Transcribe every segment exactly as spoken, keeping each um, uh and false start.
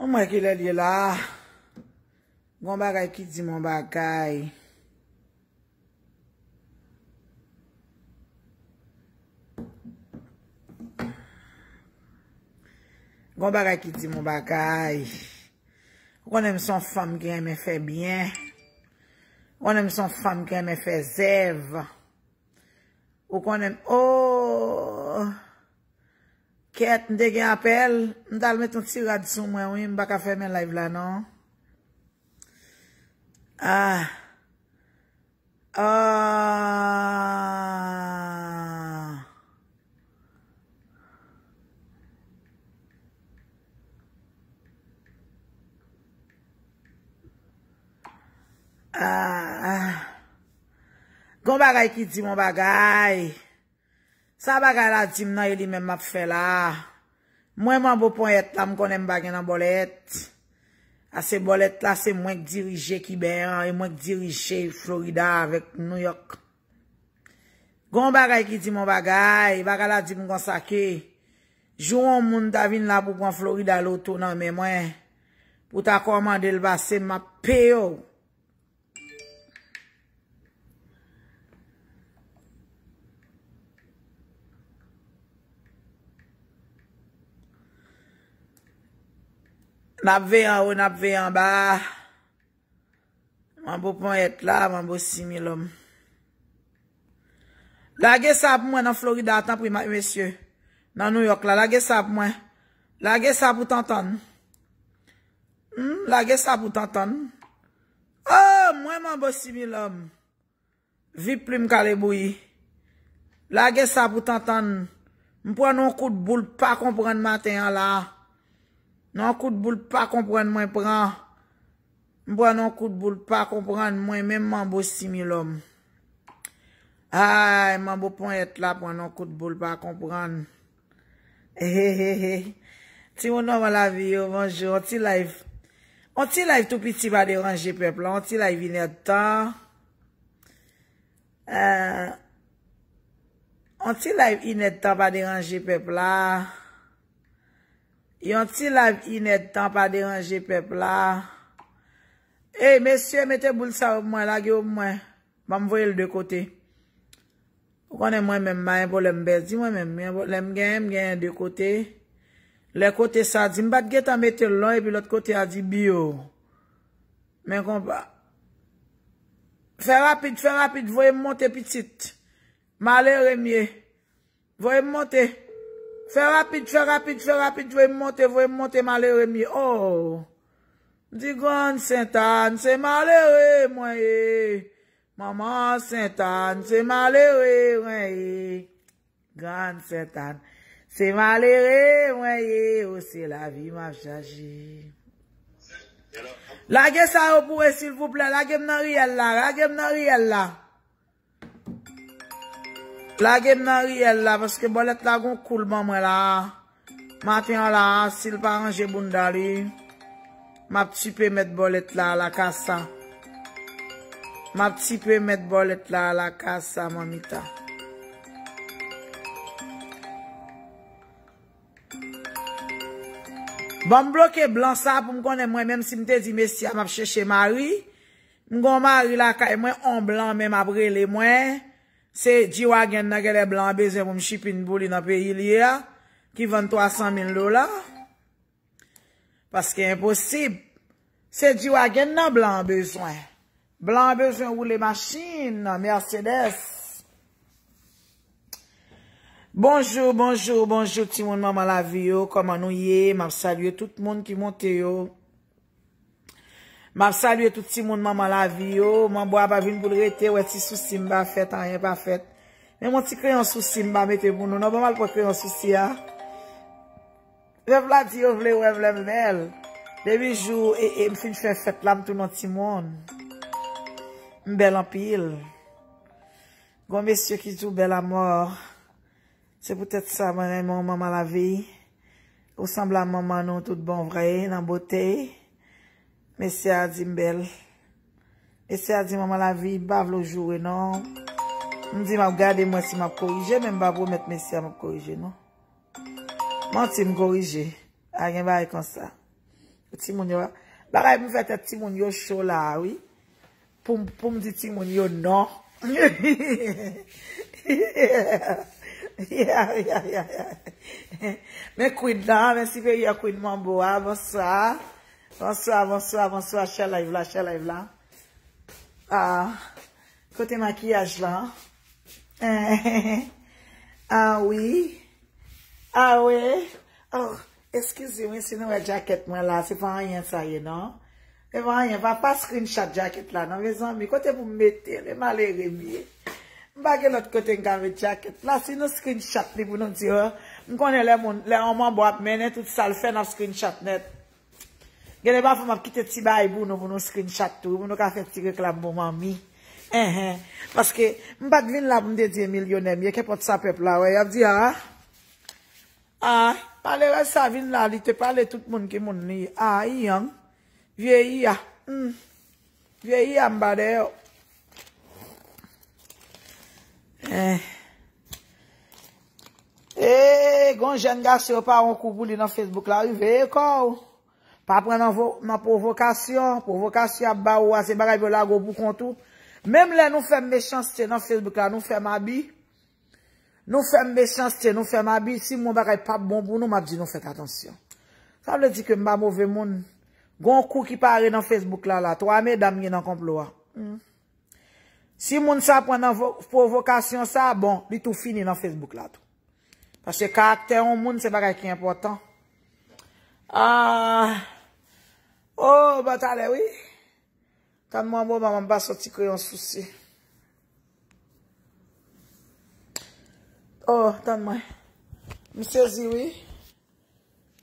Mwen ki lè l ye la. Gon bagay ki di m on bagay. Gon bagay ki di m on bagay. Ou konnen m se yon fanm ki renmen fè byen. Ou konnen m se yon fanm ki renmen fè zèv. Ou konnen m, oh! Kèt, m te gen apèl. M t al met yon ti rad sou mwen, wi. M pa ka fèmen live la, non. Ah. Ah. Ah. Gon bagay ki di m on bagay. Sa bagay la di m nan, e li menm m ap fè la. Mwen manbo ponyèt la, m konnen m pa gen nan bòlèt. A se bòlèt la, se mwen k dirije Kiben an, e mwen k dirije Florida avèk New York. Gon bagay ki di m on bagay, bagay la di m konsa ke jou yon moun ta vin la pou pran Florida loto nan men mwen, pou ta kòmande l pase, m ap peye w. N ap veye anwo, n ap veye anba. Manbo ponyèt la, manbo similòm. Lage sa pou mwen nan Florida, tanpri, ma-, mesye. Nan New York la, lage sa pou mwen. Lage sa pou tantann. Hmm, lage sa pou tantann. Oh, mwen manbo similòm. Vip plim kale bouyi. Lage sa pou tantann. M pran yon kout boul pa konprann maten an la. Yon kout boul pa konprann mwen pran. M pran yon kout boul pa konprann mwen menm manbo similòm. Ay, manbo ponyèt la pran yon kout boul pa konprann. Hehehe. Timoun manman lavi yo, bonjou. On ti live. On ti live tou piti pa deranje pèp la. On ti live inèdtan. Eh, on ti live inèdtan pa deranje pèp la. Yon ti live inèdtan pa deranje pèp la. Ey, mesye, mete boul sa yo pou mwen, lage yo pou mwen. Ban m voye l de kote. Ou konnen mwen menm, m pa gen pwoblèm pèdi, mwen menm, gen pwoblèm genyen, m genyen de kote. Lè kote sa di, m pa t gentan mete l non, epi lòt kote a di biyo. Men konpa. Fè rapid, fè rapid, voye m monte pitit. Malere m ye. Voye m monte. Fè rapid, fè rapid, fè rapid, voye m monte, voye m monte, malere m ye. Oh! M di Grann Sentàn, se malere mwen ye. Manman Sentàn, se malere mwen ye. Grann Sentàn, se malere mwen ye. O, se lavi m ap chache. Lage sa yo pou e, silvouplè. Lage m nan riyèl la, lage m nan riyèl la. Lage m nan riyèl la, paske bòlèt la gon kou l ban mwen la. Maten an la, si l pa ranje bounda li, m ap tipe mèt bòlèt la alakasa. M ap tipe mèt bòlèt la alakasa, manmita. Ban m bloke blan sa pou m konnen mwen menm si m te di mesye a m ap chèche mari. M gon mari lakay mwen, on blan menm ap rele mwen. Se G-Wagon nan genlè blan an bezwen pou m chipin pou li nan peyi l ye a, ki vann twa san mil dola. Paske enposib. Se G-Wagon nan blan an bezwen. Blan an bezwen woule machin nan, Mercedes. Bonjou, bonjou, bonjou, timoun manman lavi yo. Kòman nou ye? M ap salye tout moun ki monte yo. M ap salye tout timoun manman lavi yo. Manbo a pa vin pou l rete, wè ti sousi m pa fèt, anyen pa fèt. Men mon ti kreyon sousi m pa mete pou nou. Non, ban m al pran kreyon sousi a. Pèp la di yo vle wè m lè m bèl. Depi jou e, e m fin fè fèt la, m tounen yon timoun. M bèl anpil. Gon mesye ki di w bèl amò. Se poutèt sa mwen renmen w, manman lavi. Ou sanble a manman nou tout bon vre, nan bote. Mesye a di m bèl. Mesye a di manman lavi, m pa vle w joure non. M di m ap gade mwen si m ap korije, men m pa pwomèt mesye a m ap korije non. Manti m korije. Pa gen bagay konsa. Timoun yo, bagay pou m fè tèt timoun yo cho la, wi. Pou m, pou m di timoun yo non. Yeah, yeah, yeah, yeah. Men Queen la, men siperyè Queen Mambo a, bonswa. Bonswa, bonswa, bonswa, share live la, share live la. Ah, kote makiyaj la? Ah wi. Ah wi. Oh, eskize mwen si nou wè djakèt mwen la, se pa anyen sa ye non. Se pa anyen, pa, pa screenshot djakèt la non, mezanmi, kote pou m mete l, e malere m ye. M pa gen lòt kote m ka met djakèt la, si nou screenshot li pou nou di, oh, m konnen lè moun, lè yon manbo ap mennen tout sa l fè, n ap screenshot nèt. Gen de pafwa m ap kite ti bagay pou nou, pou nou screenshot tou, pou nou ka fè ti reklam pou manmi. Enhen. Paske m pa t vin la pou m te di e milyonè m ye, kenpòt sa pèp la wè, y ap di, ah, ah, malerèz sa vin la, li te pale tout moun ki moun li ye. Ah, i yang. Vye i a. Hmm. Vye i a m pa dèyè w. Eh. Eh, gon jèn gason yo pa yon kou pou li nan Facebook la, wi, veye kò w. Pa pran nan, vo- nan pwovokasyon. Pwovokasyon ap ba ou a, se bagay pou yo lage w pou kont ou. Menm lè nou fè m mechanste nan Facebook la, nou fè m abi. Nou fè m mechanste, nou fè m abi. Si m wè yon bagay p ap bon pou nou, m ap di nou fèt atansyon. Sa vle di ke m pa move moun. Gon kou ki pare nan Facebook la, la. Twa medam gen nan konplo a. Hmm. Si moun sa pran nan vo- pwovokasyon sa, bon, li tou fini nan Facebook la tou. Paske karaktè yon moun, se bagay ki enpòtan. Ah, oh, ba talè, wi. Tann mwen, bon, manman, m pa soti kreyon sousi. Oh, tann mwen. M sezi, wi.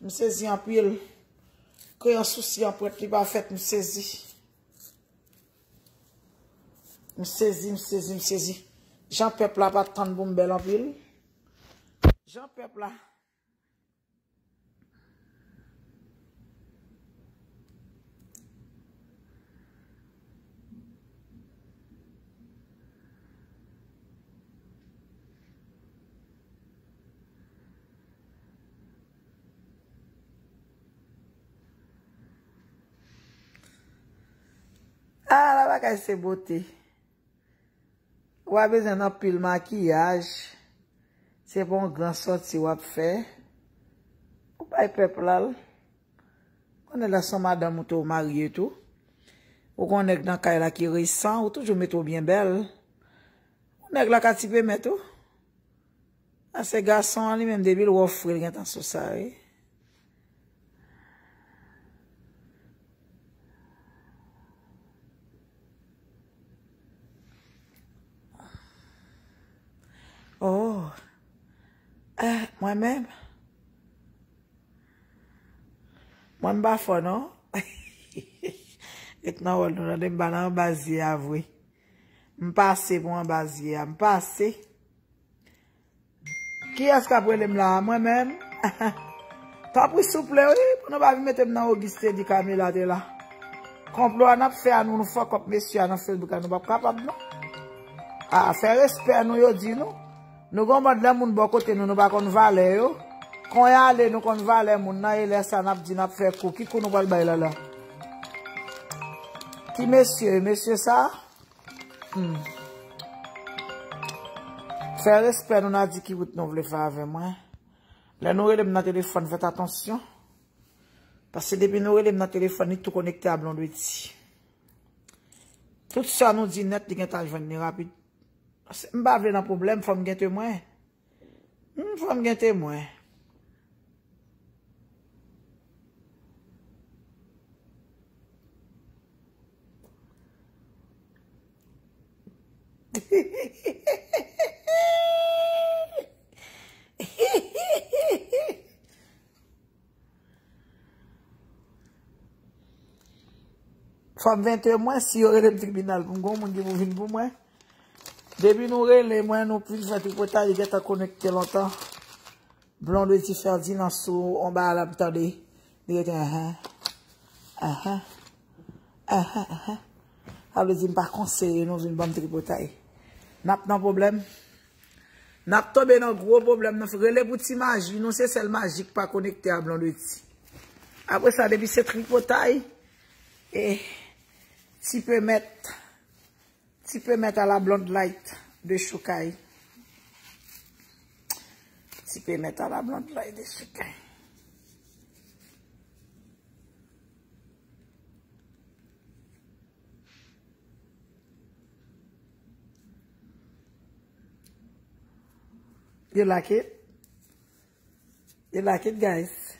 M sezi anpil. Kreyon sousi an prèt, li pa fèt, m sezi. M sezi, m sezi, m sezi. Jan pèp la pa t tann pou m bèl anpil. Jan pèp la. Ah, la bagay se bote. Ou pa bezwen anpil makiyaj. Se pa yon gran sòti w ap fè. Ou bay pèp la l. Konnen la se yon madanm ou te w marye tou. Ou gon nèg nan kay la ki resan, ou toujou mete w byen bèl. Ou nèg la ka tipe mèt ou. A se gason an li menm depi l wè w fre l gentan sou sa, wi. Oh. Eh, mwen menm. Mwen m pa fò non. Ret nan wòl nou tande m pa nan anba zye a vre. M pase pou anba zye a. M pase. Kiyès k ap rele m la a? Mwen menm? Tanpri souple wi, pou nou pa vin mete m nan ogis te di Camila te la. Konplo a n ap fè a nou, nou fòkòp mesye a nan Facebook la, nou p ap kapab non. A, fè respè nou yo di nou. Nou gon mòd lè moun bò kote nou, nou pa konn valè yo. Kon y ale, nou konn valè moun nan, e lè sa n ap di n ap fè kou. Ki kou nou pral bay la la? Ki mesye, mesye sa? Hmm. Fè respè nou, n a di ki wout nou vle fè avè mwen. Lè nou rele m nan telefòn, fèt atansyon. Paske depi nou rele m nan telefòn, li tou konekte a Blondedy. Tout sa nou di nèt, li gentan al jwenn li rapid. Paske m pa vle nan pwoblèm, fò m gen temwen. Hmm, fò m gen temwen. Fò m vente mwen, si yo rele m tribinal pou m gon moun ki pou vin pou mwen. Depi nou rele mwen, nou fin fè tripotay, li gentan konekte lontan. Blondedy Ferdinand sou on bagay la m tande. Li rete, enhen. Enhen. Enhen, enhen. Sa vle di m pa konseye nou vin ban m tripotay. N ap nan pwoblèm. N ap tonbe nan gwo pwoblèm. Nan rele pou ti maji, nou se sèl maji k pa konekte a Blondedy. Apre sa, depi se tripotay, e ti pe mèt, ti pe mèt a la blonde light de Choukay. Ti pe mèt a la blonde light de Choukay. You like it? You like it, guys?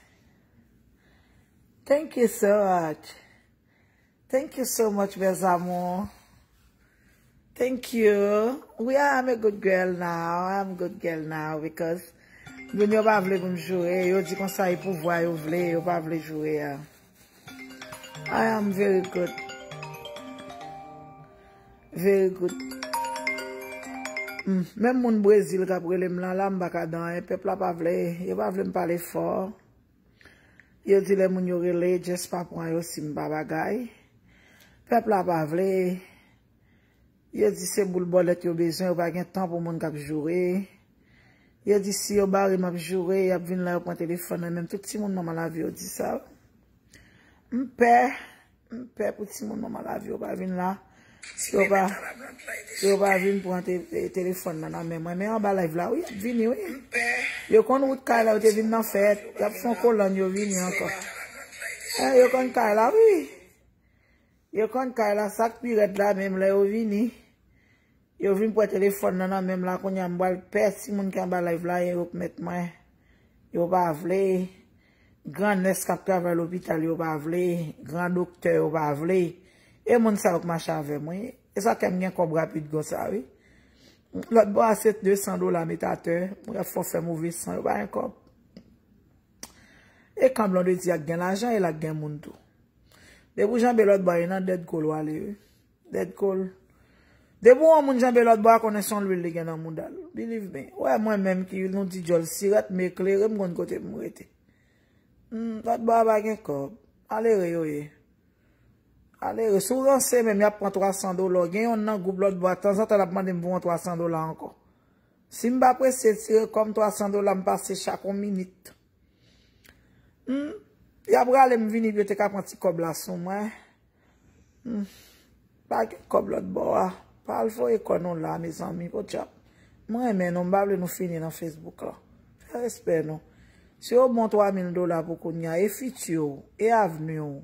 Thank you so much. Thank you so much, mes amours. Thank you. We are, I'm a good girl now. I'm a good girl now because moun yo pa vle pou m joure. Yo di konsa e pouvwa yo vle, yo pa vle joure a. I am very good. Very good. Mm, menm moun Brezil k ap rele m lan la, m pa ka di anyen. Pèp la pa vle, yo pa vle m pale fò. Yo di lè moun yo rele, just pa pran yo si m pa bagay. Pèp la pa vle. Yo di se boul bòlèt yo bezwen, yo pa gen tan pou moun k ap joure. Yo di si yo bare m ap joure, y ap vin la, yo pran telefòn nan men m. Tout timoun manman lavi yo di sa. M pè, m pè pou timoun manman lavi yo pa vin la. Si yo pa, si yo pa vin pran te-, te-, telefòn nan nan men mwen. Men anba live la, wi, y ap vini, wi. Yo konn wout kay la, yo te vin nan fèt. Y ap fè yon kolonn, yo vini ankò. Eh, yo konn kay la, wi. Yo konn kay la, sa k pi rèd la, menm lè yo vini. Yo vin pran telefòn nan nan men m la, kounye a m pral pè timoun ki anba live la, yo k mèt mwen. Yo pa vle. Gran nès k ap travay lopital, yo pa vle. Gran doktè, yo pa vle. E moun sa yo k mache avè mwen, wi. E sa kè m gen kòb rapid konsa, wi. Lòt bò a se de san dola m te atè. Mwen ap fè move san, yo pa gen kòb. E kan Blondedy a k gen lajan, e l a k gen moun tou. Depi w janbe lòt bò a, e nan dead call w ale, wi. Dead call. Depi w wè yon moun janbe lòt bò a, konnen se yon lwil li gen nan mouda l. Believe me. Wè mwen menm ki nou di djòl sirèt, m eklere, m konn kote m rete. Hmm, lòt bò a pa gen kòb. Malere yo ye. Malere. Si w ranse menm, y ap pran twa san dola. Gen yonn nan gwoup lòt bò a, tanzantan l ap mande m pou yon twa san dola ankò. Si m pa prese tire kòm twa san dola, m pase chak yon minit. Hmm? Y ap rale m vini pou yo te ka pran ti kòb la sou mwen. Hmm. Pa gen kòb lòt bò a. Pa al voye kò nou la, mezanmi, podyab. Mwen renmen nou, m pa vle nou fini nan Facebook la. Fè respè nou. Si yo bon twa mil dola pou kounye a, e fiti w, e avni w.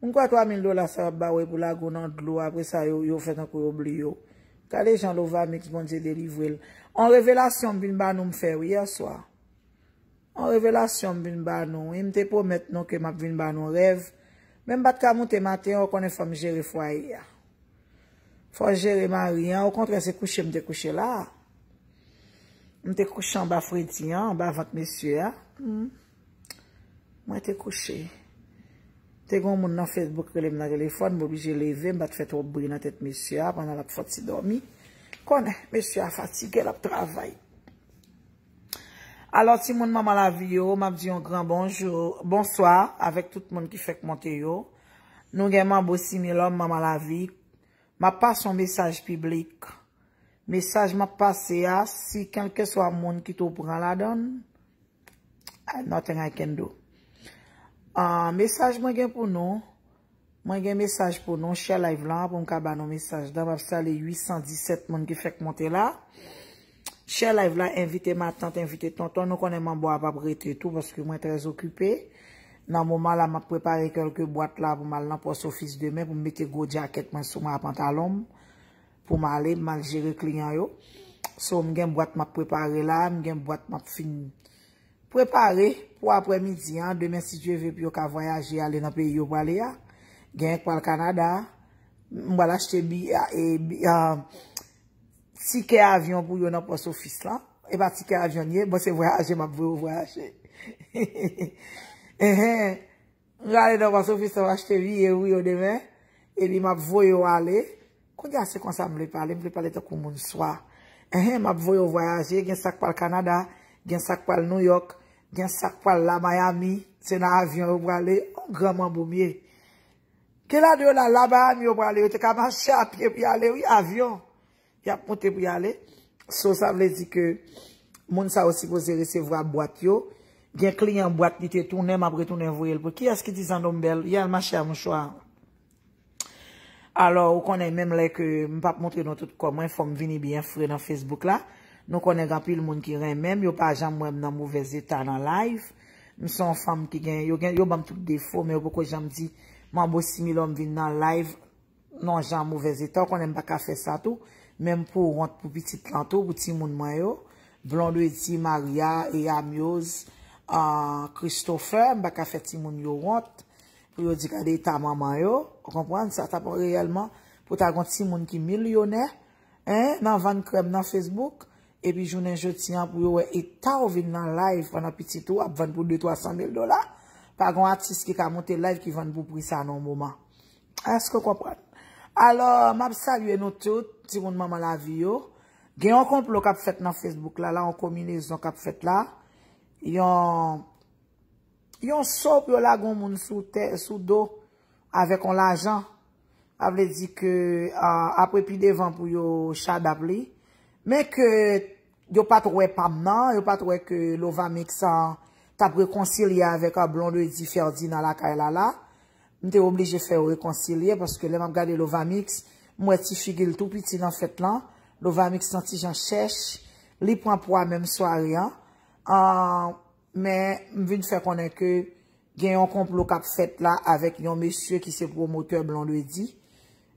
M kwè twa mil dola sa y ap ba w e pou lage w nan dlo, apre sa yo, yo fè tankou yo bliye w. Gade jan Lovamix, Bondye delivre l. On revelasyon m vin ba nou m fè wi yèswa. On revelasyon m vin ba nou wi. M te pwomèt nou ke m ap vin ba nou rèv. Men m pa t ka moute maten an, ou konnen fò m jere fwaye a. Fò jere mari an, okontrè se kouche m te kouche la. M te kouche anba fredi an, anba vant mesye a. Hmm. Mwen te kouche. Te gen yon moun nan Facebook rele m nan telefòn, m oblije leve, m pa t fè twòp bri nan tèt mesye a pandan l ap fè ti dòmi. Konnen, mesye a fatige, l ap travay. Alò, timoun manman lavi yo, m ap di yon gran bonjou, bonswa avèk tout moun ki fèk monte yo. Nou gen manbo Similòm, manman lavi. M ap pase yon mesaj piblik. Mesaj m ap pase a, si kèlkeswa moun ki tou pran ladan l, ah, nothing I can do. Ah, mesaj mwen gen pou nou, mwen gen mesaj pou nou, share live la pou m ka ba nou mesaj la. M ap salye uit san disèt moun ki fèk monte la. Share live la, envite matant, envite tonton. Nou konnen manbo a p ap rete tou, paske mwen trè okipe. Nan moman la, m ap prepare kèlke bwat la pou m al nan pòs ofis demen, pou m mete gwo djakèt mwen sou mwen a pantalon m, pou m ale, m al jere kliyan yo. So, m gen bwat m ap prepare la, m gen bwat m ap fin prepare pou aprè midi an, demen si Dye ve, pou yo ka vwayaje ale nan peyi yo prale a. Gen k pral Kanada, m pral achte bi-, a, e, bi-, a, tikè avyon pou yo nan pòs ofis la. E pa tikè avyon ye, bon, se vwayaje m ap voye yo vwayaje. Enhen. M prale nan pòs ofis la, m achte biye pou yo demen. Epi m ap voye yo ale. Kounye a se konsa m vle pale, m vle pale tankou moun swa. Enhen, m ap voye yo vwayaje, gen sa k pral Kanada, gen sa k pral Nouyòk, gen sa k pral la Miami, se nan avyon yo prale, yon gran manbo m ye. Gen ladan yo la, la Miami yo prale, yo te ka mache a pye pou y ale, wi, avyon. Y ap monte pou y ale. So, sa vle di ke moun sa yo sipoze resevwa bwat yo. Gen kliyan bwat li te tounen, m ap retounen voye l pou. Kiyès ki di Zandombèl? Y al mache a mouchwa. Alò, ou konnen menm lè ke m p ap montre nou tout kò mwen, fò m vini byen fre nan Facebook la. Nou konnen gen anpil moun ki renmen m, yo pa janm wè m nan movèz eta nan live. M se yon fanm ki gen, yo gen, yo ban m tout defo, men yo poko janm di, Manbo Similò m vin nan live, nan jan movèz eta, ou konnen m pa ka fè sa tou. Menm pou wont pou pitit lan tou, pou timoun mwen yo. Blondedy, Maria, e Amyoz, ah, Christopher, m pa ka fè timoun yo wont. Pou yo di gade eta manman yo, ou konprann? Sa t ap reyèlman pou ta gon timoun ki milyonè, en, nan vann krèm nan Facebook, epi jounen jodi an pou yo wè eta w vin nan live pandan pitit ou ap vann pou de twa san mil dola. Pa gon atis ki ka monte live ki vann pou pri sa nan yon moman. Èske w konprann? Alò, m ap salye nou tout, timoun manman lavi yo. Gen yon konplo k ap fèt nan Facebook la, la, yon konbinezon k ap fèt la. Yon, yon so pou yo lage yon moun sou tè, sou do avèk yon lajan. Sa vle di ke, ah, apre pi devan pou yo chadap li. Men ke yo pa t wè pa m nan, yo pa t wè ke Lovamix, ah, t ap rekonsilye avèk, ah, Blondedy Ferdinand lakay la la. M te oblije fè yo rekonsilye paske lè m ap gade Lovamix, m wè ti figi l tou piti nan fèt lan. Lovamix nan ti jan chèch, li pran pwa menm sware an. Ah, men m vin fè konnen ke gen yon konplo k ap fèt la avèk yon mesye ki se pwomotè Blondedy.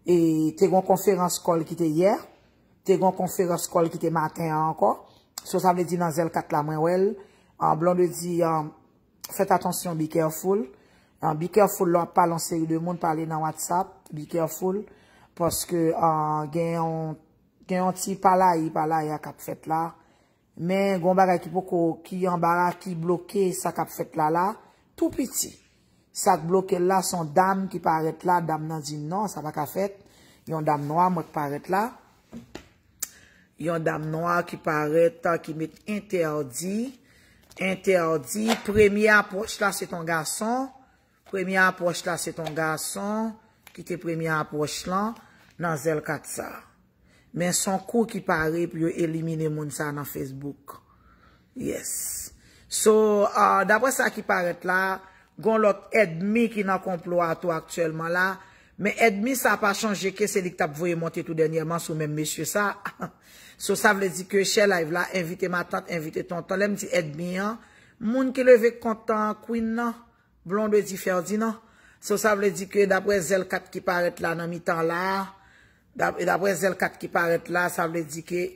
E te gon konferans kò l ki te yè, te gon konferans kò l ki te maten an ankò. So, sa vle di nan zèl kat la, mwen wè l. Ah, Blondedy, ah, fèt atansyon, be careful. Ah, be careful lè w ap pale yon seri de moun, pale nan WhatsApp, be careful. Paske, ah, gen yon, gen yon ti palayi, palaya k ap fèt la. Men gon bagay ki poko, ki anba la, ki bloke sa k ap fèt la la, tou piti. Sa k bloke l la, se yon dam ki parèt la, dam nan di non, sa pa ka fèt. Yon dam nwa, mwen k parèt la. Yon dam nwa ki parèt, ki met entèdi, entèdi. Premye apwòch la, se t on gason. Premye apwòch la, se t on gason ki te premye apwòch lan nan zèl kat sa. Men se on kou ki pare pou yo elimine moun sa nan Facebook. Yes. So, ah, daprè sa ki parèt la, gon lòt èdmi ki nan konplo a tou aktyèlman la. Men èdmi sa pa chonje ke se li ki t ap voye monte tou dènyèman sou menm mesye sa. So, sa vle di ke share live la, envite matant, envite tonton. Lè m di èdmi an, moun ki leve kont Queen nan, Blondedy Ferdinand. So, sa vle di ke daprè zèl kat ki parèt la nan mitan la, dap-, daprè zèl kat ki parèt la, sa vle di ke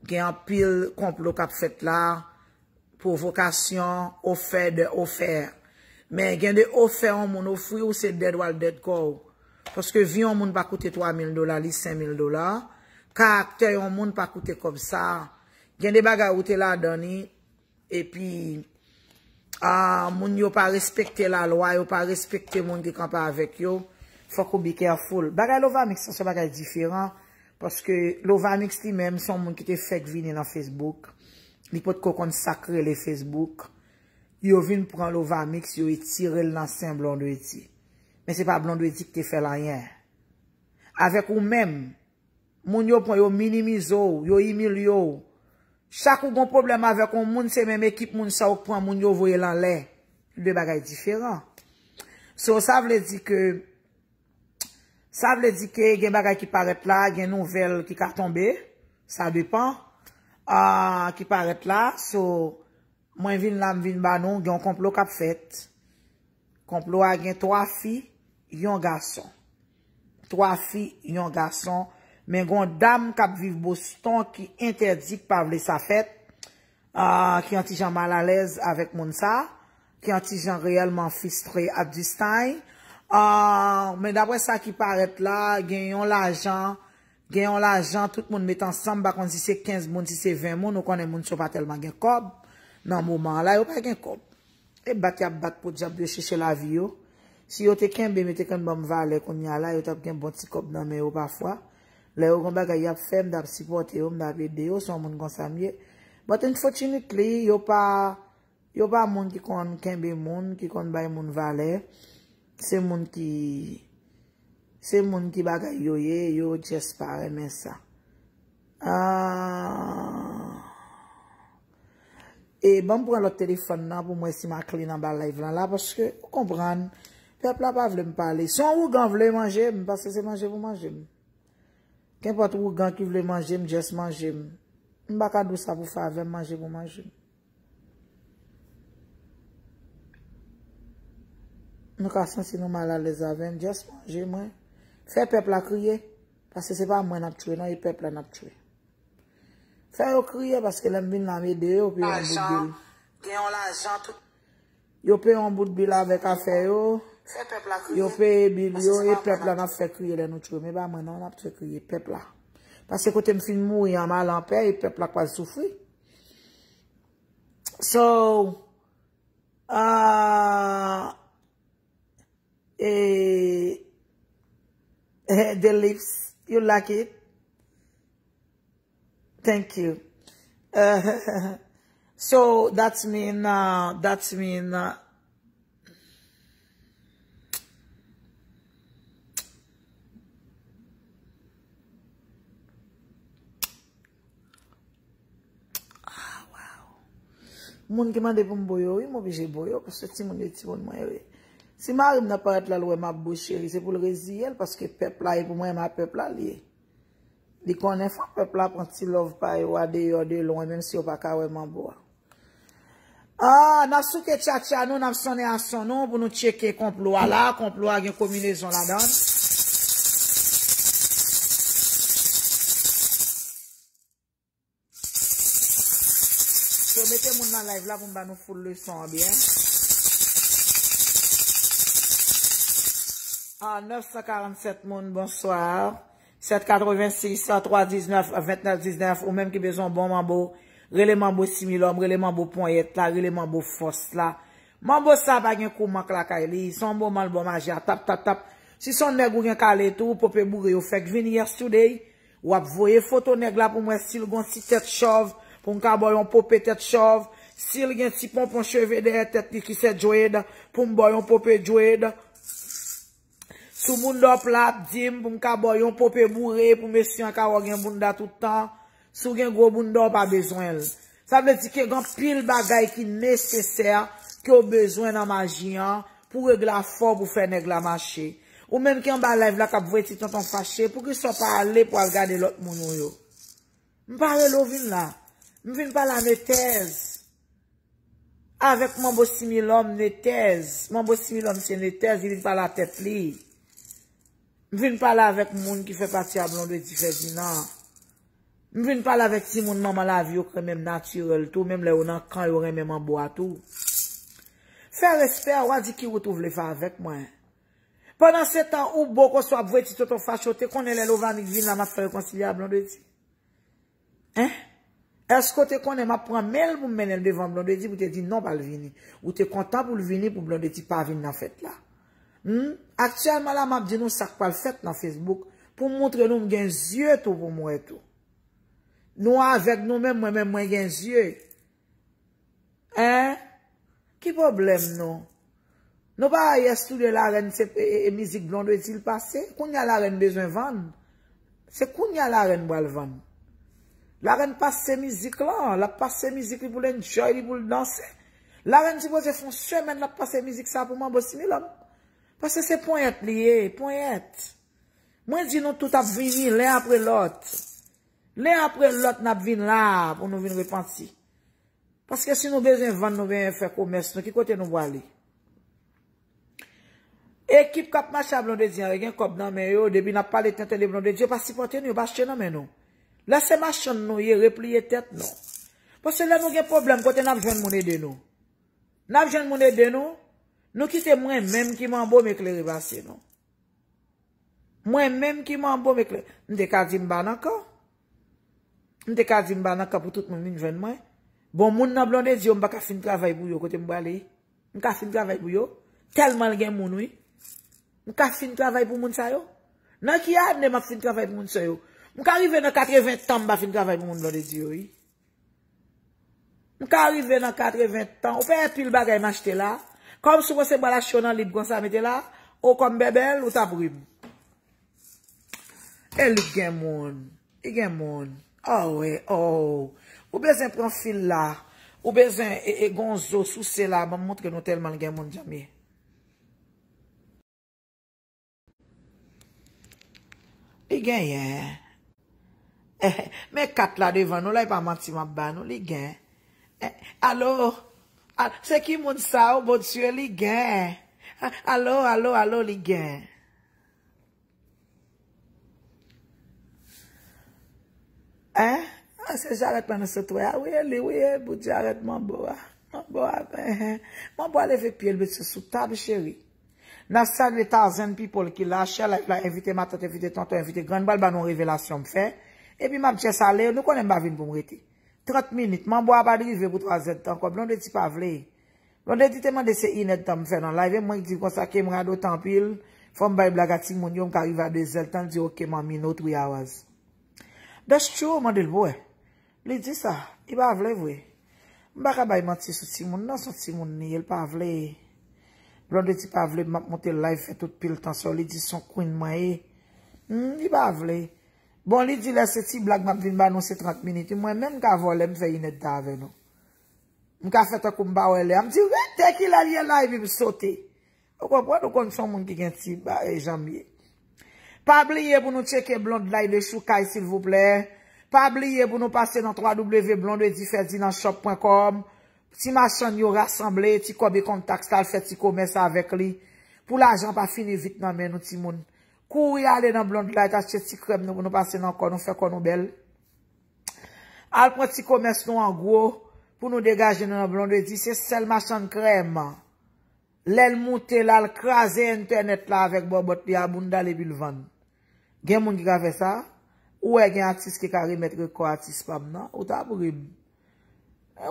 gen anpil konplo k ap fèt la, pwovokasyon, ofè de ofè. Men gen de ofè yon moun ofri w, se dèd w al dèd kò w. Paske vi yon moun pa koute twa mil dola, li senk mil dola. Karaktè yon moun pa koute kòb sa. Gen de bagay ou te ladan li, epi, ah, moun yo pa respekte lalwa, yo pa respekte moun ki kanpe avèk yo, fòk ou be careful. Bagay Lovamix lan se yon bagay diferan, paske Lovamix li menm se yon moun ki te fèk vini nan Facebook. Li potko konn sa k rele Facebook. Yo vin pran Lovamix, yo etire l nan sen Blondedy. Men se pa Blondedy ki te fè l anyen. Avèk ou menm, moun yo pran, yo minimize w, yo imilye w. Chak ou gon pwoblèm avèk yon moun, se menm ekip moun sa yo k pran moun yo voye l anlè. De bagay diferan. So, sa vle di ke, sa vle di ke gen bagay ki parèt la, gen nouvèl ki ka tonbe, sa depan, ah, ki parèt la. So, mwen vin la, m vin ba nou, gen yon konplo k ap fèt. Konplo a gen twa fi, yon gason. Twa fi, yon gason. Men gon dam k ap viv Boston ki entèdi, k pa vle sa fèt, ah, ki yon ti jan malalèz avèk moun sa, ki yon ti jan reyèlman fistre at this time. Ah, men daprè sa ki parèt la, gen yon lajan, gen yon lajan, tout moun met ansanm, pa konn si se kenz moun, si se ven moun, ou konnen moun sa yo pa tèlman gen kòb. Nan moman an la, yo pa gen kòb. E bat y ap bat podyab yo chèche lavi yo. Si yo te kenbe m, yo te konn ban m valè kounye a la, yo t ap gen bon ti kòb nan men yo pafwa. Lè yo gon bagay y ap fè, m t ap sipòte yo, m t ap ede yo, se yon moun konsa m ye. But unfortunately, yo pa, yo pa moun ki konn kenbe moun, ki konn bay moun valè. Se moun ki Se moun ki bagay yo ye, yo just pa renmen sa. Ah. E ban m pran lòt telefòn nan pou m wè si m a clean anba live lan la, paske ou konprann, pèp la pa vle m pale. Si yon ougan vle manje m, paske se manje pou manje m. Kenpòt ougan ki vle manje m, just manje m. M pa ka di w sa pou fè avè m, manje pou manje m. Nou ka santi nou malalèz avè m, just manje mwen. Fè pèp la kriye, paske se pa mwen n ap tchwe non, e pèp la n ap tchwe. Fè yo kriye, paske lè m vin la m ede yo, yo peye yon bout bil. Gen yon lajan, tout. Yo peye yon bout bil avèk afè yo. Fè pèp la kriye. Yo peye bil yo, e pèp la n ap fè kriye lè nou tchwe. Men pa mwen non, n ap fè kriye pèp la. Paske kote m fin mouri an m al anpè, e pèp la k pral soufri. So, ah, eh, the lips, you like it? Thank you. Uh, so that's mean, uh, that's mean, uh, ah, wow. Moun ki mande pou m bo yo, wi, m oblije bo yo, paske timoun yo timoun mwen, wi. Si mari m nan parèt la, l wè m ap bo cheri, se pou l reziye l, paske pèp la, e pou mwen, m a pèp la, li ye. Li konnen fò pèp la pran ti love pa yo a deyò de lwen, menm si yo pa ka wè manbo a. Ah, n ap souke tchatcha nou, n ap sonnen a son nou pou nou tcheke konplo a la. Konplo a gen konbinezon ladan l. So, mete moun nan live la pou m ba nou full leson an byen. Ah, nèf san karannsèt moun, bonswa. Sèt katrevensis, twa diznèf, vennèf diznèf, ou menm ki bezwen bon manbo, rele manbo Similòm, rele manbo ponyèt la, rele manbo fòs la. Manbo sa pa gen kou mank lakay li, se yon bon manbo maji a, tap, tap, tap. Si se yon nèg ou gen kale tou, pope boure yo fèk vini yesterday, w ap voye foto nèg la pou m wè si l gon ti tèt chòv, pou m ka ba w yon pope tèt chòv, si l gen ti ponpon cheve dèyè tèt li ki se dread, pou m ba w yon pope dread. Si w bounda w plat, di m pou m ka ba w yon pope boure pou mesye an ka wè w gen bounda tout tan. Si w gen gwo bounda, w pa bezwen l. Sa vle di ke gen anpil bagay ki nesesè ke w bezwen nan maji an pou regle afè w pou fè nèg la mache. Ou menm ki anba live la k ap voye ti tonton fache, poukisa w pa ale pou al gade lòt moun ou yo? M pa rele w vin la. M vin pale a Netèz. Avèk Manbo Similòm Netèz. Manbo Similòm se Netèz, li vin pale a tèt li. M vin pale avèk moun ki fè pati a Blondedy Ferdinand. M vin pale avèk timoun manman lavi yo k renmen m natirèl tou, menm lè yo nan kan yo renmen manbo a tou. Fè respè, w a di ki wout ou vle fè avèk mwen. Pandan se tan ou bo konswa ap voye ti tonton fache, w te konnen lè Lovanik vin la m ap fè rekonsilye a Blondedy? Hein? Èske w te konnen m ap pran men l pou m mennen l devan Blondedy pou te di non pa l vini? Ou te kontan pou l vini pou Blondedy pa vin nan fèt la? Hmm? Aktyèlman la m ap di nou sa k pral fèt nan Facebook pou m moutre nou m gen zye tou pou m wè tou. Nou avèg nou menm, mwen menm mwen gen zye. Hein? Ki pwoblèm nou? Nou pa wè yè studio Larèn se e, e, e mizik Blondedy l pase? Kounye a Larèn bezwen vann. Se kounye a Larèn pral vann. Larèn pase mizik lan, l ap pase mizik li pou l enjoy li, pou l danse. Larèn sipoze fè yon semèn l ap pase mizik sa pou Manbo Similòm. Paske se ponyèt li ye, ponyèt. Mwen di nou tout ap vini len apre lòt. Len apre lòt n ap vin la pou nou vin repanti. Paske si nou bezwen vann, nou bezwen fè komès nou, ki kote nou prale? Ekip k ap mache a Blondedy an, yo gen kòb nan men yo, depi n ap pale tenten de Blondedy, yo pa sipòte nou, yo pa achte nan men nou. Lè se machann nou ye, repliye tèt nou. Paske lè nou gen pwoblèm, kote n ap jwenn moun ede nou? N ap jwenn moun ede nou? Nou kite mwen menm ki Manbo m eklere pase nou. Mwen menm ki Manbo m eklere. M te ka di m pa nan kan. M te ka di m pa nan kan pou tout moun vin jwenn mwen. Bon, moun nan Blondedy yo, m pa ka fin travay pou yo, kote m prale? M ka fin travay pou yo? Tèlman l gen moun, wi. M ka fin travay pou moun sa yo? Nan ki ane m ap fin travay pou moun sa yo? M ka rive nan katreven tan m pa fin travay pou moun Blondedy yo, wi. M ka rive nan katreven tan. Ou pa wè pil bagay m achte la? Kòmsi w panse m pral achte yo nan lib konsa mete la? O kòm bèbèl, ou t ap ri m. E li gen moun. Li gen moun. Oh, wi, oh. Ou bezwen pran fil la. Ou bezwen e, e gon zo souse la, ban m montre nou tèlman l gen moun djanm ye. Li genyen. Men kat la devan nou la, e pa manti m ap ba nou, li gen. Eh, alo? A, se ki moun sa, o Bondye, li gen? A, alo, alo, alo, li gen? Hein? A, se jarèt mwen nou sot wè a. Wi, e li, wi, e bout jarèt manbo a. Manbo a, hein, hein. Manbo a leve pye l met sou, sou tab, cheri. N ap salye Thousand People ki la, share live la, envite matant, envite tonton, envite grann, m pral ba nou yon revelasyon m fè. Epi m ap just ale, nou konnen m pa vin pou m rete. Trant minit, manbo a pa rive pou twazèdtan ankò, Blondedy pa vle. Blondedy te mande se inèdtan m fè nan live, e mwen k di l konsa ke m radote anpil, fò m bay blag a timoun yo, m ka rive a dezèdtan, l di, "Ok, manmi, no three hours." That's true, mande l pou wè. Li di sa, li pa vle vre. M pa ka bay manti sou timoun nan, se yon timoun li ye, l pa vle. Blondedy pa vle m ap monte live fè tout pil tan sa, li di se yon queen mwen ye. Hmm, li pa vle. Bon, li di lè se ti blag m ap vin ba nou se trant minit, wi, mwen menm m ka vòlè m fè inèdtan avè nou. M ka fè tankou m pa wè lè a. M di, "Rete, kilè l ye la?" Epi m sote. Ou konprann? Ou konn se yon moun ki gen ti ba, e, janm ye. Pa bliye pou nou tcheke Blonde Lay de Choukay, silvouplè. Pa bliye pou nou pase nan twa w w w blondedy ferdinand shop pwen kòm. Ti machann yo rasanble, ti kòb e kontak sa, al fè ti komès avèk li. Pou lajan pa fini vit nan men nou, timoun. Kouri ale nan Blonde Lay, achte ti krèm nou pou nou pase nan kò nou, fè kò nou bèl. Al pran ti komès nou an gwo pou nou degaje nou nan Blondedy. Se sèl machann krèm. Lè l moute la, l kraze entènèt la avèk bòbòt li a bounda l epi l vann. Gen moun ki ka fè sa? Ou wè gen atis ki ka remèt rekò atis pa m nan? Ou t ap ri m.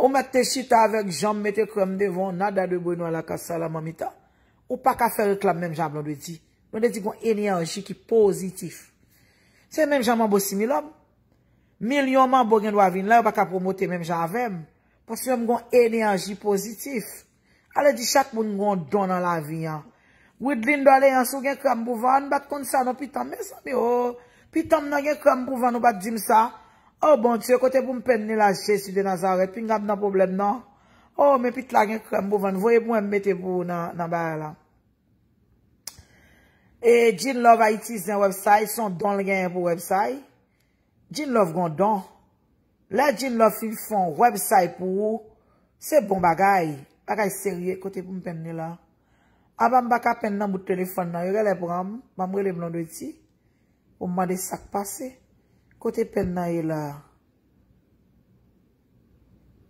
Ou mèt te chita avèk janm mete krèm devan w, nada de bueno a la casa la mamita. Ou pa ka fè reklam menm jan a Blondedy. Blondedy gon enèji ki pozitif. Se menm jan manbo similòm. Milyon manbo gen dwa vin la, yo pa ka pwomote menm jan avè m. Paske yo menm gon enèji pozitif. Ale di chak moun gon don nan lavi an. Widlin Doléans, ou gen krèm pou vann? M pa t konn sa non, pitanm, mezanmi, o. Pitanm nan gen krèm pou vann, ou pa t di m sa. O Bondye, kote pou m penn li la, Jezi de Nazarèt, pinga m nan pwoblèm non. O, men pit la gen krèm pou vann, voye pou mwen m mete pou ou nan, nan bagay la. E Jean Love Haiti zen website, se yon don l genyen pou website. Jean Love gon don. Lè Jean Love fin fè yon website pou ou, se bon bagay. Bagay serye, kote pou m penn li la? Apa m pa ka penn nan bout telefòn nan, yo genlè pran m, ban m rele Blondedy pou m mande sa k pase. Kote penn nan ye la?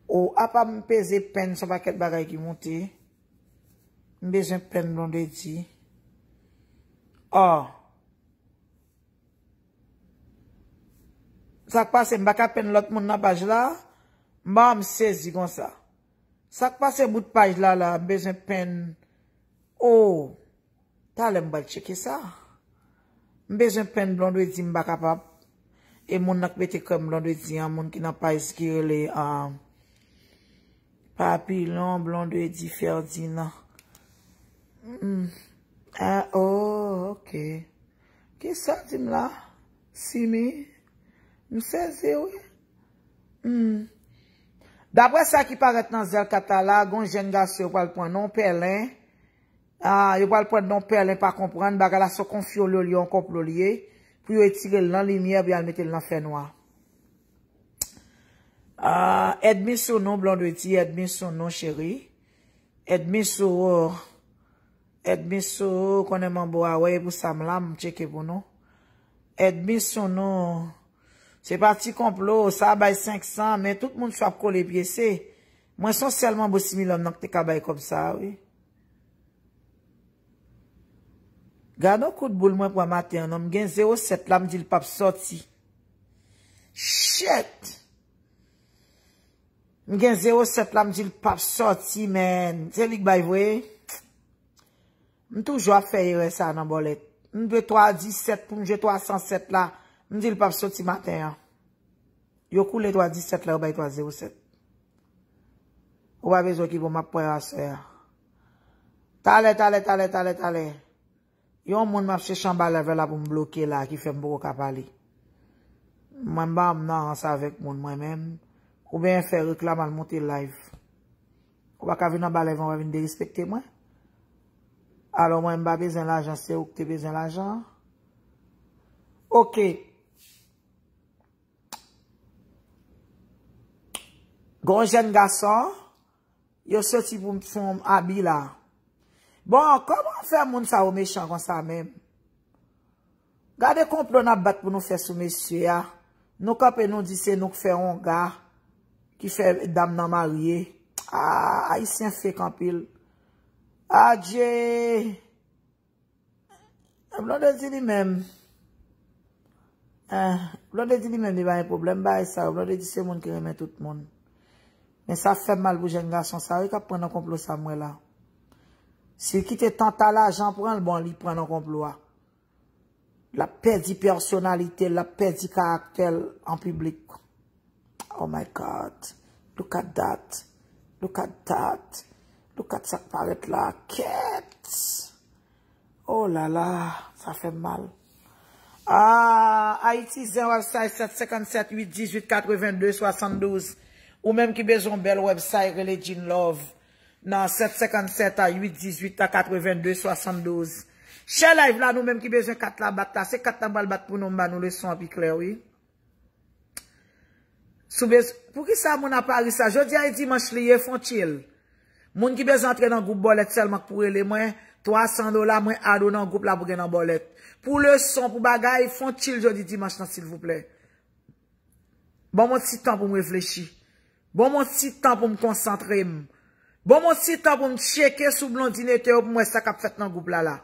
O, apa m peze penn, se yon pakèt bagay ki moute. M bezwen penn Blondedy. O. Sa k pase, m pa ka penn lòt moun nan paj la? M pa, m sezi konsa. Sa k pase bout paj la la, m bezwen penn. O, talè m pral tcheke sa. M bezwen penn Blondedy, m pa kapab. E moun nan k mete krèm Blondedy an, moun ki nan paj ki rele, ah, Papillon, Blondedy, Ferdinand. Hmm. Ah, oh, ok. Kisa di m la? Simi? M sezi, wi. Hmm. Daprè sa ki parèt nan zèl kat la la, gon jèn gason yo pral pran non pèlen. Ah, yo pral pran non pèlen pa konprann. Bagay la se konfyolyo li ye, yon konplo li ye. Pou yo etire l nan limyè, pou y al mete l nan fènwa. Ah, ènmi sou nou, Blondedy, ènmi sou nou, cheri. Ènmi sou ou. Ènmi sou ou, konnen manbo a wè, e pou sa m la, m tcheke pou nou. Ènmi sou nou. Se pa ti konplo, sa bay senk san, men tout moun sou ap kole pyese. Mwen se yon sèl manbo similòm nan ki te ka bay kòb sa a, wi. Gad yon kout boul mwen pran maten an, non, m gen zewo sèt la, m di l p ap sòti. Shit! M gen zewo sèt la, m di l p ap sòti, man. Se li k bay vre? M toujou ap fè erè sa nan bòlèt. M dwe twa disèt pou m jwe twa san sèt la, m di l p ap sòti maten an. Yo koule twa disèt la, yo bay twa zewo sèt. Ou pa bezwen ki bon m ap pran yo aswè a. Talè, talè, talè, talè, talè. Yon moun m ap chèche anba live la pou m bloke la, ki fè m poko ka pale. Mwen m pa nan rans avèk moun mwen menm. Oubyen fè reklam al monte live. Ou pa ka vin anba live an, w a vin derespekte mwen. Alò, mwen, m pa bezwen lajan, se ou ki te bezwen lajan. Ok. Gon jèn gason, yo soti pou m fè yon abi la. Bon, kòman fè moun sa yo mechan konsa menm? Gade konplo n ap bat pou nou fè sou mesye a. Nou kanpe, nou di se nou k fè wonga, ki fè dam nan marye. Ah, Ayisyen fake anpil. Adje! Blondedy li menm. Eh, Blondedy li menm, li pa gen pwoblèm bagay sa yo. Blondedy se moun ki renmen tout moun. Men sa fè m mal pou jèn gason sa yo, k ap pran nan konplo sa m wè la. Si l kite tanta lajan pran l, bon, li pran nan konplo a. L ap pèdi pèsonalite l, l ap pèdi karaktè l an piblik. Oh my God. Look at that. Look at that. Look at sa k parèt la. Kèt. Oh la la, sa fè m mal. Ah, Haitizen website sèt senkann sèt uit dizuit katrevenndez swasanndouz. Ou menm ki bezwen yon bèl website, rele Jean Love nan sèt senkann sèt a uit dizuit a katrevenndez swasanndouz. Share live la, nou menm ki bezwen kat la bat la, se kat la m pral bat pou nou, m ba nou leson an pi klè, wi. Sou bez-, poukisa moun ap Paris la? Jodi a e dimanch li ye, fon chill. Moun ki bezwen antre nan gwoup bòlèt sèlman k pou rele mwen, twa san dola, mwen add ou nan gwoup la pou gen nan bòlèt. Pou leson, pou bagay, fon chill jodi dimanch lan, silvouplè. Ban m yon ti tan pou m reflechi. Ban m yon ti tan pou m konsantre m. Ban m yon ti tan pou m tcheke sou Blondine Teo pou m wè sa k ap fèt nan gwoup la la.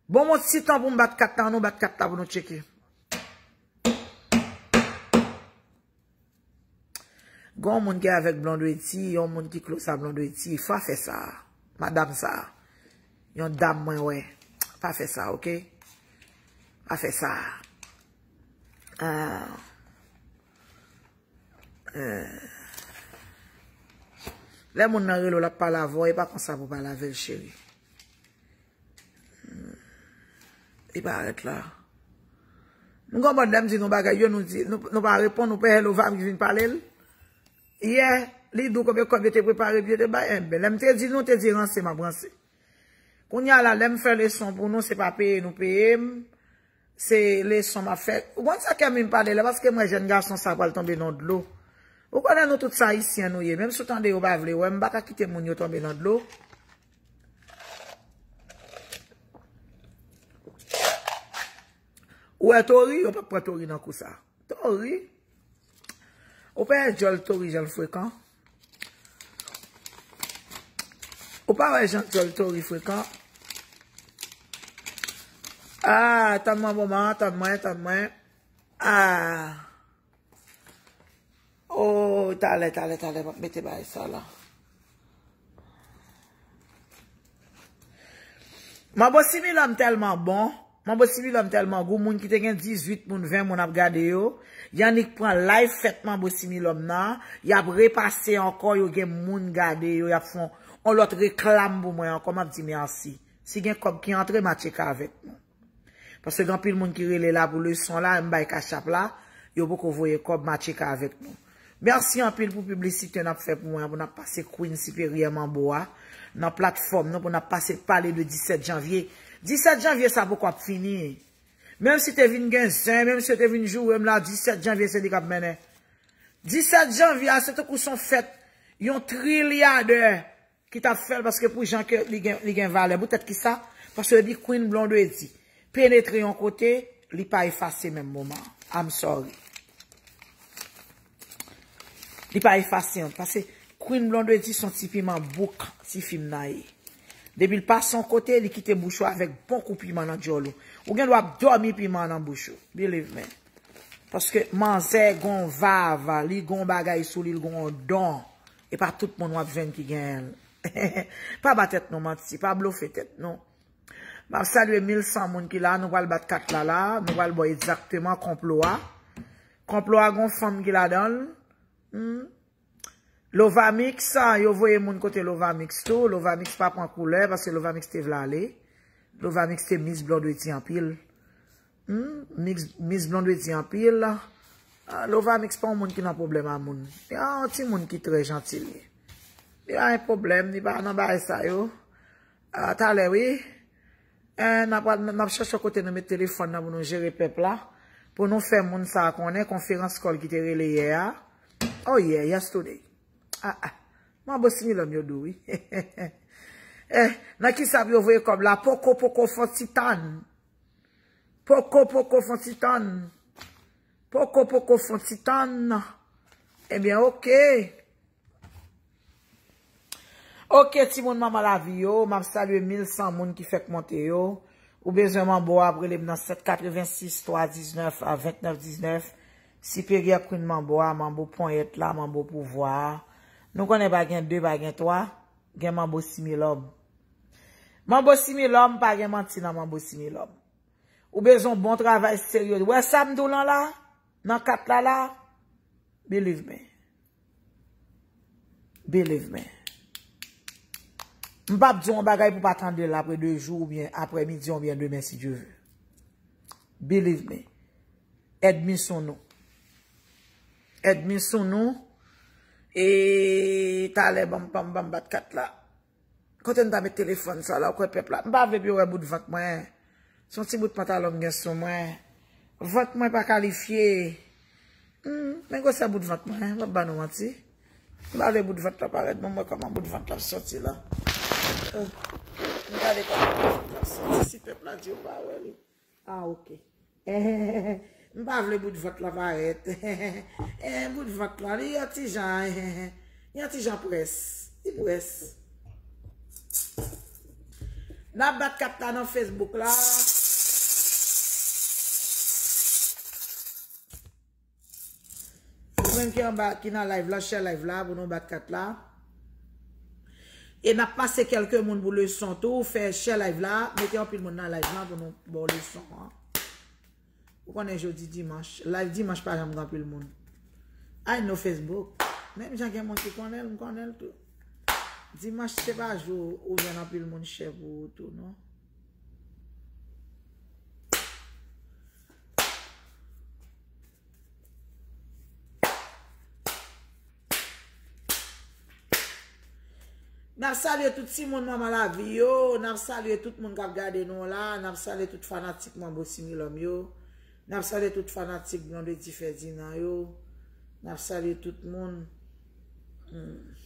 Bon, yon ti tan pou m bat kat la, nou bat kat la pou nou tcheke. Gon moun ki avèk Blondedy, yon moun ki close a Blondedy, fò fè sa. Madanm sa. Yon dam mwen wè. Pa fè sa, ok? Pa fè sa. Ah. Eh. Lè moun nan rele w, l ap pale avè w, e pa konsa pou pale avè l, cheri. Li parèt la. Nou konprann lè m di nou bagay yo, nou di, nou, nou pa reponn, nou pè Lova m ki vin pale l. Yè, li di w konbyen kòb yo te prepare, yo te bay, enben, lè m te di nou, te di ranse, m ap ranse. Kounye a la, lè m fè leson pou nou, se pa peye nou peye m, se leson m ap fè. Ou konn sa kè m vin pale la, paske m wè jèn gason sa pral tonbe nan dlo. Ou konnen nou tout se Ayisyen nou ye, menm si w tande yo pa vle wè m, m pa ka kite moun yo tonbe nan dlo. Ou wè Tori, yo p ap pran Tori nan kou sa. Tori. Ou pa wè djòl Tori jan l frekan? Ou pa wè jan djòl Tori frekan? Ah, tann mwen moman, tann mwen, tann mwen. Ah. Oh, talè, talè, talè, m ap mete bagay sa la. Manbo Similòm tèlman bon. Manbo Similòm tèlman gou. Moun ki te gen dizuit moun, ven moun ap gade yo. Y annik pran live fèt Manbo Similòm nan. Y ap repase ankò, yo gen moun gade yo. Y ap fè yon lòt reklam pou mwen ankò. M ap di mèsi. Si gen kòb ki antre, m a tcheke avèk nou. Paske gen anpil moun ki rele la pou leson la, m bay Cash App la, yo poko voye kòb, m a tcheke avèk nou. Mèsi anpil pou piblisite n ap fè pou mwen, pou n ap pase Queen Siperyè Manbo a nan platfòm nou, pou n ap pase pale de disèt janvye. Disèt janvye sa poko ap fini. Menm si te vin gen zen, menm si yo te vin joure m la, disèt janvye se li k ap mennen. Disèt janvye a, se tankou se yon fèt, yon trilyadè ki t ap fè l, paske pou jan ke li gen, li gen valè. Poutèt ki sa? Paske yo di Queen Blondedy penetre yon kote, li pa efase menm moman. I'm sorry. Li pa efase, paske Queen Blondedy se yon ti piman bouk, ti fi m nan ye. Depi l pase yon kote, li kite bouch ou avèk bon kou piman nan djòl ou. Ou gen dwa ap dòmi piman nan bouch ou. Believe me. Paske manzè gon vava, li gon bagay sou li, li gon don. E pa tout moun w ap jwenn ki genyen l. Pa ba tèt nou manti, pa blofe tèt nou. M ap salye mil san moun ki la, nou pral bat kat la la, nou pral ba w egzakteman konplo a. Konplo a gon fanm ki ladan l. Hmm. Lovamix, yo voye moun kote Lovamix tou. Lovamix pa pran koulè, paske Lovamix te vle ale. Lovamix te Miss Blondedy anpil. Hmm, Miss, Miss Blondedy anpil. Ah, Lovamix pa yon moun ki nan pwoblèm a moun. Li yon ti moun ki trè janti li ye. Li pa gen pwoblèm, li pa nan bagay sa yo. Ah, talè, wi. Eh, n ap, n ap chèche kote nou met telefòn nan pou nou jere pèp la. Pou nou fè moun sa a konnen konferans kòl ki te rele yè a. Oh yeah, yesterday. Ah, ah. Manbo Similòm yo dou, wi. Eh, nan ki sa pou yo voye kòb la? Poko, poko, fon ti tann. Poko, poko, fon ti tann. Poko, poko, fon ti tann. Ebyen, oke. Oke, timoun manman lavi yo, m ap salye mil san moun ki fèk monte yo. Ou bezwen manbo a, ap rele m nan sèt katrevensis twa diznèf a vennèf diznèf. Siperyè Queen manbo a, manbo ponyèt la, manbo pouvwa a. Nou konnen pa gen de, pa gen twa, gen manbo Similòm. Manbo Similòm, pa gen manti nan manbo Similòm. Ou bezwen bon travay serye. Wè sa m di w lan la? Nan kat la la? Believe me. Believe me. M p ap di w yon bagay pou w pa tande l apre de jou oubyen aprè midi oubyen demen si Dye ve. Believe me. Èdmi sou nou. Èdmi sou nou. E talè ban m, ban m, ban m bat kat la. Kote m ta met telefòn sa la, ou kwè pèp la? M pa vle pou yo wè bout vant mwen. Se yon ti bout pantalon m gen sou mwen. Vant mwen pa kalifye. Hmm, men gwosè bout vant mwen, m p ap ba nou manti. M pa vle bout vant la parèt, bon, m wè kòman bout vant la ap sòti la. Oh, m gade kòman bout vant la ap sòti, si pèp la di yo pa wè li. Ah, oke. M pa vle bout vant la parèt. Eh, bout vant la, li yon ti jan, eh, yon ti jan près. Li près. N ap bat kat la nan Facebook la. Ou menm ki anba, ki nan live la, share live la pou nou bat kat la. E n ap pase kèlke moun pou leson tou. Fè share live la, mete anpil moun nan live la pou nou ba w leson an. Ou konnen jodi dimanch. Live dimanch pa janm gen anpil moun. I know Facebook. Menm jan gen moun ki konnen l, m konnen l tou. Dimanch se pa jou ou jwenn anpil moun share pou ou tou, non. N ap salye tout timoun manman lavi yo, n ap salye tout moun k ap gade nou la, n ap salye tout fanatik Manbo Similòm yo, n ap salye tout fanatik Blondedy Ferdinand yo, n ap salye tout moun. Hmm.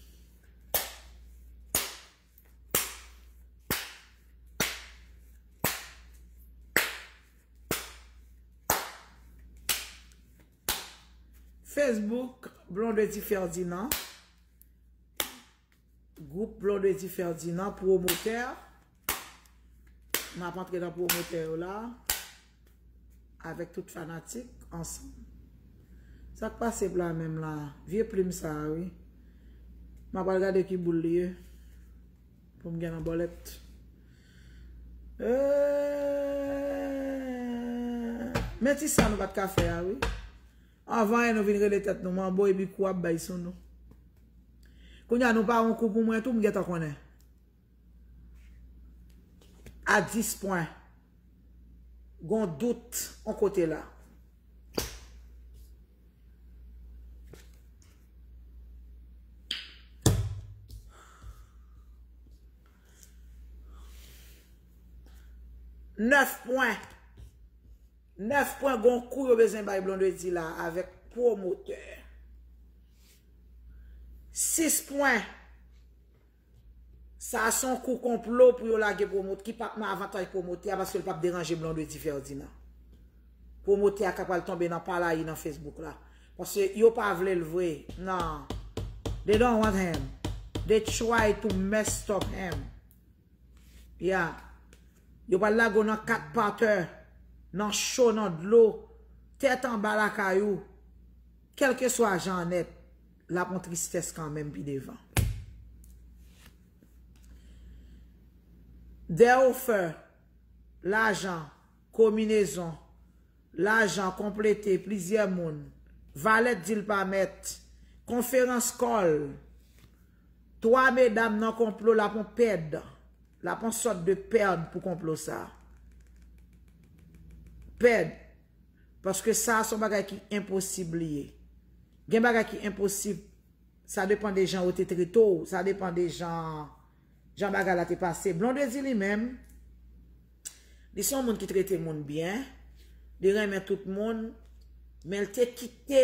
Facebook, Blondedy Ferdinand. Gwoup Blondedy Ferdinand, pwomotè. M ap antre nan pwomotè yo la. Avèk tout fanatik, ansanm. Sa k pase pla menm la? Vye plim sa a, wi. M ap al gade ki boul li ye. Pou m gen nan bòlèt. Eh, men ti sa nou pa t ka fè a, wi. Anvan yè nou vin rele tèt nou manbo epi kou ap bay sou nou. Kounye a nou pa yon kou pou mwen tou, m gentan konnen. A dis pwen. Gon dout yon kote la. Nèf pwen. Nèf pwen, gon kou yo bezwen bay Blondedy la avèk pwomotè. Sis pwen. Sa se yon kou konplo pou yo lage pwomot-, ki p ap nan avantaj pwomotè a, paske l p ap deranje Blondedy Ferdinand. Pwomotè a ka pral tonbe nan palayi nan Facebook la. Paske yo pa vle l vre. Non. They don't want him. They try to mess up him. Ya. Yo pral lage w nan kat patè, nan cho, nan dlo, tèt anba lakay ou. Kèlkeswa jan nèt, l ap yon tristès kanmenm pi devan. Dè ofè, lajan, konbinezon, lajan, konplete, plizyè moun, valèt di l pa mèt, konferans kòl, twa medam nan konplo, l ap yon pèd, l ap yon sòt de pèd pou konplo sa. Pèd. Paske sa, se yon bagay ki enposib li ye. Gen bagay ki enposib. Sa depan de jan yo te trete w. Sa depan de jan, jan bagay la te pase. Blondedy li menm, li se yon moun ki trete moun byen. Li renmen tout moun. Men l te kite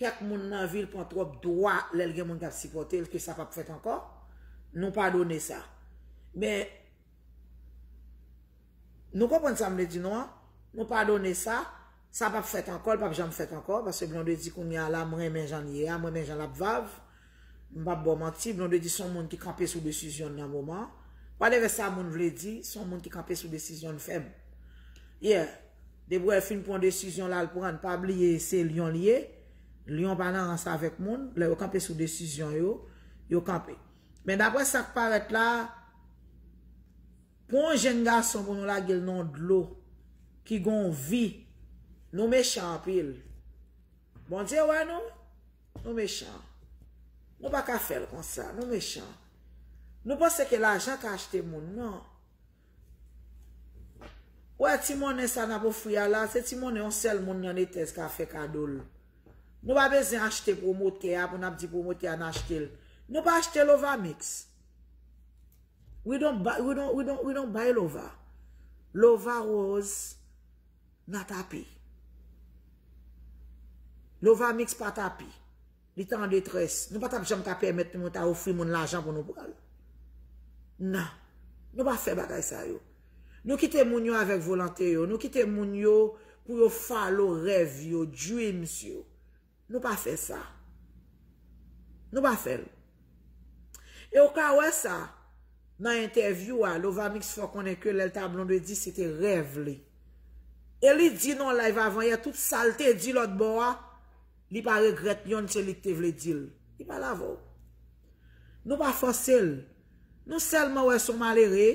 kèk moun nan vi l pran twòp dwa lè l gen moun k ap sipòte l, ke sa p ap fèt ankò. Nou padone sa. Men, nou konprann sa m vle di nou an? Nou padone sa. Sa p ap fèt ankò, l p ap janm fèt ankò, paske Blondedy kounye a la, m renmen jan l ye a, m renmen jan l ap vav. M p ap ba w manti, Blondedy se yon moun ki kanpe sou desizyon l nan moman. Whatever sa moun vle di, se yon moun ki kanpe sou desizyon l fèm. Yeah. Depi w fin pran desizyon l al pran, pa bliye se lyon l ye. Lyon pa nan rans avèk moun. Lè yo kanpe sou desizyon yo, yo kanpe. Men daprè sa k parèt la, pou yon jenn gason pou nou lage l nan dlo ki gon vi, nou mechan anpil. Bondye wè nou, nou mechan. Nou pa ka fè l konsa, nou mechan. Nou panse ke lajan ka achte moun, non. Wè, ti monnen sa n ap ofri a la, se ti monnen yon sèl moun nan Netèz ka fè kado l. Nou pa bezwen achte pwomotè a pou n ap di pwomotè a n achte l. Nou pa achte Lovamix. We don't buy, we don't, we don't, we don't buy Lova. Lova Rose, nan tapi. Lovamix pa tapi. Li t an detrès. Nou pa t ap janm ka pèmèt nou ta ofri moun lajan pou nou pran l. Non. Nou pa fè bagay sa yo. Nou kite moun yo avèk volante yo. Nou kite moun yo pou yo follow rèv yo, dreams yo. Nou pa fè sa. Nou pa fè l. E w ka wè sa nan entèvyou a, Lovamix fè w konnen ke lè l ta Blondedy, se te rèv li. E li di nan live avan yè, tout sa l te di lòt bò a, li pa regrèt yonn, se li k te vle di l. Li pale avè w. Nou pa fòse l. Nou sèlman wè se yon malere,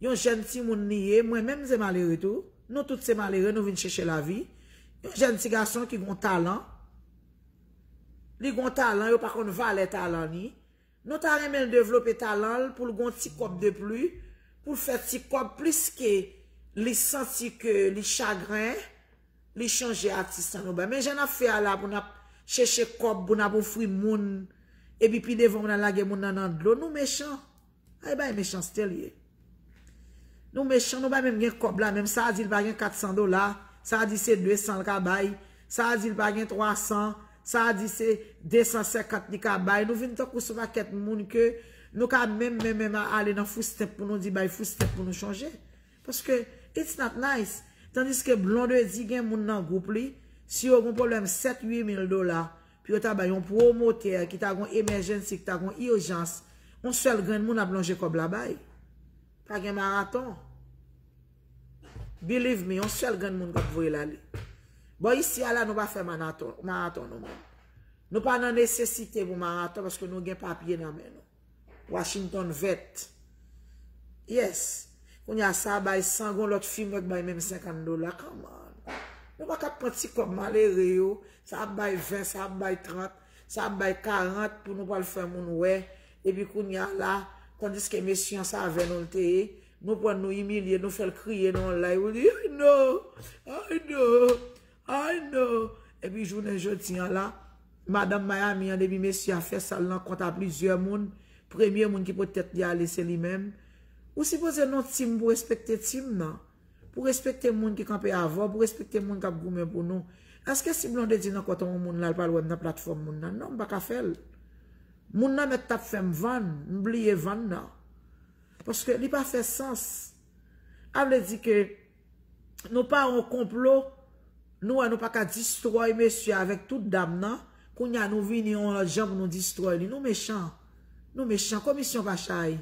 yon jèn timoun li ye, mwen menm m se malere tou. Nou tout se malere, nou vin chèche lavi. Yon jèn ti gason ki gon talan. Li gon talan, yo pa konn valè talan li. Nou ta renmen l devlope talan l pou l gon ti kòb de pli, pou l fè ti kòb plis ke li santi ke li chagren, li chanje atis lan nou bay. Men jan n ap fè a la pou n ap chèche kòb, pou n ap ofri moun, epi pi devan pou n al lage moun nan nan dlo, nou mechan. Ay bay mechanste l ye. Nou mechan, nou pa menm gen kòb la, menm sa a di l pa gen kat san dola, sa a di se de san l ka bay, sa a di l pa gen twa san, sa a di se de san senkant li ka bay. Nou vin tankou se pakèt moun ke nou ka menm, menm, menm ale nan foustenp pou nou di bay foustenp pou nou chonje. Paske it's not nice. Tandiske Blondedy gen moun nan gwoup li, si yo gon pwoblèm sèt, uit mil dola, pou yo ta bay yon pwomotè ki ta gon emèjensi, ki ta gon ijans, yon sèl grenn moun ap lonje kòb la bay. Pa gen maraton. Believe me, yon sèl grenn moun k ap voye l ale. Bò isi a la, nou pa fè manaton, maraton nou menm. Nou pa nan nesesite pou maraton paske nou gen papye nan men nou. Washington vèt. Yes. Kounye a sa bay san, gon lòt fi m wè k bay menm senkant dola. Come on. Nou pa ka pran ti kòb malere yo. Sa ap bay ven, sa ap bay trant, sa ap bay karant pou nou pral fè moun wè. Epi kounye a la, tandiske mesye an se avè nou l te ye, nou pran nou imilye, nou fè l kriye nan yon live. Ou di, I know, I know, I know. Epi jounen jodi an la, madanm Miami an, depi mesye a fè sa l nan kont a plizyè moun, premye moun ki pot tèt li ale se li menm. Ou sipoze non tim pou respekte tim nan. Pou respekte moun ki kanpe avè w, pou respekte moun k ap goumen pou nou. Èske si Blondedy nan kont yon moun la, l pral wè m nan platfòm moun nan? Non, m pa ka fè l. Moun nan mèt t ap fè m vann, m bliye vann nan. Paske li pa fè sans. A vle di ke nou pa yon konplo, nou wè nou pa ka destroy mesye avèk tout dam nan. Kounye a nou vini yon lòt jan pou nou destroy li. Nou mechan. Nou mechan. Komisyon pa chay.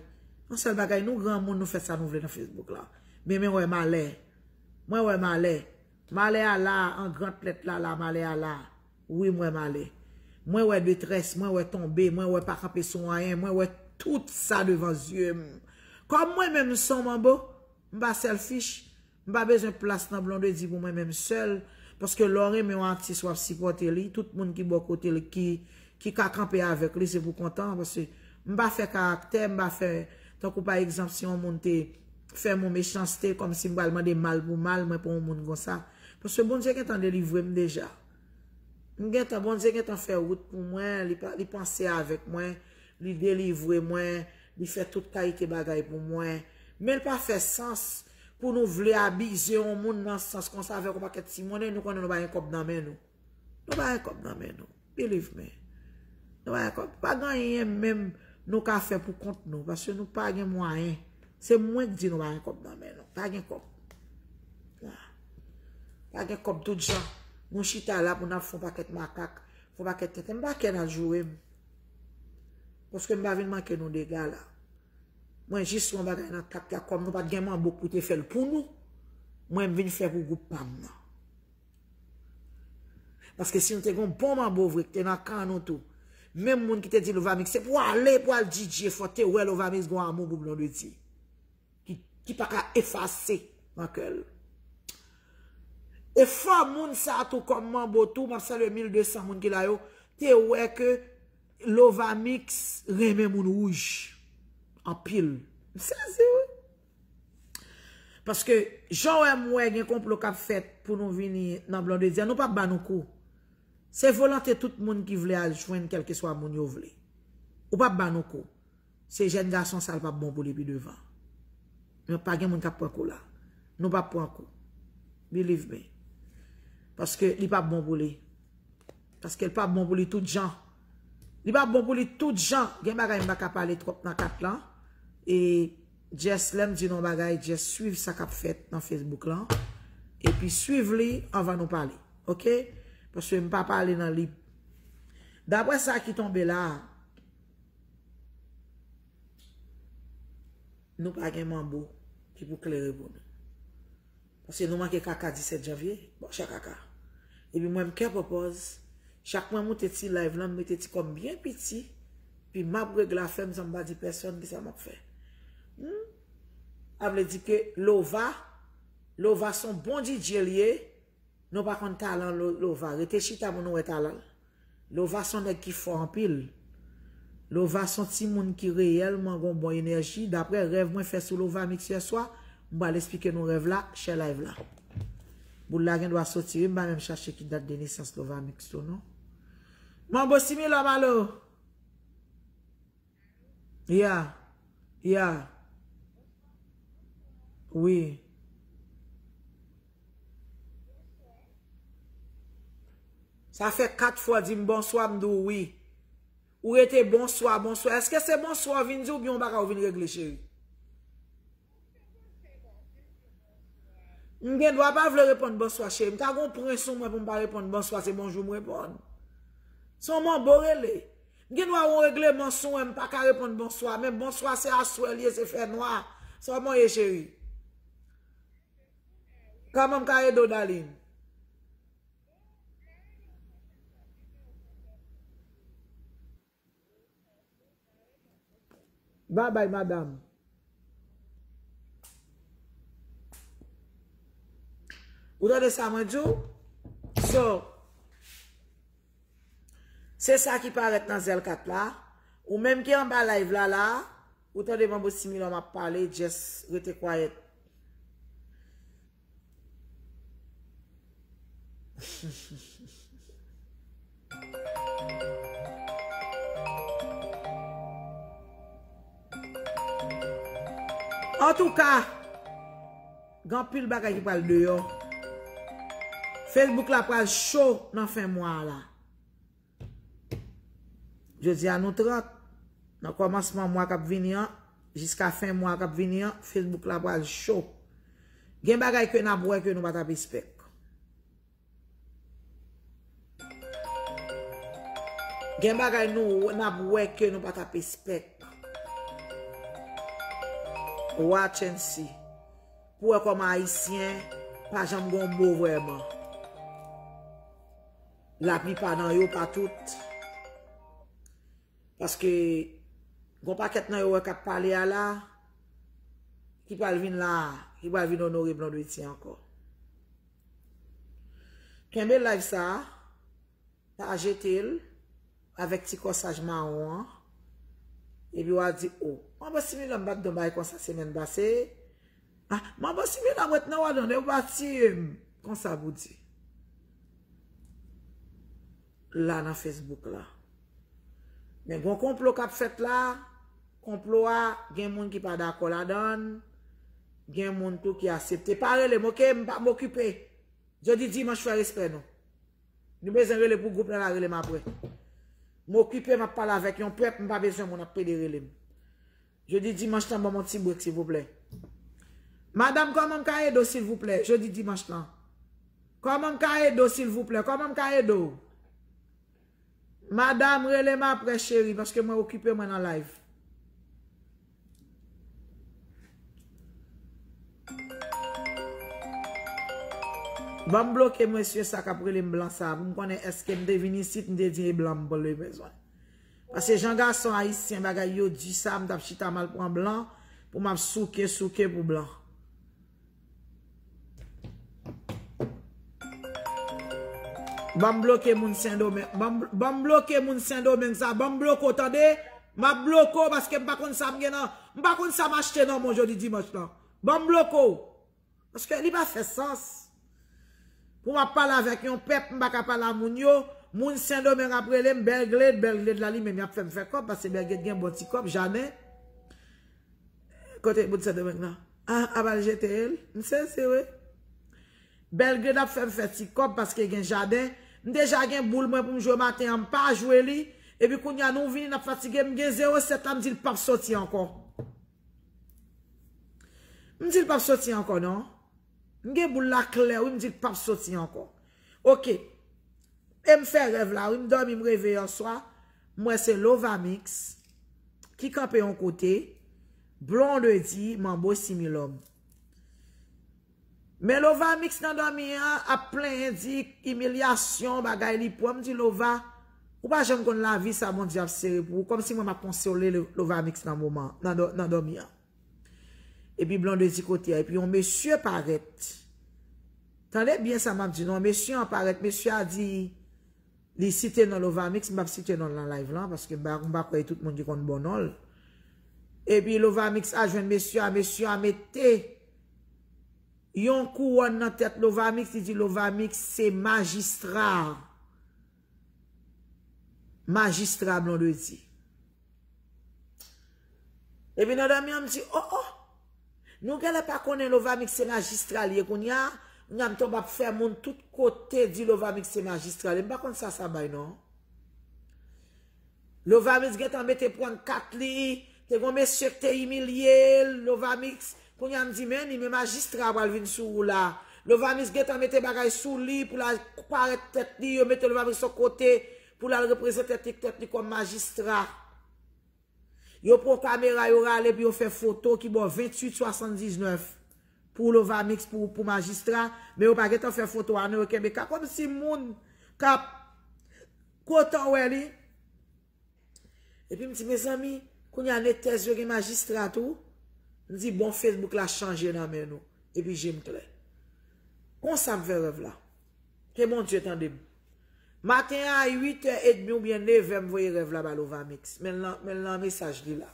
Yon sèl bagay, nou granmoun, nou fè sa nou vle nan Facebook la. Men men wè malè. Mwen wè malè. Malè a la, an gran lèt la, la, malè a la. Wi, m wè malè. Mwen wè detrès, mwen wè tonbe, mwen wè pa kanpe sou anyen, mwen wè tout sa devan zye m. Kòm mwen menm m se yon manbo, m pa selfish, m pa bezwen plas nan Blondedy pou mwen menm sèl, paske lè w renmen yon atis, w ap sipòte li, tout moun ki bò kote l, ki, ki ka kanpe avèk li, se pou kontan, paske m pa fè karaktè, m pa fè, tankou pa egzanp, si yon moun te fè m yon mechanste, kòmsi m pral mande mal pou mal, mwen pa yon moun konsa. Paske Bondye gentan delivre m deja. M gentan, Bondye gentan fè wout pou mwen, li, pa- li panse avèk mwen, li delivre mwen, li fè tout kalite bagay pou mwen. Men l pa fè sans pou nou vle abize yon moun nan sans konsa avèk yon pakèt ti monnen, nou konnen nou pa gen kòb nan men nou. Nou pa gen kòb nan men nou. Believe me. Nou pa gen kòb. Pa gen anyen menm nou ka fè pou kont nou, paske nou pa gen mwayen. Se mwen k di nou pa gen kòb nan men nou. Pa gen kòb. Pa gen kòb tout jan. Nou chita la pou n ap fè yon pakèt makak, fè yon pakèt tenten. M pa kè n al joure m. Paske m pa vin manke nou dega la. Mwen jis yon bagay nan kat la, kòm nou pa t gen manbo pou te fè l pou nou, mwen m vin fè pou gwoup pa m nan. Paske si nou te gen yon bon manbo vre ki te nan kan nou tou, menm moun ki te di Lovamix se pou ale, pou al D J, fò te wè Lovamix gen yon amou pou Blondedy ki, ki pa ka efase nan kè l. E fò moun sa tou kòm manbo tou, m ap salye mil de san moun ki la yo, te wè ke Lovamix renmen moun wouj anpil. M sezi, wi. Paske jan w wè m wè gen konplo k ap fèt pou nou vini nan Blondedy a, nou p ap ba nou kou. Se volonte tout moun ki vle al jwenn kèlkeswa moun yo vle. Ou p ap ba nou kou. Se jèn gason sa l p ap bon pou li pi devan. Men pa gen moun k ap pran kou la. Nou p ap pran kou. Believe me. Paske li p ap bon pou li. Paske l p ap bon pou li tout jan. Li p ap bon pou li tout jan. Gen bagay m pa ka pale twòp nan kat lan. E just lè m di nou yon bagay, just swiv sa k ap fèt nan Facebook lan. Epi swiv li anvan nou pale. Oke? Paske m pa pale nan li. Daprè sa ki tonbe la, nou pa gen manbo ki pou klere pou nou. Paske nou manke kaka disèt janvye, bon, chè kaka. Epi mwen, m kè pòpòz, chak mwen moute ti live lan, m mete ti kò m byen piti, pi m ap regle afè m san m pa di pèsonn kisa m ap fè. Hmm? Sa vle di ke Lova, Lova se yon bon D J l ye, nou pa konn talan Lo- Lova. Rete chita pou nou wè talan l. Lova se yon nèg ki fò anpil. Lova se yon timoun ki reyèlman gen yon bon enèji. Daprè rèv mwen fè sou Lovamix yè swa, m pral esplike nou rèv la, share live la. Boul la gen dwa soti, wi, m pa menm chache ki dat de nesans Lovamix tou, non. Manbo Similòm, alo. Ya. Ya. Wi. Sa fè kat fwa w di m bonswa, m di w wi. Ou rete bonswa, bonswa. Èske se bonswa w vin di oubyen yon bagay ou vin regle, cheri? M gen dwa pa vle reponn bonswa, cheri. M ta gon pwen sou mwen pou m pa reponn bonswa, se bonjou m reponn. Se yon manbo rele. M gen dwa yon regleman sou mwen, m pa ka reponn bonswa, men bonswa se aswè l ye, se fè nwa. Sa w mwen ye, cheri? Kòman m ka ede w, darling? Babay, madanm. Ou tande sa mwen di w? So, se sa ki parèt nan zèl kat la. Ou menm ki anba live la, la, ou tande manbo Similòm ap pale, just rete kwayèt. Antouka, gen anpil bagay ki pral deyò. Facebook la pral cho nan fen mwa la. Jodi a nou trant, nan kòmansman mwa k ap vini an, jiska fen mwa k ap vini an, Facebook la pral cho. Gen bagay ke n ap wè ke nou pa t ap espèk. Gen bagay nou, n ap wè ke nou pa t ap espèk. Watch and see. Pou wè kòman Ayisyen pa janm gon mo vrèman. Laplipa nan yo, pa tout. Paske gon pakèt nan yo wè k ap pale a la, ki pral vin la, ki pral vin onore Blondedy ankò. Kenbe live sa, pa jete l avèk ti kòsaj mawon an. Epi w a di, o, manbo Similòm bat don bay konsa semèn pase. Ah, manbo Similòm ret nan wadon, yo pa tiye m. Konsa pou di. la nan Facebook la. Men gon konplo k ap fèt la, konplo a, gen moun ki pa dakò ladan l, gen moun tou ki aksepte. Pa rele m, oke? M pa m okipe. Jodi dimanch, fè respè nou. Nou bezwen rele pou gwoup nan la, rele m apre. M okipe, m ap pale avèk yon pèp, m pa bezwen moun ap pede rele m. Jodi dimanch lan, ban m yon ti brek, silvouplè. Madanm, kòman m ka ede w, silvouplè, jodi dimanch lan? Kòman m ka ede w, silvouplè? Kòman m ka ede w? Madanm, rele m apre, cheri, paske mwen okipe, mwen nan live. Ban m bloke mesye sa k ap rele m blan sa, pou m konnen èske m te vin isit, m te di e blan m pral bezwen. Paske jan gason ayisyen bagay yo di sa, m t ap chita m al pran blan, pou m ap souke, souke pou blan. Ban m bloke moun Sendomeng. Ban m, ban m bloke moun Sendomeng sa. Ban m bloke w, tande? M ap bloke w paske m pa konn sa m gen nan. M pa konn sa m achte nan men w jodi dimanch lan. Ban m bloke w. Paske li pa fè sans. Pou m ap pale avèk yon pèp, m pa ka pale a moun yo. Moun Sendomeng ap rele m Bèlgled, Bèlgled la li menm y ap fè m fè kòb, paske Bèlgled gen bon ti kòb, jaden. Kote bout Sendomeng nan? Ah, a bal jete l. M sezi wi. Bèlgrèd ap fè m fè ti kòb paske gen jaden. M deja gen boul mwen pou m jwe maten an, m pa jwe li. Epi kounye a nou vini n ap fatige, m gen zewo sèt la, m di l p ap soti ankò. M di l p ap soti ankò non. M gen boul la klè wi, m di l p ap soti ankò. Oke. E m fè rèv la wi, m dòmi, m reve yèswa, m wè se Lovamix ki kanpe yon kote, Blondedy, Manbo Similòm. Men Lovamix nan dòmi an ap plenyen, di imilyasyon, bagay li pran, m di Lova, ou pa janm konn lavi sa Bondye ap sere pou ou, kòmsi mwen m ap konsole Lo-, Lovamix nan moman, nan dò-, nan dòmi an. Epi Blondedy kote a, epi yon mesye parèt. Tande byen sa m ap di nou, mesye an parèt, mesye a di, li site non Lovamix, m p ap site non l nan live lan, paske m pa, m pa kwè e tout moun ki konn bon non l. Epi Lovamix al jwenn mesye a, mesye a mete yon kouwòn nan tèt Lovamix, li di Lovamix se majistra. Majistra Blondedy. Epi nan dòmi an, m di, oh, oh! Nou genlè pa konnen Lovamix se majistra li ye kounye a. Kounye a m tonbe ap fè moun tout kote di Lovamix se majistra li ye. M pa konn sa sa bay non. Lovamix gentan mete pran kat li, te gon mesye k te imilye l, Lovamix. Kounye a m di, men ni men majistra pral vin sou ou la. Lovamix gentan mete bagay sou li pou l al parèt tèt li, yo mete Lovamix yon kote pou l al reprezante tèt li, tèt li kòm majistra. Yo pran kamera, yo rale pou yo fè foto ki bò venntuit swasanndiznèf pou Lovamix, pou, pou majistra, men yo pa gentan fè foto a non, yo kenbe ka kòmsi moun k ap kontan wè li. Epi m di, mezanmi, kounye a Netez yo gen majistra tou? M di, bon, Facebook la chanje nan men nou. Epi je m klè. Konsa m fè rèv la. Ke Bondye tande m. Maten an, a uit è edmi oubyen nevè, m voye rèv la ba Lovamix. Men l nan, men l nan mesaj li la.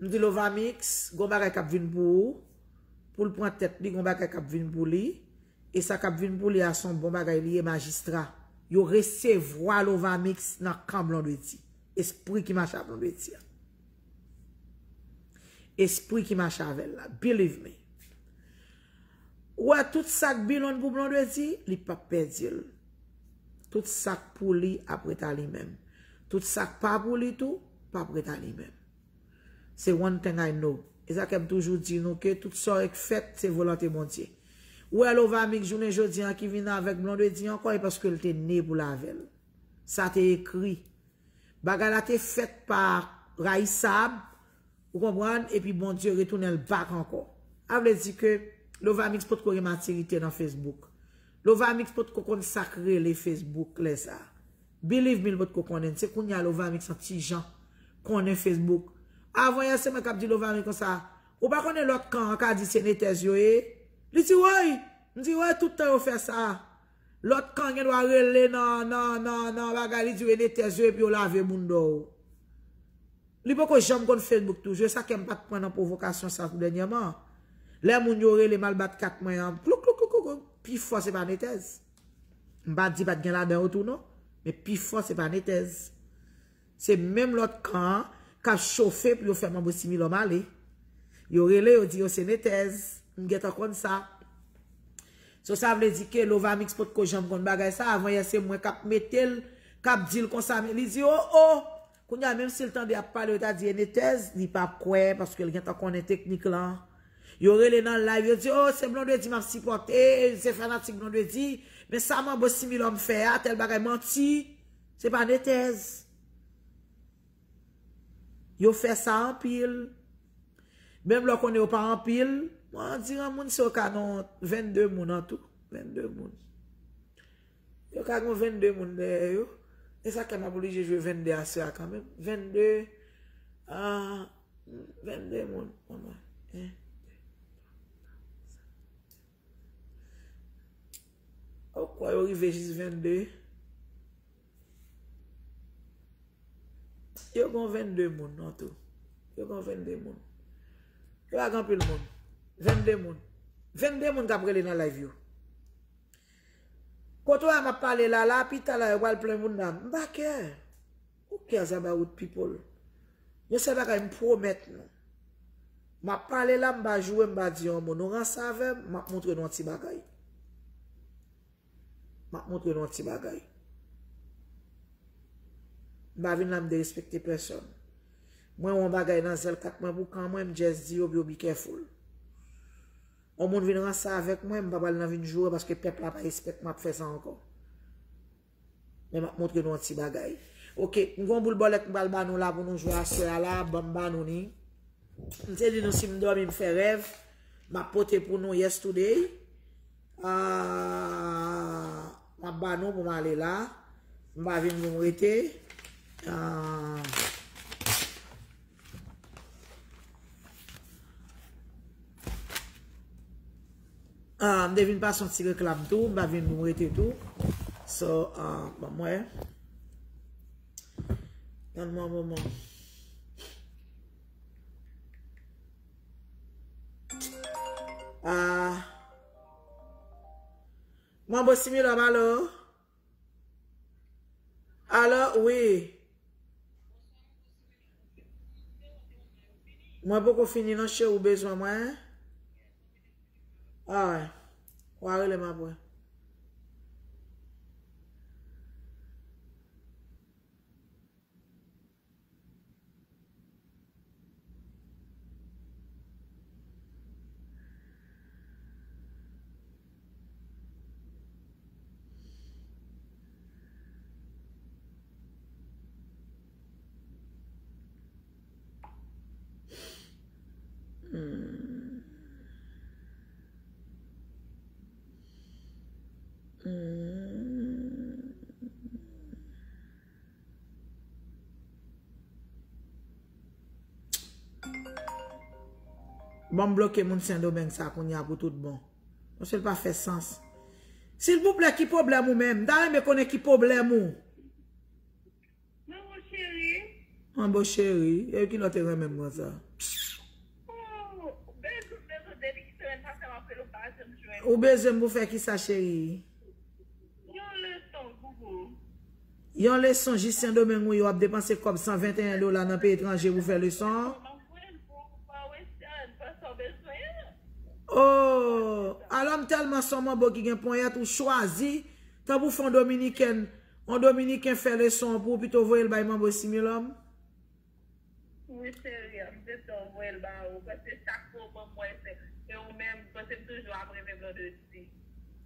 M di Lovamix, gon bagay k ap vin pou ou. Pou l pran tèt li, gon bagay k ap vin pou li. E sa k ap vin pou li a, se yon bon bagay li ye, majistra. Yo resevwa Lovamix nan kan Blondedy. Espri ki mache a Blondedy a. Espri ki mache avè l la. Believe me. Ou wè tout sa k bilonn pou Blondedy, li p ap pèdi l. Tout sa k pou li ap ret a li menm. Tout sa k pa pou li tou, p ap ret a li menm. Se one thing I know. E sa ke m toujou di nou ke tout sa w k fèt, se volonte Bondye. Ou wè Lovamix jounen jodi an ki vin avèk Blondedy ankò, e paske l te ne pou l avè l. Sa te ekri. Bagay la te fèt pa rayisab, ou konprann, epi Bondye retounen l back ankò. Sa vle di ke Lovamix potko gen matirite nan Facebook. Lovamix potko konn sa k rele Facebook lè sa a. Believe me, l potko konnen. Se kounye a Lovamix an ti jan konnen Facebook. Avan yè se mwen k ap di Lovamix konsa, ou pa konnen lòt kan an ka di se Netez yo ye? Li di, woy! M di, woy, tout tan yo fè sa. Lòt kan gen dwa rele nan, nan, nan, nan bagay, li di, e Netez yo, epi yo lave bounda w. Li poko janm konn Facebook toujou, e sa kè m pa t pran nan pwovokasyon sa tou dènyèman. Lè moun yo rele m al bat kat mwen an, klouk, klouk, klouk, klouk, klouk, pifò se pa Netez. M pa di pa t gen ladan yo tou non. Men pifò se pa Netèz. Se menm lòt kan an k ap chofe pou yo fè Manbo Similòm ale. Yo rele, yo di yo se Netèz. M gentan konn sa. So sa vle di ke Lovamix potko janm konn bagay sa. Avan yè se mwen k ap mete l, k ap di l konsa. Men li di, o, o! Kounye a, menm si l tande y ap pale, yo ta di e Netèz, li p ap kwè, paske l gentan konnen teknik lan. Yo rele nan live, yo di, o, se Blondedy m ap sipòte, se fanatik Blondedy. Men sa Manbo Similòm fè a, tèl bagay, manti. Se pa Netèz. Yo fè sa anpil. Menm lè w konnen yo pa anpil, mwen andiran moun se yo ka nan vennde moun an tou. Vennde moun. Yo ka gen vennde moun dèyè yo. E sa k fè m ap oblije jwe vennde aswè a kanmenm. Vennde, ah, vennde moun. Kòman? En, de, twa, kat, senk. Ou kwè yo rive jis vennde? Yo gen vennde moun, non, tou. Yo gen vennde moun. Yo pa gen anpil moun. Vennde moun. Vennde moun k ap rele nan live yo. Kote w a m ap pale la, la, pita la, yo pral plen moun la. M pa care. Who cares about people? Yon sèl bagay m pwomèt nou. M ap pale la, m pa joure, m pa di yon mo. Nou ranse avè m, m ap montre nou yon ti bagay. M ap montre nou yon ti bagay. M pa vin la m derespekte pèsòn. Mwen wè yon bagay nan zèl kat mwen pou kan mwen, m just di yo pou yo be careful. Yon moun vin ranse avèk mwen, m pa pral nan vin joure paske pèp la pa respèk m ap fè sa ankò. Men m ap montre nou yon ti bagay. Oke, m gen yon boul bòlèt m pral ba nou la pou nou jwe aswè a la, ban m ba nou ni. M te di nou si m dòmi m fè rèv, m ap pote pou nou yesterday. Ah, m ap ba nou pou m ale la. M pa vin pou m rete. Ah. Ah, m te vin pase yon ti reklam tou, m pa vin pou m rete tou. So, ah, ban m wè. Tann mwen yon moman. Ah. Manbo Similòm, alo? Alo, wi. Mwen poko fini non, cheri, ou bezwen mwen? Alright. W a rele m apre. Hmm. Hmm. Ban m bloke moun Sendomeng sa kounye a pou tout bon. Paske l pa fè sans. Silvouplè, ki pwoblèm ou menm? M ta renmen konnen ki pwoblèm ou. Manbo cheri. Manbo cheri. E ki lè w te renmen m konsa? Oh, bezwen, bezwen, depi ki semèn pase m ap rele w pa janm jwenn. Ou bezwen m pou fè kisa, cheri? Yon leson, boubou. Yon leson, jis Sendomeng ou ye, w ap depanse kòb san venteyen dola nan peyi etranje pou fè leson an? M ap voye l pou ou pa Western, pa sa w bezwen an. Oh, alò m tèlman se yon manbo ki gen ponyèt ou chwazi, tanpri fè yon dominiken, yon dominiken fè leson an pou ou, pito voye l bay manbo Similòm. Wi, cheri, m te di w voye l ba ou, paske chak moman m wè se, e ou menm, paske m toujou ap reve Blondedy.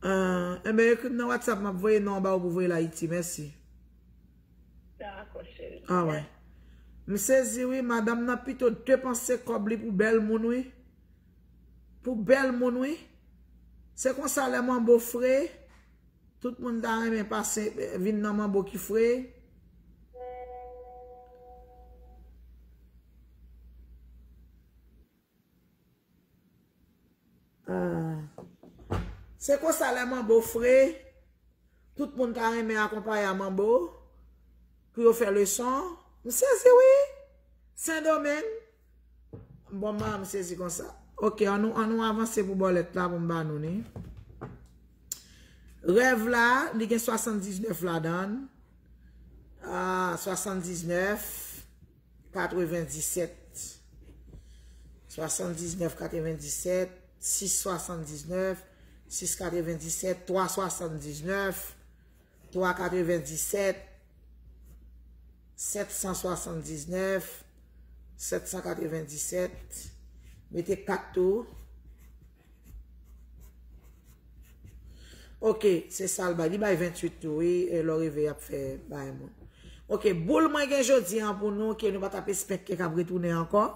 Ah, enben, ekri m nan WhatsApp, m ap voye non an ba ou pou voye l Ayiti. Mèsi. Dakò, cheri. Ah, wè. M sezi, wi, madanm nan pito depanse kòb li pou bèl moun, wi. Pou bèl moun, wi. Se konsa lè manbo fre, tout moun ta renmen pase, vin nan manbo ki fre. Ah. Se konsa lè manbo fre, tout moun ta renmen akonpaye a manbo pou yo fè leson. M sezi, wi. Sendomeng. Bon, m sezi konsa. Oke, ann nou, ann nou avanse pou bòlèt la pou m ba nou ni. Rèv la, li gen swasanndiznèf ladan l. Ah, swasanndiznèf, katrevenndisèt. Swasanndiznèf, katrevenndisèt, sis swasanndiznèf, sis katrevenndisèt, twa swasanndiznèf, twa katrevenndisèt, sèt san swasanndiznèf, sèt san katrevenndisèt. Mete kat tou. Ok, se sa l bay. Li bay venntuit tou, wi. E lè w rive, y ap fè bay moun. Ok, boul mwen gen jodi an pou nou, ke nou pa t ap espèk ke k ap retounen ankò.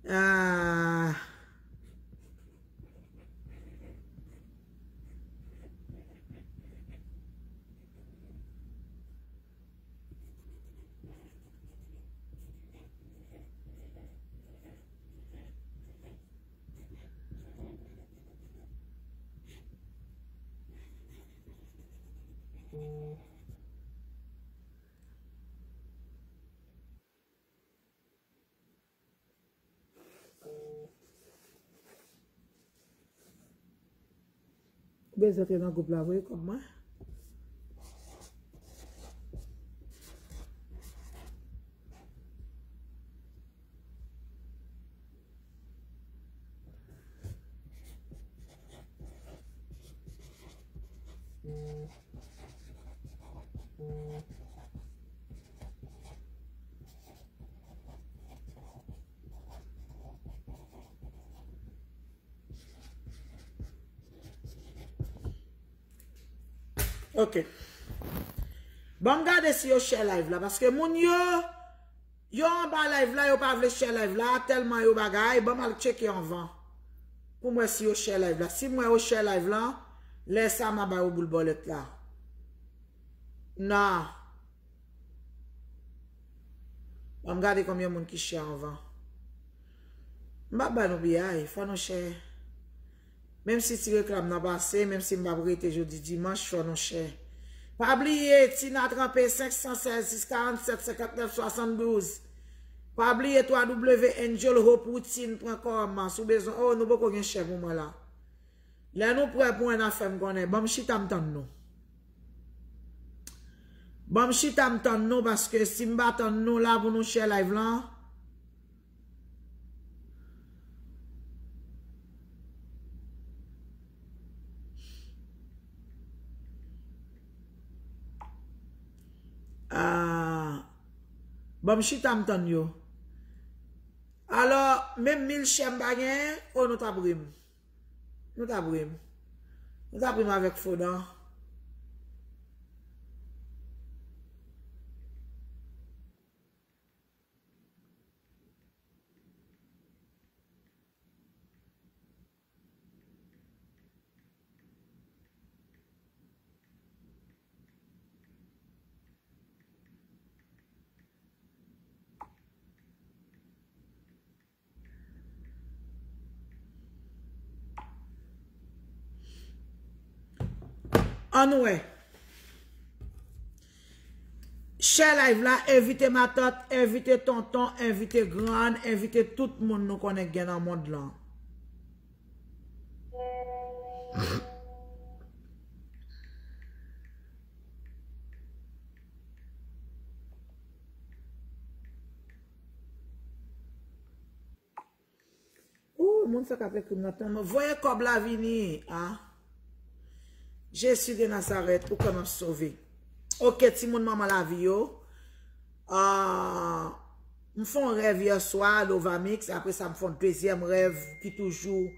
Ah. Ou bezwen antre nan gwoup la vre kòm mwen. Ok. Ban m gade si yo share live la, paske moun yo, yo anba live la, yo pa vle share live la, tèlman yo bagay, ban m al tcheke anvan. Pou m wè si yo share live la. Si m wè yo share live la, lè sa m a ba yo boul bòlèt la. Nan. Ban m gade konbyen moun ki share anvan. M p ap ba nou piyay, fò nou share. Menm si ti reklam nan pase, menm si m p ap rete jodi dimanch, fò nou share. Pa bliye, Tina Tranpe, senk san sèz, sis karannsèt, senkantnèf, swasanndouz. Pa bliye, twa w w w angel hope routine pwen kòm, si w bezwen, oh, nou poko gen share pou mwen la. Lè nou prè pou yon afè m konnen, ban m chita m tann nou. Ban m chita m tann nou, paske si m pa tann nou la pou nou share live lan, ah, ban m chita m tann yo. Alò, menm mil share m pa genyen, o nou t ap ri m. Nou t ap ri m. Nou t ap ri m avèk Fodan. Ann wè. Share live la, envite matant, envite tonton, envite grann, envite tout moun nou konnen k gen nan mond lan. Ooh, moun sa k ap ekri m nan tann mwen. Voye kòb la vini, a. Jezi de Nazarèt, ou kwè m ap sove. Ok, timoun manman lavi yo. Ah, m fè yon rèv yè swa, Lovamix. Apre sa, m fè yon dezyèm rèv ki toujou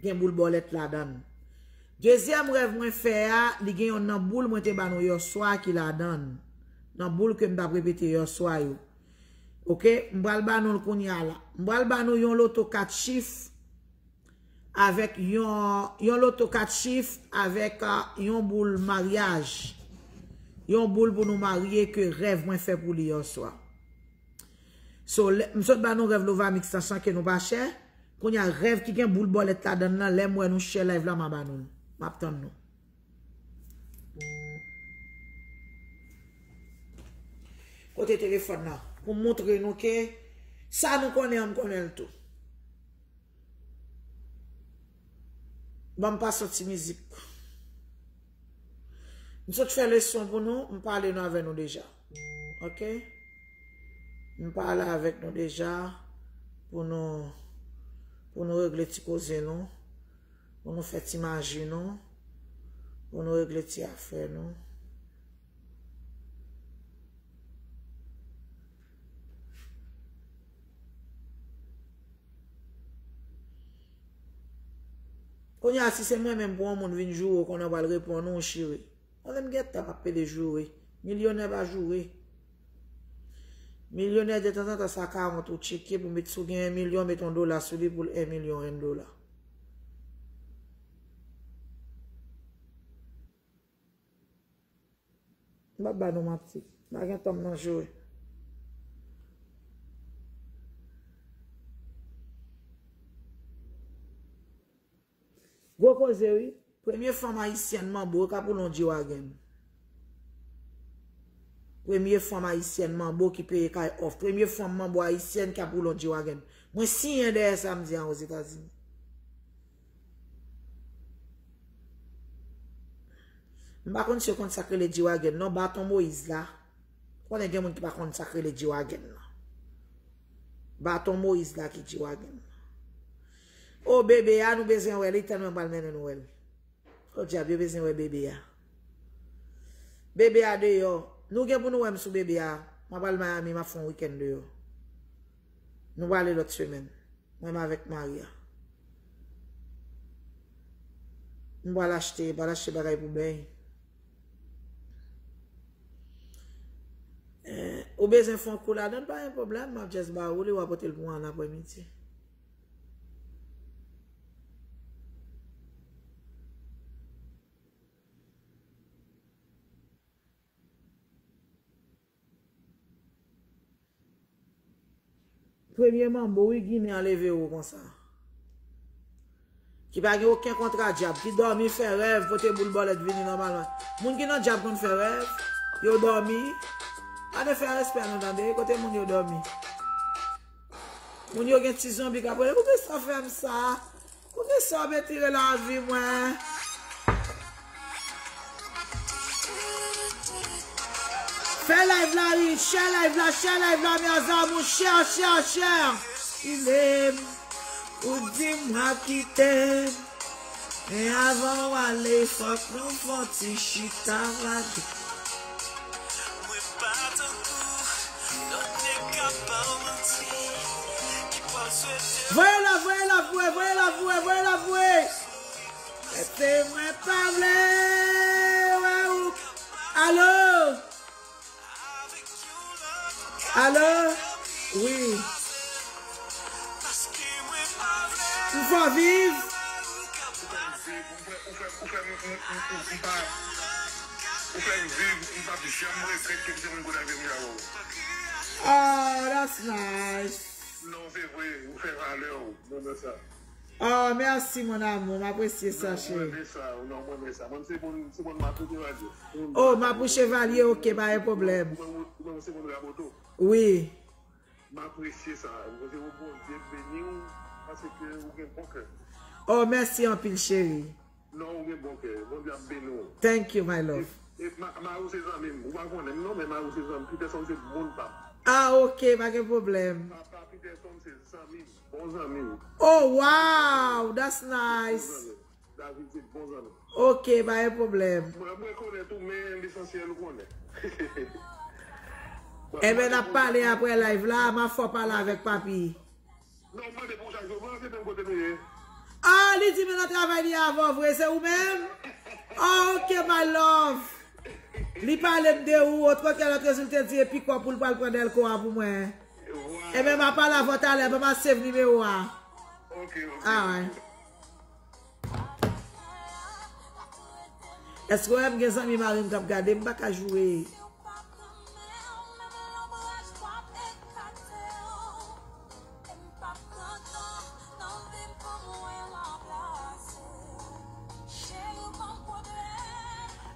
gen boul bòlèt ladan l. Dezyèm rèv mwen fè a, li gen yonn nan boul mwen te ba nou yè swa ki ladan l. Nan boul ke m t ap repete yè swa yo. Ok, m pral ba nou l kounye a la. M pral ba nou yon loto kat chif avèk yon, yon loto kat chif avèk, ah, yon boul maryaj. Yon boul pou nou marye ke rèv mwen fè pou li yè swa. So, lè, m sot ba nou rèv Lovamix lan san ke nou pa share. Kounye a, rèv ki gen boul bòlèt ladan l lan, lè m wè nou share live la, m a ba nou l. M ap tann nou. Kote telefòn nan? Pou m montre nou ke sa nou konnen an, m konnen l tou. Ban m pase yon ti mizik. M sot fè leson pou nou, m pale nou avè nou deja. Ok? M pale avèk nou deja pou nou, pou nou regle ti koze nou, pou nou fè ti maji nou, pou nou regle ti afè nou. Kounye a, si se mwen menm pou yon moun vin joure w, konnen w pral reponn ou chire. Mwen menm gentan ap pede joure. Milyonè pa joure. Milyonè detanzantan sa ka wont ou tcheke pou met si w gen yon milyon, met yon dola sou li pou l yon milyon, yon dola. M ap ba nou manti. M pa gen tan m nan joure. Gwo koze wi. Premye fanm ayisyèn manbo k ap woule yon G-Wagon. Premye fanm ayisyèn manbo ki peye kay òf. Premye fanm manbo ayisyèn k ap woule yon G-Wagon. Mwen siyen dèyè sa m di an Ozetazini. M pa konn si yo konn sa k rele G-Wagon non, baton Moyiz la. Konnen gen moun ki pa konn sa k rele G-Wagon nan. Baton Moyiz la ki G-Wagon nan. O bebe a, nou bezwen wè l, li tèlman pral mennen nou wè l. O dyab, yo bezwen wè bebe a. Bebe a deyò. Nou gen pou nou wè m sou bebe a. M ap al Miami, m ap fè yon wikenn deyò. Nou prale lòt semèn. Mwen menm avèk Maria. M pral achte, pral achte bagay pou beny. Eh, ou bezwen fè yon kou ladan, pa gen pwoblèm, m ap just ba ou li, w a pote l pou mwen an aprèmidi. Premye manbo wi Ginen an leve wo konsa. Ki pa gen okenn kontra dyab, ki dòmi fè rèv, pote boul bòlèt vini nòmalman. Moun ki nan dyab konn fè rèv, yo dòmi. Gade fè respè nou tande, kote moun yo dòmi. Moun yo gen ti zonbi k ap rele, poukisa w fè m sa? Poukisa w ap etire lavi mwen? Fè live la wi, share live la, share live la, mes amours, share, share, share. Kile m, ou di m w ap kite m. Men avan w ale, fòk nou fè yon ti chita vage. Mwen pa tankou lòt nèg k ap ba w manti, ki pral swete. Voye la, voye la, voye, voye la, voye, voye la, voye. Mete mwen pa vle wè ou. Alo? Alo? Wi. M fè w viv. Ou fè m viv, m pa, ou fè m viv, m p ap janm regrèt ke m te konn kote avè m avè w. Oh, that's nice. Non, se vre, ou fè valè w, mwen nan sa. Oh, merci, mon amour, m apresye sa, cheri. Non, mwen renmen sa, non, mwen renmen sa. Mwen, se moun, se moun m ap koute radyo. Oh, m ap ou chevalye, ok, pa gen pwoblèm. Ou, ou, ou, se moun Raboto. Wi. M apresye sa. Mwen se ou Bondye beni w, paske ou gen bon kè. Oh, mèsi anpil, cheri. Non, ou gen bon kè. Bondye ap beni w. Thank you, my love. E, e ma, mari w se zanmi m. Ou pa konnen m non, men mari w se zanmi m. Peterson se moun pa m. Ah, ok, pa gen pwoblèm. Papa Peterson se zanmi m. Bon zanmi m. Oh, wow, that's nice. Bon zanmi. David se bon zanmi. Ok, pa gen pwoblèm. Mwen, mwen konnen tou, men lesansyèl ou konnen. Enben, n ap pale apre live la, m ap fè w pale avèk papi. Non, mwen mande pou chak jou, mwen se menm kote nou ye. Ah, li di men nan travay li avè w vre, se ou menm? Ah, ok, my love. Li pale m de ou, otrè kè lòt rezilte di epi kò pou l pral pran dèlko a pou mwen. Enben, m ap pale avè w talè, ban m a save nimewo a. Ok, ok. Alright. Èske w wè m gen zanmi mari m k ap gade m, m pa ka joure.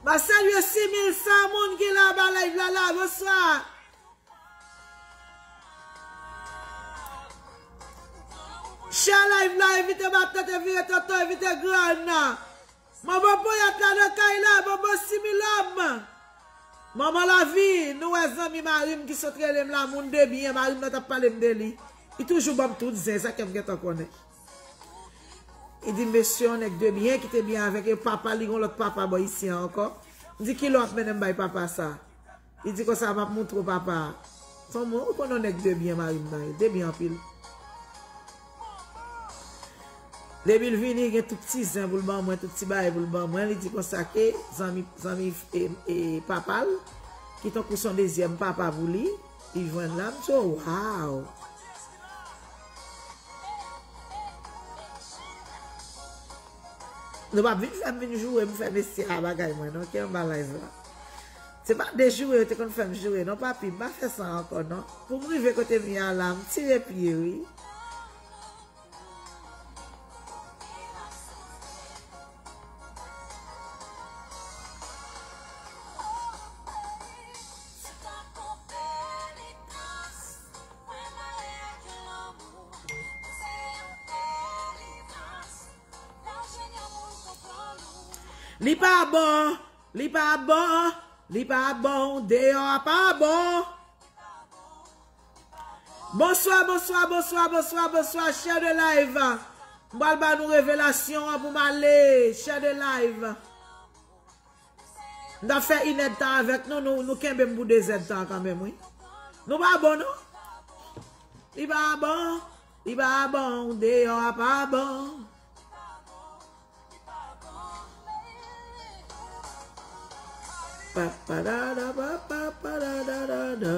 M ap salye sis mil san moun ki la anba live la, la, bonswa. Share live la, envite matant, envite tonton, envite grann nan. Manman Poyèt la nan kay la, manman Similòm. Manman Lavi, nou wè zanmi mari m ki sot rele m la, moun de byen, mari m nan t ap pale m de li. Li toujou ban m tout zen, sa kè m gentan konnen. Li di, mesye, yon nèg de byen ki te byen avèk, e papa li, yon lòt papa bò isi a ankò. M di, ki lè w ap mennen m bay papa sa? Li di konsa, m ap moutre w papa a. Fanm mwen, ou konnen yon nèg de byen mari m nan ye, de byen anpil. Depi l vini, gen tout ti zen pou l ban mwen, tout ti bagay pou l ban mwen. Li di konsa ke zanmi, zanmi e, e papa l, ki tankou son dezyèm papa pou li, li jwenn la. M di, oh, waw! Nou p ap vin fè m vin joure m fè mesye a bagay mwen non, ki anba live la. Se pa de joure yo te konn fè m joure non, papi, m pa fè sa ankò non. Pou m rive kote m ye a la, m tire pye wi. Li pa bon, li pa bon, li pa bon, deyò a pa bon. Bonswa, bonswa, bonswa, bonswa, bonswa, share the live. M pral ba nou revelasyon an pou m ale. Share the live. M t ap fè inèdtan avèk nou, nou, nou kenbe m pou dezèdtan kanmenm, wi. Nou pa bon, non? Li pa bon, li pa bon, deyò a pa bon. Pa, pa, da, da, pa, pa, pa, da, da, da, da.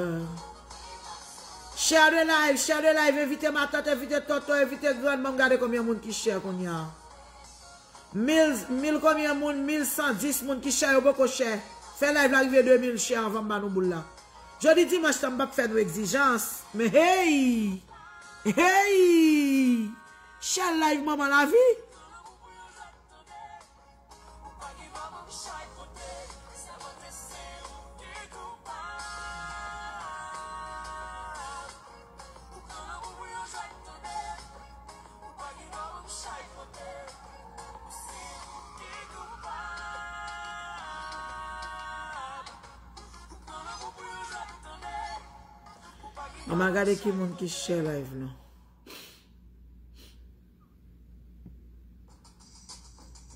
Share the live, share the live, envite matant, envite tonton, envite grann, ban m gade konbyen moun ki share kounye a. Mil, mil konbyen moun, mil san dis moun ki share, yo poko share. Fè live la rive de mil share anvan m ba nou boul la. Jodi dimanch lan, m p ap fè nou egzijans, men hey! Hey! Share live manman lavi. Ann al gade ki moun ki share live lan.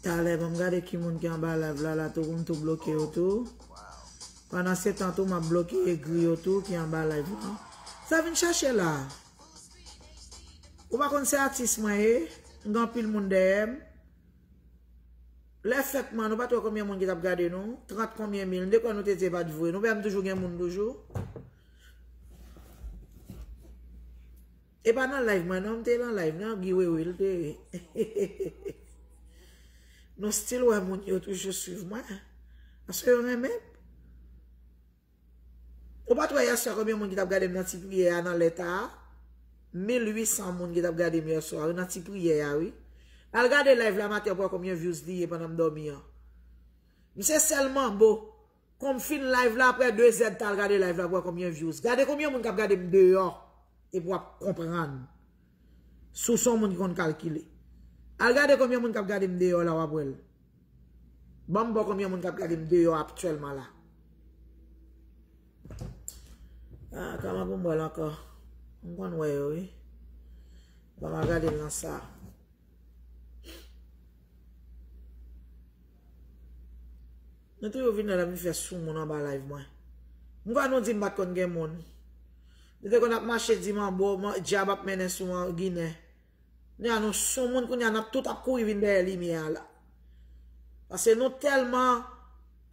Talè, ban m gade ki moun ki anba live la, la tou, pou m tou bloke yo tou. Pandan se tan tou, m ap bloke egri yo tou ki anba live lan. Sa vin chache la. Ou pa konn se atis mwen ye, m gen anpil moun dèyè m. Lè fèt mwen, nou pa t wè konbyen moun ki t ap gade nou? Trant konbyen mil. M te kwè nou te di e pa t vre. Nou wè m toujou gen moun toujou. E pa nan live mwen non, m te nan live nan, Guy Wewe l te ye. Nou still wè moun yo toujou swiv mwen. Paske yo renmen m. Ou pa t wè yèswa konbyen moun ki t ap gade m nan ti priyè a nan lè ta a? Mil uit san moun ki t ap gade m yèswa wi, nan ti priyè a wi. Al gade live la maten pou wè konbyen views li ye pandan m dòmi an. M se sèl manbo. Kon m fin live la, apre de zèdtan, al gade live la pou wè konbyen views. Gade konbyen moun k ap gade m deyò. Epi w ap konprann. Si w se yon moun ki konn kalkile. Al gade konbyen moun k ap gade m deyò la, w ap wè l. Ban m ba w konbyen moun k ap gade m deyò aktyèlman la. Ah, kòman pou m wè l ankò? M konn wè yo, wi. Ban m al gade l nan sa. Nou toujou vin la, la vin fè sou moun anba live mwen. M kwè nou di m pa t konn gen moun. Nou te konn ap mache di manbo, man, dyab ap mennen sou an, Ginen. Kounye a nou sou moun, kounye a n ap tout ap kouri vin dèyè limyè a la. Paske nou tèlman,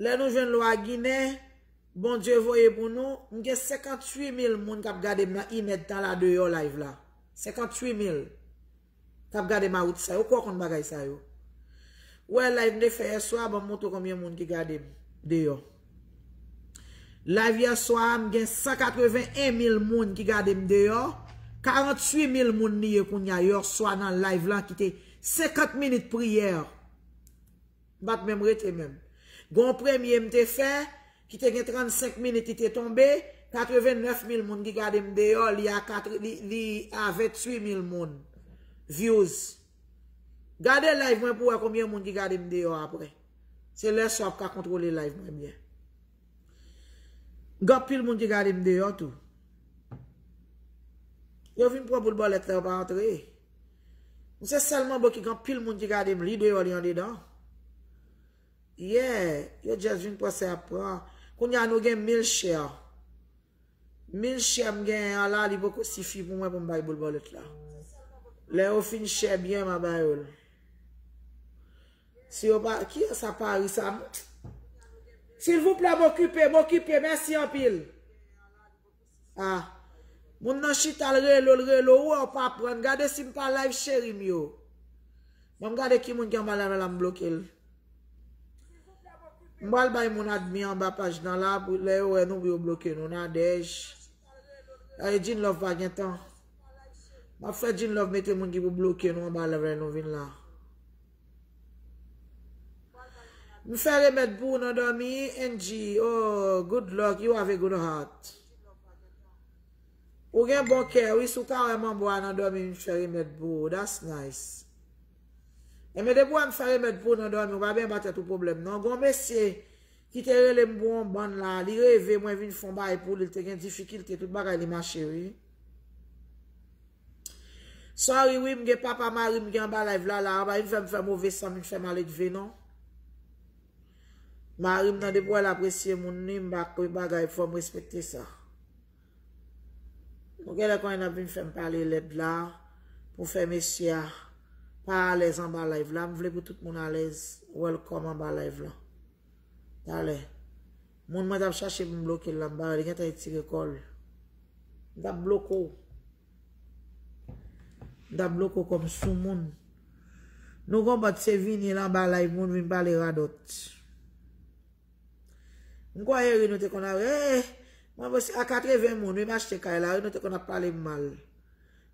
lè nou jwenn lwa Ginen, Bondye voye pou nou, m gen senkantwit mil moun k ap gade m nan inèdtan la deyò live la. Senkantwit mil k ap gade m a wout sa yo. Ou kwè w konn bagay sa yo? Ou wè live m te fè yèswa, ban m montre w konbyen moun ki gade m deyò. Live yèswa a, m gen san katreven en mil moun ki gade m deyò. Karantwit mil moun li ye kounye a, yèswa nan live lan ki te senkant minit priyè. M pa t menm rete menm. Gon premye m te fè, ki te gen trannsenk minit, li te tonbe, katrevennèf mil moun ki gade m deyò, li a katr-, li, li a venntuit mil moun views. Gade live mwen pou wè konbyen moun ki gade m deyò apre. Se lè sa w ap ka kontwole live mwen byen. Gen anpil moun ki gade m deyò tou. Yo vin pran boul bòlèt la, yo pa antre. M se sèl manbo ki gen anpil moun ki gade m, li deyò, li andedan. Yeah, yo just vin pran sa y ap pran. Kounye a nou gen mil share. Mil share m genyen an la, li poko sifi pou mwen pou m bay boul bòlèt la. Lè yo fin share byen, m a ba yo l. Si yo pa, kiyès sa Paris sa? Silvouplè, m okipe, m okipe, mèsi anpil. Ah. Moun nan chita, l rele w, l rele w, ou wè w pa pran. Gade si m pa live cheri m yo. Ban m gade ki moun ki anba live la, m bloke l. M pral bay moun admin anba paj nan la, pou lè yo wè nou, pou yo bloke nou. Nadège. Ay, Jean Love pa gen tan. M ap fè Jean Love mete moun ki pou bloke nou anba live la, nou vin la. M fè remèd pou ou nan dòmi, Angie. Oh, good luck. You have a good heart. Ou gen bon kè, wi, si w ka wè manbo a nan dòmi, m fè remèd pou ou. That's nice. Enben, depi w wè m fè remèd pou ou nan dòmi, ou pa bezwen ba tèt ou pwoblèm, non. Gon mesye ki te rele m pou yon bann la, li reve mwen vin fè yon bagay pou li, li te gen difikilte, tout bagay li mache, wi. Sorry wi, m gen papa mari m ki anba live la, la, pa vin fè m fè move san, vin fè maledve non. Mari m nan depi w wè l apresye moun li, m pa kwe bagay, fò m respekte sa. Nou genlè konnen n ap vin fè m pale lèd la, pou fè mesye a pa alèz anba live la, m vle pou tout moun alèz, welcome anba live la. Talè. Moun mwen t ap chache pou m bloke l la, m pa wè, li gentan retire kò l. M t ap bloke w. M t ap bloke w kòm soumoun. Nou gon bòt se vini l anba live moun vin pale radòt. M kwè Eri nou te konn ap, eh, mwen, a katreven moun, wi, m achte kay la, wi, nou te konn ap pale m mal.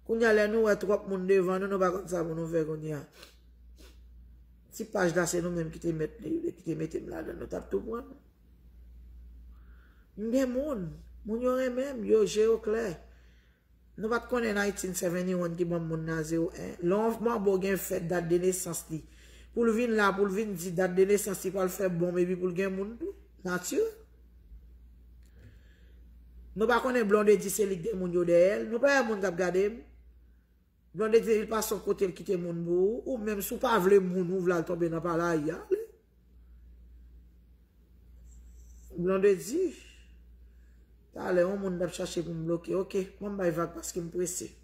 Kounye a, lè nou wè twòp moun devan nou, nou pa konn sa pou nou fè kounye a. Ti paj la, se nou menm ki te mèt li, ki te mete m ladan, nou t ap tou pran nou. M gen moun, moun yo renmen m, yo je yo klè. Nou pa t konnen nineteen seventy-one ki ban m moun nan zewo en. Lè yon manbo gen fèt, dat de nesans li, pou l vin la, pou l vin di dat de nesans li pral fè bonm epi pou l gen moun tou. Natirèl. Nou pa konnen Blondedy se li k gen moun yo dèyè l. Nou pa wè moun k ap gade m. Blondedy li pase yon kote l kite moun pou ou. Ou menm si w pa vle moun ou vle al tonbe nan palayi a, ale. Blondedy. Talè, yon moun t ap chache pou m bloke. Ok, ban m bay vag paske m prese.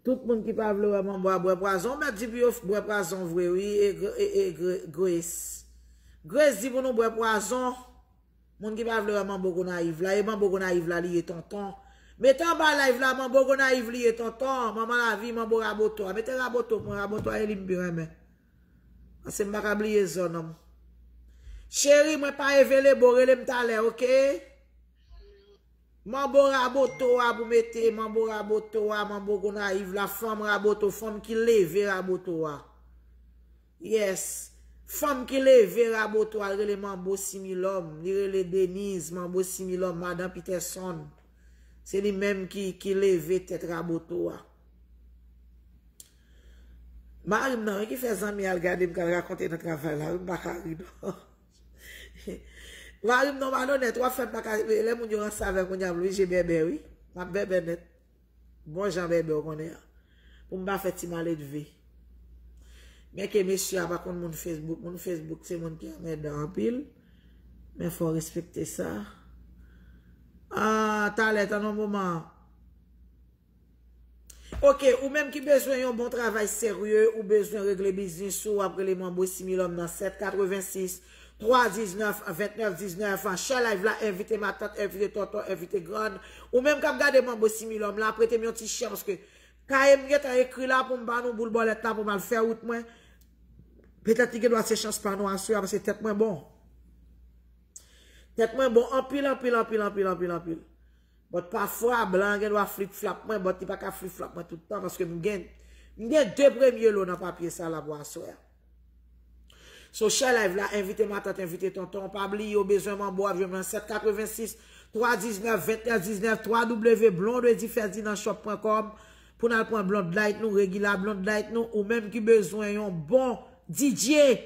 Tout moun ki pa vle wè manbo a bwè pwazon, ou mèt di pou yo bwè pwazon vre, wi, e, e, e Gre-, Grace. Grace di pou nou bwè pwazon. Moun ki pa vle wè manbo Gonayiv la, e manbo Gonayiv la li ye tonton. Mete anba live la, manbo Gonayiv li ye tonton. Manman lavi, manbo Raboto a. Mete Raboto, pran Raboto a, e li m pi renmen. Paske m pa ka bliye zòn an. Cheri, mwen pa evelebo, rele m talè, ok? Manbo Raboto a pou mete, manbo Raboto a, manbo Gonayiv la, fanm Raboto, fanm ki leve Raboto a. Yes. Fanm ki leve Raboto a, rele Manbo Similòm. Li rele Denise, Manbo Similòm, madan Peterson. Se li menm ki, ki leve tèt Raboto a. Mari m nan, wi, ki fè zanmi al gade m k al rakonte nan travay la, wi, m pa ka ri, non. Mari m nan malonèt, w ap fè m pa ka, lè moun yo ranse avè m kounye a, m blije bèbè, wi. M ap bèbè nèt. Bon jan bèbè, w konnen an. Pou m pa fè ti maledve. Men ke mesye a pa konn moun Facebook. Moun Facebook se moun ki anmèdan anpil. Men fò w respekte sa. Ah, talè, tann yon moman. Ok, ou menm ki bezwen yon bon travay serye, ou bezwen regle biznis ou, w ap rele Manbo Similòm nan sèt katrevensis, twa diznèf, vennèf diznèf. Share live la, envite matant, envite tonton, envite grann. Ou menm k ap gade Manbo Similòm la, prete m yon ti share, paske kaye m gentan ekri la pou m ba nou boul bòlèt la pou m al fè wout mwen. Petèt li gen dwa se chans pa nou aswè a, paske tèt mwen bon. Tèt mwen bon anpil, anpil, anpil, anpil, anpil, anpil. But pafwa, blan an gen dwa flip flap mwen, but li pa ka flip flap mwen tout tan, paske m gen, m gen de premye lo nan papye sa la pou aswè a. So, share live la, envite matant, envite tonton. Pa bliye, ou bezwen manbo, w ap jwenn mwen sèt katrevensis, twa diznèf, venntrè diznèf, twa w w w blondedy ferdinand shop pwen kòm pou n al pran Blondlight nou, Regular Blondlight nou, ou menm ki bezwen yon bon D J,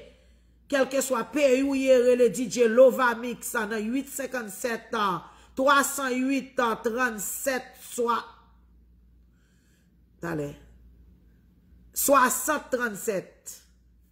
kèlkeswa peyi w ye, rele D J Lovamix nan uit senkannsèt, twa san uit, trannsèt, swa, talè, swasant trannsèt.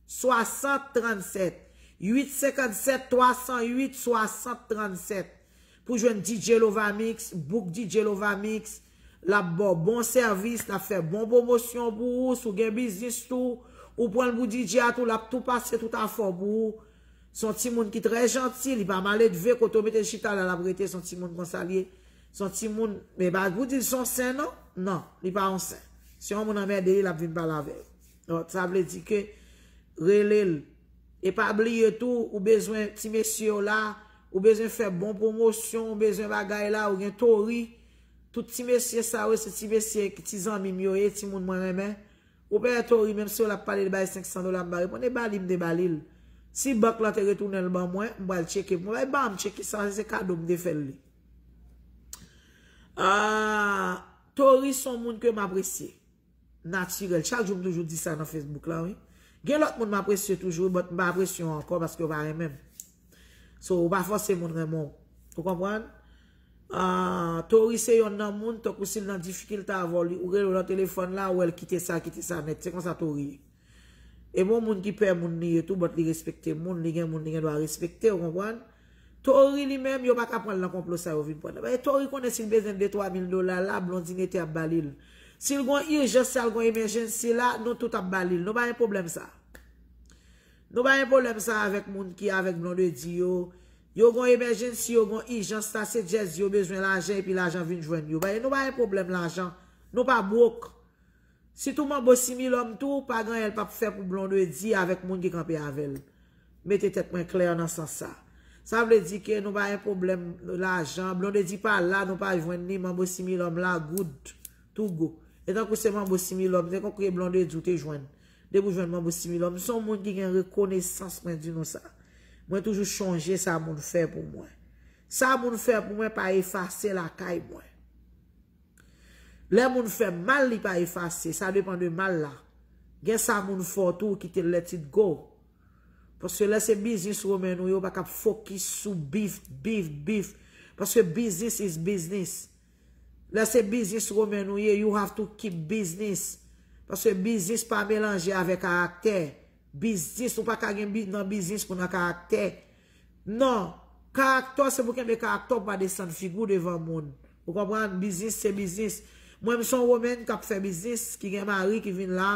Swasant trannsèt. Uit senkannsèt, twa san uit, swasant trannsèt. Pou jwenn D J Lovamix, book D J Lovamix, l ap ba w bon sèvis, l ap fè bon pwomosyon pou ou, si w gen biznis tou, ou pran l pou D J a tou, l ap tou pase tout afè w pou ou. Se yon timoun ki trè janti, li pa maledve, kote w mete l chita la, l ap rete, se yon timoun konsa l ye. Se yon timoun, men pa pou di l se yon sen non, non, li pa yon sen. Se yon moun anmède li, l ap vin pale avè w. Donk, sa vle di ke rele l. E pa bliye tou, ou bezwen ti mesye yo la, ou bezwen fè bon pwomosyon, ou bezwen bagay la, ou gen Tori. Tout ti mesye sa yo, se ti mesye, ti zanmi m yo ye, timoun mwen renmen. Ou pè Tori, menm si yo l ap pale de bay senk san dola, m pa reponn, e ba li, m te ba li l. Si bank lan te retounen l ban mwen, m pral tcheke. Mwen bay ba m tcheke sa, se kado m te fè l li. Ah, Tori se yon moun ke m apresye. Natirèl. Chak jou m toujou di sa nan Facebook la, wi. Gen lòt moun m apresye toujou, but m pa apresye yo ankò paske yo pa renmen m. So, ou pa fòse moun renmen w. Ou konprann? Ah, Tori se yonn nan moun, tankou si l nan difikilte avè w, li, ou rele w nan telefòn la, ou wè l kite sa, kite sa nèt. Se konsa Tori ye. E bon moun ki pè moun li ye tou, but li respekte moun, li gen moun, li gen dwa respekte, ou konprann? Tori li menm, yo pa ka pran l nan konplo sa yo vin pran. E Tori konnen si l bezwen de twa mil dola la, Blondinete ap ba li l. Si l gon ijans, si l gon emergency la, nou tout ap ba li l. Nou pa gen pwoblèm sa. Nou pa gen pwoblèm sa avèk moun ki avèk Blondedy yo. Yo gon emergency, yo gon ijans la, se djèz yo bezwen lajan epi lajan vin jwenn yo. Nou pa gen pwoblèm lajan. Nou pa bwok. Sitou Manbo Similòm tou, pa gen anyen l p ap fè pou Blondedy avèk moun ki kanpe avè l. Mete tèt mwen klè nan sans sa. Sa vle di ke nou pa gen pwoblèm lajan. Blondedy pa la, nou pa jwenn li, Manbo Similòm la, good to go. E tankou se Manbo Similòm, se tankou se Blondedy ou te jwenn. Depi w jwenn Manbo Similòm, m se yon moun ki gen rekonesans, mwen di nou sa. Mwen toujou chonje sa moun fè pou mwen. Sa moun fè pou mwen pa efase lakay mwen. Lè moun fè m mal, li pa efase. Sa depann de mal la. Gen sa moun fè w tou, ou kite l let it go. Paske lè se biznis ou renmen nou ye, ou pa ka fokis sou bif, bif, bif. Paske business is business. Lè se biznis ou renmen nou ye, you have to keep business. Paske biznis pa melanje avèk karaktè. Biznis, ou pa ka gen bi-, nan biznis pou nan karaktè. Non. Karaktè w se pou kenbe karaktè w, pa desann figi w devan moun. Ou konprann? Biznis se biznis. Mwen, m se yon woman k ap fè biznis, ki gen mari, ki vin la.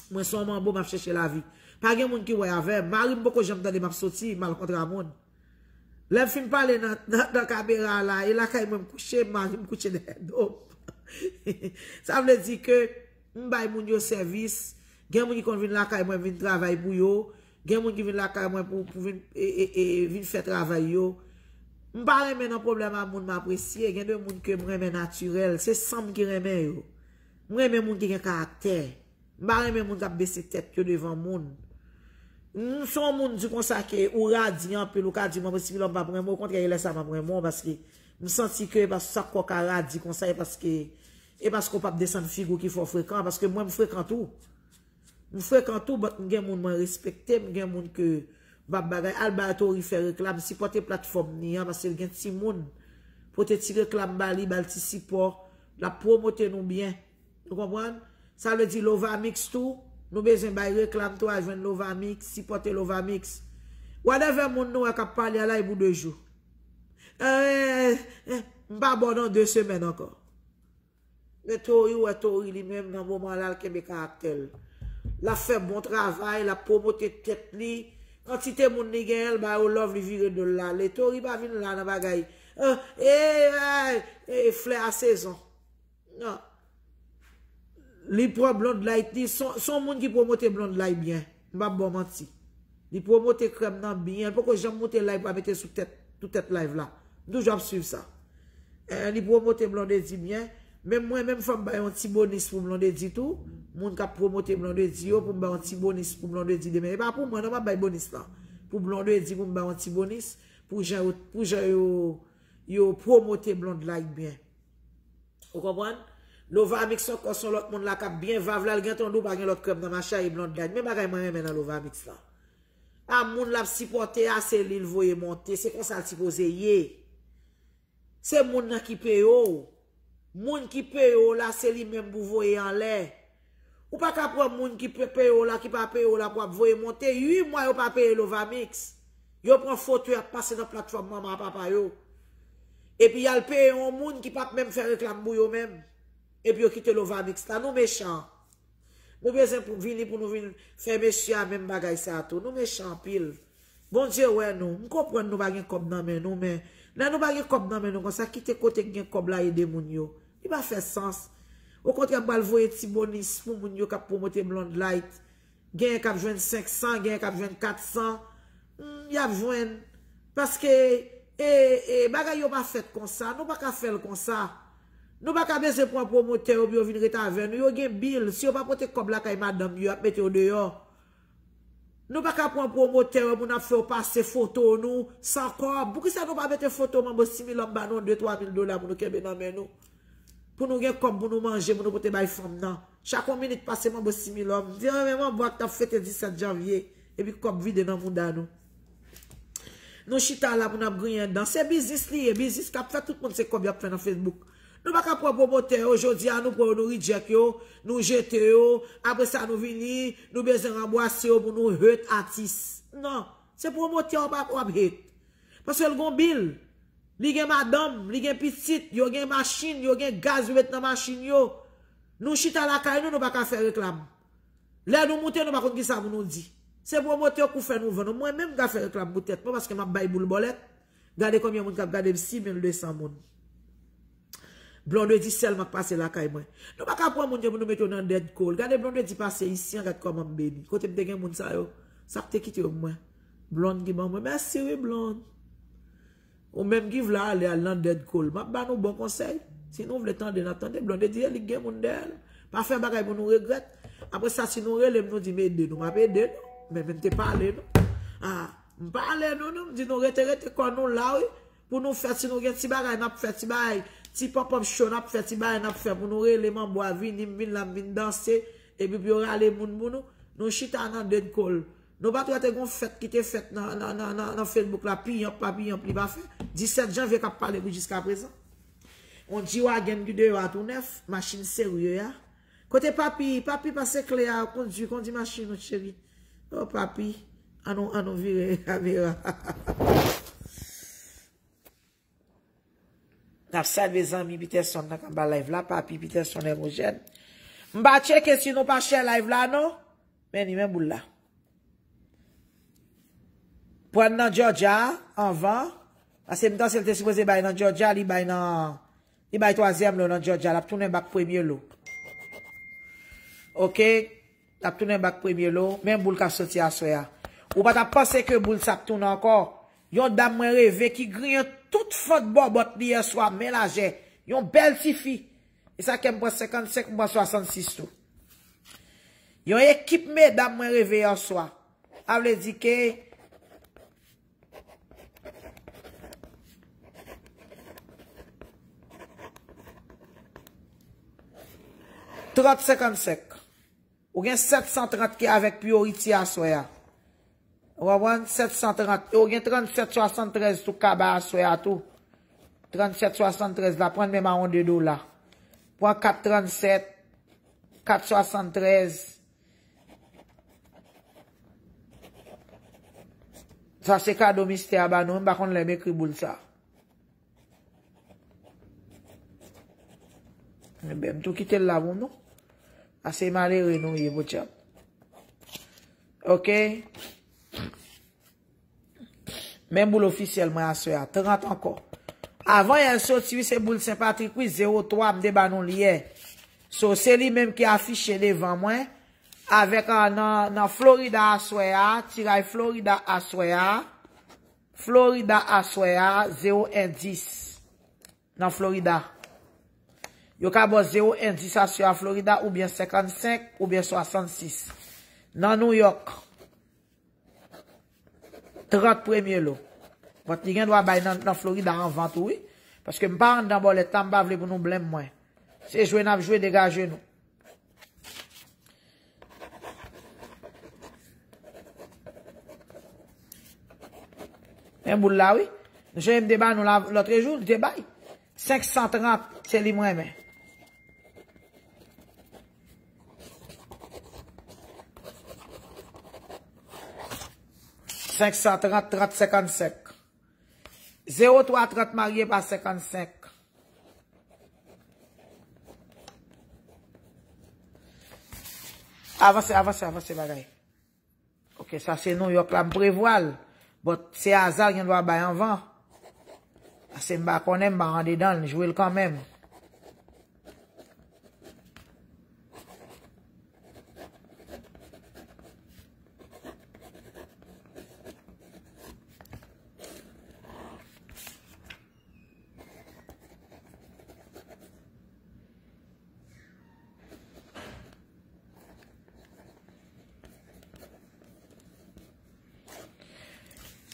Mwen se yon manbo, m ap chèche lavi. Pa gen moun ki wè avè m. Mari m poko janm tande m ap soti, m al kontre a moun. Lè m fin pale nan, nan, nan kamera la, e lakay mwen m kouche, m mari m kouche dèyè do m. Sa vle di ke m bay moun yo sèvis. Gen moun ki konn vin lakay mwen vin travay pou yo. Gen moun ki vin lakay mwen pou, pou vin, e, e, e, vin fè travay yo. M pa renmen nan pwoblèm a moun m apresye. Gen de moun ke m renmen natirèl. Se san m ki renmen yo. M renmen moun ki gen karaktè. M pa renmen moun k ap bese tèt yo devan moun. M se yon moun di konsa ke ou radi anpil, ou ka di mwen, si lòm p ap renmen w, okontrè, e lè sa m ap renmen w, paske m santi ke e pa sa kò ka radi konsa, e paske, e paske w p ap desann figi w ki fè w frekan, paske mwen m frekan tou. M frekan tou, but m gen moun mwen respekte, m gen moun ke m p ap bagay. Al ba Tori fè reklam, sipòte platfòm ni an, paske l gen timoun. Pote ti reklam ba li, ba l ti sipò, l ap pwomote nou byen. Ou konprann? Sa vle di Lovamix tou, nou bezwen bay reklam tou, al jwenn Lovamix, sipòte Lovamix. Whatever moun nou wè k ap pale a la, e pou de jou. Eh, eh, eh, m pa ba w nan de semèn ankò. Men Tori, ou wè Tori li menm nan moman la, l kenbe karaktè l. L ap fè bon travay, l ap pwomote tèt li. Kantite moun li genyen, l ba yo love, li vire do l l ale. Tori pa vin la nan bagay. Eh, eh, eh, eh, flè a sezon. Non. Li pran Blondlight, li se yon, se yon moun ki pwomote Blondlight byen. M p ap ba w manti. Li pwomote krèm nan byen. Li poko janm moute live pou al mete sou tèt, sou tèt live la. M toujou ap swiv sa. Eh, li pwomote Blondedy byen. Menm mwen, menm fò m bay yon ti bonis pou Blondedy tou. Moun k ap pwomote Blondedy yo, pou m bay yon ti bonis pou Blondedy demen. E pa pou mwen, non, m ap bay bonis lan. Pou Blondedy, pou m bay yon ti bonis. Pou jan yo, pou jan yo, yo pwomote Blonde Light byen. Ou konprann? Lovamix ankò se yon lòt moun la k ap byen vav la, l gen tan di w pa gen lòt krèm nan mache a, e Blonde Light. Men bagay mwen renmen nan Lovamix la. A moun l ap sipòte a, se li l voye monte. Se konsa l sipoze ye. Se moun nan ki peye w. Moun ki peye w la, se li menm pou voye anlè. Ou pa ka pran moun ki pe-, peye w la, ki pa peye w la, pou ap voye monte. Uit mwa yo pa peye Lovamix. Yo pran foto y ap pase nan platfòm manman a papa yo. Epi y al peye yon moun ki p ap menm fè reklam pou yo menm. Epi yo kite Lovamix la. Nou mechan. Nou bezwen pou vini pou nou vin fè mesye a menm bagay sa a tou. Nou mechan anpil. Bondye wè nou. M konprann nou pa gen kòb nan men nou, men lè nou pa gen kòb nan men nou konsa, kite kote k gen kòb la ede moun yo. Li pa fè sans. Okontrè, m pral voye ti bonis pou moun yo k ap pwomote Blonde Light. Genyen k ap jwenn senk san, genyen k ap jwenn kat san. Hmm, y ap jwenn. Paske, e, e, bagay yo pa fèt konsa. Nou pa ka fè l konsa. Nou pa ka bezwen pran pwomotè yo pou yo vin ret avè nou. Yo gen bil. Si yo pa pote kòb lakay madanm yo, y ap mete yo deyò. Nou pa ka pran pwomotè yo pou n ap fè yo pase foto nou san kòb. Poukisa nou pa mete foto manbo Similòm ba nou de twa mil dola pou nou kenbe nan men nou? Pou nou gen kòb pou nou manje, pou nou pote bay fanm nan. Chak yon minit pase manbo Similòm. M te renmen manbo a k t ap fete disèt janvye. Epi kòb vide nan mouda nou. Nou chita la pou n ap griyen dan. Se biznis li ye. Biznis k ap fè tout moun se kòb y ap fè nan Facebook. Nou pa ka pran pwomotè yo. Jodi a nou pran yo, nou reject yo, nou jete yo. Apre sa nou vini, nou bezwen ranbwase yo pou nou hate atis. Non, se pwomotè w ap, w ap hate. Paske l gon bil. Li gen madanm, li gen pitit, yo gen machin, yo gen gaz yo met nan machin yo. Nou chita lakay nou, nou pa ka fè reklam. Lè nou moute, nou pa konn kisa pou nou di. Se pwomotè k pou fè nou vann. Mwen menm, m ka fè reklam pou tèt mwen paske m ap bay boul bòlèt. Gade konbyen moun k ap gade m, sis mil de san moun. Blondedy sèlman k pase lakay mwen. Nou pa ka pran moun yo pou nou mete yo nan dead call. Gade Blondedy pase isi an, gad kòman m beni. Kote m te gen moun sa yo, sa k te kite yo pou mwen. Blonde ki ban mwen. Mèsi wi, Blonde. Ou menm ki vle ale, al nan dead call. M ap ba nou bon konsèy. Si nou vle tande, n ap tande. Blondedy, e li k gen moun dèyè l. Pa fè bagay pou nou regrèt. Apre sa, si nou rele m, nou di m ede nou. M ap ede nou. Men, men m te pale nou. Ah, m pale nou, non. M di nou rete, rete kò nou la, wi. Pou nou fè, si nou gen ti bagay, n ap fè ti bagay. Ti pop-up show, n ap fè ti bagay, n ap fè pou nou rele manbo a vini, m vin la, m vin danse. Epi pou yo rale moun pou nou. Nou chita nan dead call. Nou pa t wè te gon fèt ki te fèt nan, nan, nan, nan, nan Facebook la, piyanp pa piyanp li pa fè. Disèt janvye k ap pale pou jiska prezan. On G-Wagon ki deyò a tou nèf, machin serye a. Kote papi? Papi pase kle a, kondui, kondui machin ou cheri. Oh papi, annou, annou vire kamera. N ap salye zanmi Peterson nan k anba live la, papi Peterson Hermogène. M pa tcheke si nou pa share live la non. Men li, men boul la. Pran nan Georgia anvan. Paske m panse l te sipoze bay nan Georgia, li bay nan, li bay twazyèm lo nan Georgia, l ap tounen bak premye lo. Oke? L ap tounen bak premye lo, men boul k ap soti aswè a. Ou pa t ap panse ke boul sa ap tounen ankò. Yon dam mwen reve ki griyen tout fant bòbòt li yèswa, men lajè. Yon bèl tifi. E sa kè m pran senkannsenk, m pran swasannsis tou. Yon ekip medam mwen reve yèswa. Sa vle di ke trant senkannsenk. Ou gen sèt san trant ki avèk Purity aswè a. Ou konprann? Sèt san trant. E ou gen trannsèt swasanntrèz tou kaba aswè a tou. Trannsèt swasanntrèz la, pran menm a yon de dola. Pran kat trannsèt, kat swasanntrèz. Sa se kado mistè a ba nou, m pa konn lè m ekri boul sa. Enben, m tou kite l la pou nou. Ase malere nou ye, podyab. Oke. Men boul ofisyèl mwen aswè a. Trant ankò. Avan yè l soti, wi, se boul Sen Patrik, wi, zewo twa, m te ba nou l yè. So, se li menm ki afiche devan mwen. Avèk, ah, nan, nan Florida aswè a, tiray Florida aswè a. Florida aswè a, zewo en dis. Nan Florida. Yo ka ba w zewo en dis aswè a Florida, oubyen senkannsenk, oubyen swasannsis. Nan New York, trant premye lo. But li gen dwa bay nan, nan Florida anvan tou, wi. Paske m pa anndan bòlèt la, m pa vle pou nou blenm mwen. Se jwe n ap jwe, degaje nou. Men boul la, wi. Nou sonje m te ba nou la, lòtrejou, li te bay. Senk san trant, se li m renmen. Senk san trant, trant, senkannsenk. Zewo twa trant marye pa senkannsenk. Avanse, avanse, avanse, bagay. Ok, sa se Nouyòk la, m prevwa l. But se aza l gen dwa bay anvan. Paske m pa konnen, m pa andedan l, jwe l kanmenm.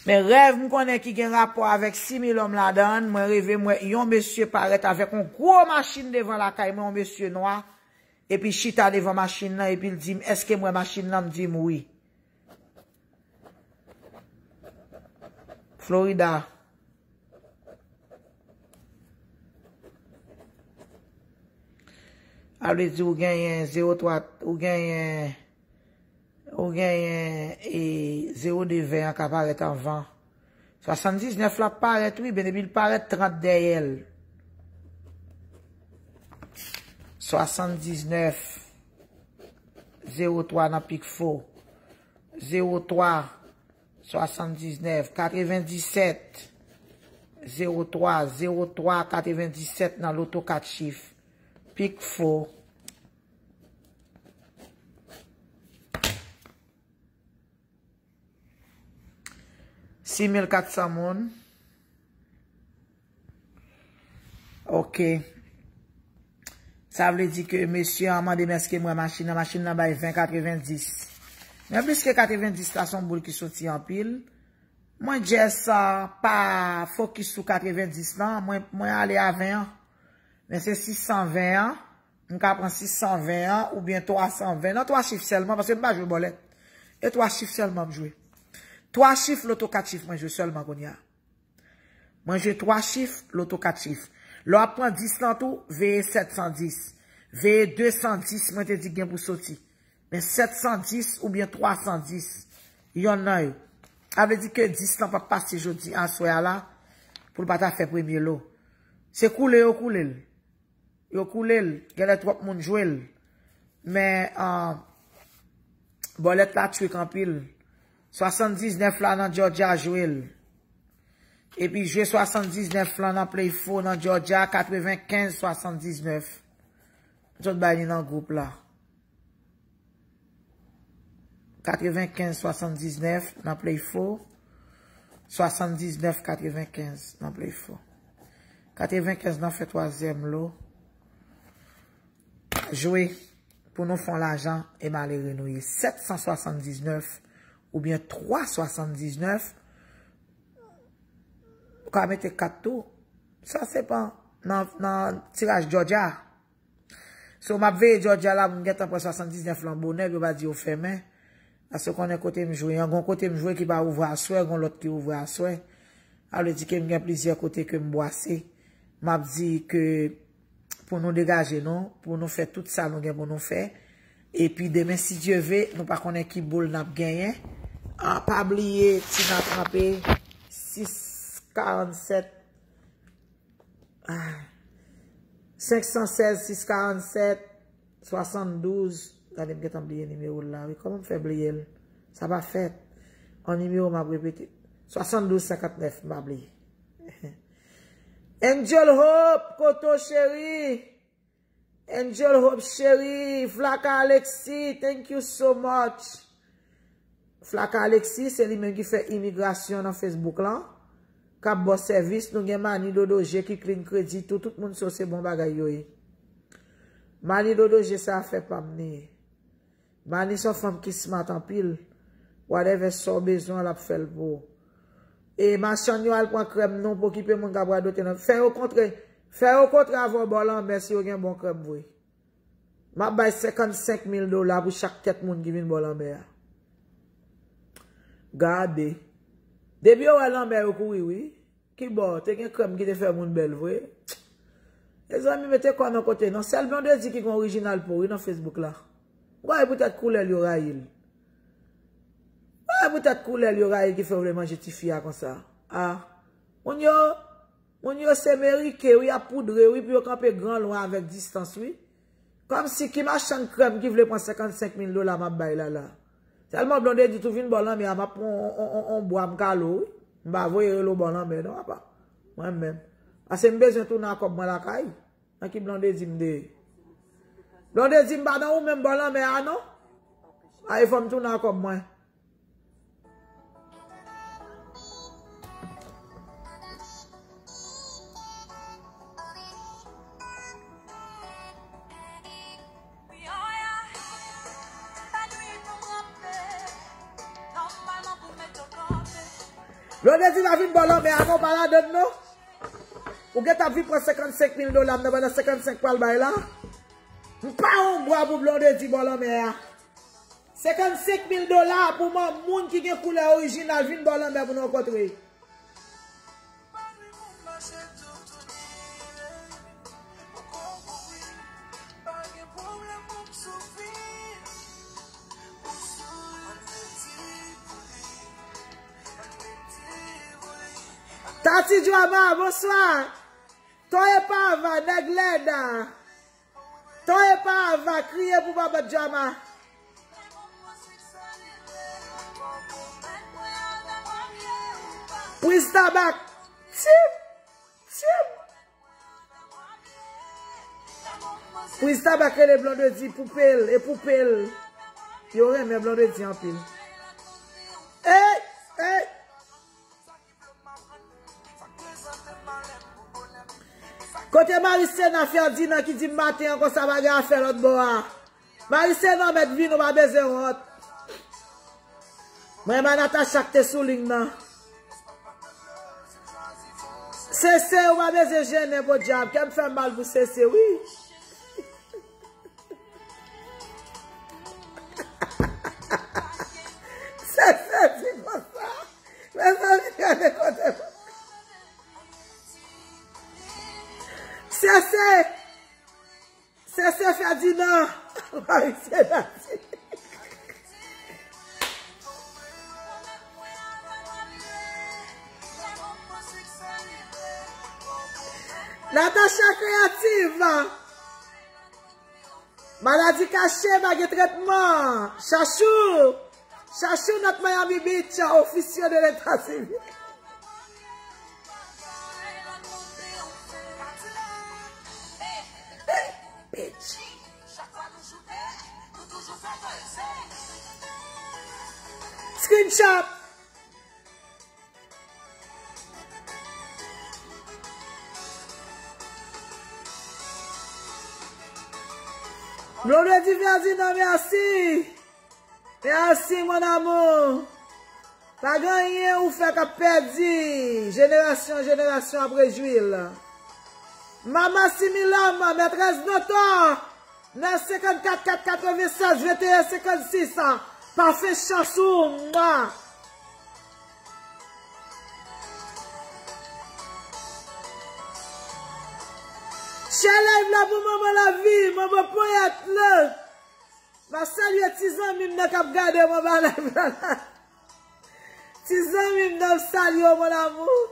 Men rèv m konnen ki gen rapò avèk sis mil òm ladan l, mwen reve m wè yon mesye parèt avèk yon gwo machin devan lakay mwen, yon mesye nwa, epi l chita devan machin nan, epi l di m, "Èske m wè machin nan?" M di m, "Wi." Florida. A vle di ou genyen zewo twa, ou genyen, ou genyen, e, zewo de ven an ka parèt anvan. Swasanndiznèf la parèt, wi, men depi l parèt, trant dèyè l. Swasanndiznèf, zewo twa nan pik fo. Zewo twa, swasanndiznèf, katrevendisèt, zewo twa, zewo twa, katrevendisèt nan loto kat chif. Pik fo. Sis mil kat san moun. Ok. Sa vle di ke mesye an mande m èske m wè machin nan. Machin nan bay ven katrevendis. Men plis ke katrevendis la, se yon boul ki soti anpil. Mwen just, ah, pa fokis sou katrevendis lan. Mwen, mwen ale a ven an. Men se sis san ven an. M ka pran sis san ven an oubyen twa san ven. Nan twa chif sèlman, paske m pa jwe bòlèt. E twa chif sèlman m jwe. Twa chif, loto kat chif mwen jwe sèlman kounye a. Mwen jwe twa chif, loto kat chif. Lè w ap pran dis lan tou, veye sèt san dis. Veye de san dis, mwen te di gen pou soti. Men sèt san dis oubyen twa san dis, yonn nan yo. Sa vle di ke dis lan p ap pase jodi aswè a la, pou l pa ta fè premye lo. Se koule yo koule l. Yo koule l, genlè twòp moun jwe l. Men, ah, bòlèt la trick anpil. Swasanndiznèf la nan Georgia jwe l. Epi jwe swasanndiznèf lan nan Play Four nan Georgia, katrevenkenz swasanndiznèf. M sot bay li nan gwoup la. Katrevenkenz swasanndiznèf nan Play Four. Swasanndiznèf katrevenkenz nan Play Four. Katrevenkenz nan fè twazyèm lo. Jwe pou nou fè yon lajan e malere nou ye. Sèt san swasanndiznèf oubyen twa swasanndiznèf. Ou ka mete kat tou. Sa se pa nan, nan tiraj Georgia. So, m ap veye Georgia la, pou m gentan pran swasanndiznèf lan bonè, pou yo pa di yo fèmen. Paske w konnen kote m jwe an, gon kote m jwe ki pa ouvri aswè, gon lòt ki ouvri aswè. Sa vle di ke m gen plizyè kote ke m bwase. M ap di ke pou nou degaje nou, pou nou fè tout sa nou gen pou nou fè. Epi demen, si Dye ve, nou pa konnen ki boul n ap genyen. Ah, pa bliye, Tina Tranpe, sis karannsèt, ah, senk san sèz, sis karannsèt, swasanndouz. Gade, m gentan bliye nimewo l la, wi. Kòman m fè bliye l? Sa pa fèt. Yon nimewo m ap repete. Swasanndouz senkantnèf, m pa bliye. Angel Hope, kote w cheri? Angel Hope cheri, Flaka Alexis, thank you so much. Flaka Alexis, se li menm ki fè imigrasyon nan Facebook lan. K ap ba w sèvis, nou gen Mani Dodo Je ki clean kredi tou, tout moun so se bon bagay yo ye. Mani Dodo Je se afè pa m li ye. Mani se yon fanm ki smart anpil. Whatever sa w bezwen, l ap fè l pou ou. E machann yo al pran krèm non, pou okipe moun k ap radote nan. Fè yo kontre, fè yo kontre avè w bò lanmè si yo gen bon krèm vre. M ap bay senkannsenk mil dola pou chak tèt moun ki vin bò lanmè a. Gade. Depi yo wè lanmè yo kouri wi. Ki bò, te gen krèm ki te fè moun bèl vre. Mezanmi, mete kò nan kote non. Sèl Blondedy ki gen orijinal po wi nan Facebook la. Ou gade poutèt koulè l yo rayi l. Ou gade poutèt koulè l yo rayi l ki fè yo vle manje tifi a konsa. Ah. Moun yo, moun yo se merike wi, y ap poudre wi, pou yo kanpe gran lwen avèk distans wi. Kòmsi ki machann krèm ki vle pran senkannsenk mil dola m ap bay la la. Sèlman Blondedy tou vin bò lanmè a, m ap pran on, on, on, on bwa m kale w wi. M pa voye rele w bò lanmè non, papa. Mwen menm. Paske m bezwen tounen ak kòb mwen lakay. Nan ki Blondedy m te ye? Blondedy m pa nan ou menm bò lanmè a non. Ay, fò m tounen ak kòb mwen. Blondedy pa vin bò lanmè a non, pa ladann non. Ou gentan ap vin pran senkannsenk mil dola m nan pandan senkannsenk pral bay la. M pa yon bwa pou Blondedy bò lanmè a. Senkannsenk mil dola pou man moun ki gen koulè orijinal vin bò lanmè pou nou rankontre. Tati Drama, bonswa. Toye Pava, nèg Lèda. Toye Pava, kriye pou papa Drama. Priz Tabak. Tip, tip. Priz Tabak rele Blondedy poupel, e poupel. Yo renmen Blondedy anpil. Ey, ey. Kote Marisena Ferdinand ki di m maten an konsa pa gen afè lòt bò a? Marisena mèt vini, ou pa bezwen wont. Mwen renmen Natacha k te sou liy nan. Sese, ou pa bezwen jennen podyab. Kè m fè m mal pou Sese, wi. Sese di konsa. Mezanmi, gade kote. Sese. Sese Ferdinand. Marie Célestine. Natacha Créative. Maladi kache pa gen tretman. Chachou. Chachou North Miami Beach, officier de l'État civil. Bitch. Screenshot. Blondedy Ferdinand, mèsi. Mèsi, mon amour. Pa gen anyen ou fè k ap pèdi. Jenerasyon, jenerasyon ap rejwi l. Mama Similam, mètrès Dantò. Nan senkannkat kat katrevennsèz venteyen senkannsis, pa fè chans ou, mwa. Share live la pou manman lavi, manman ponyèt lan. M ap salye ti zanmi m nan k ap gade manman live la. Ti zanmi m nan, m salye w, mon amour.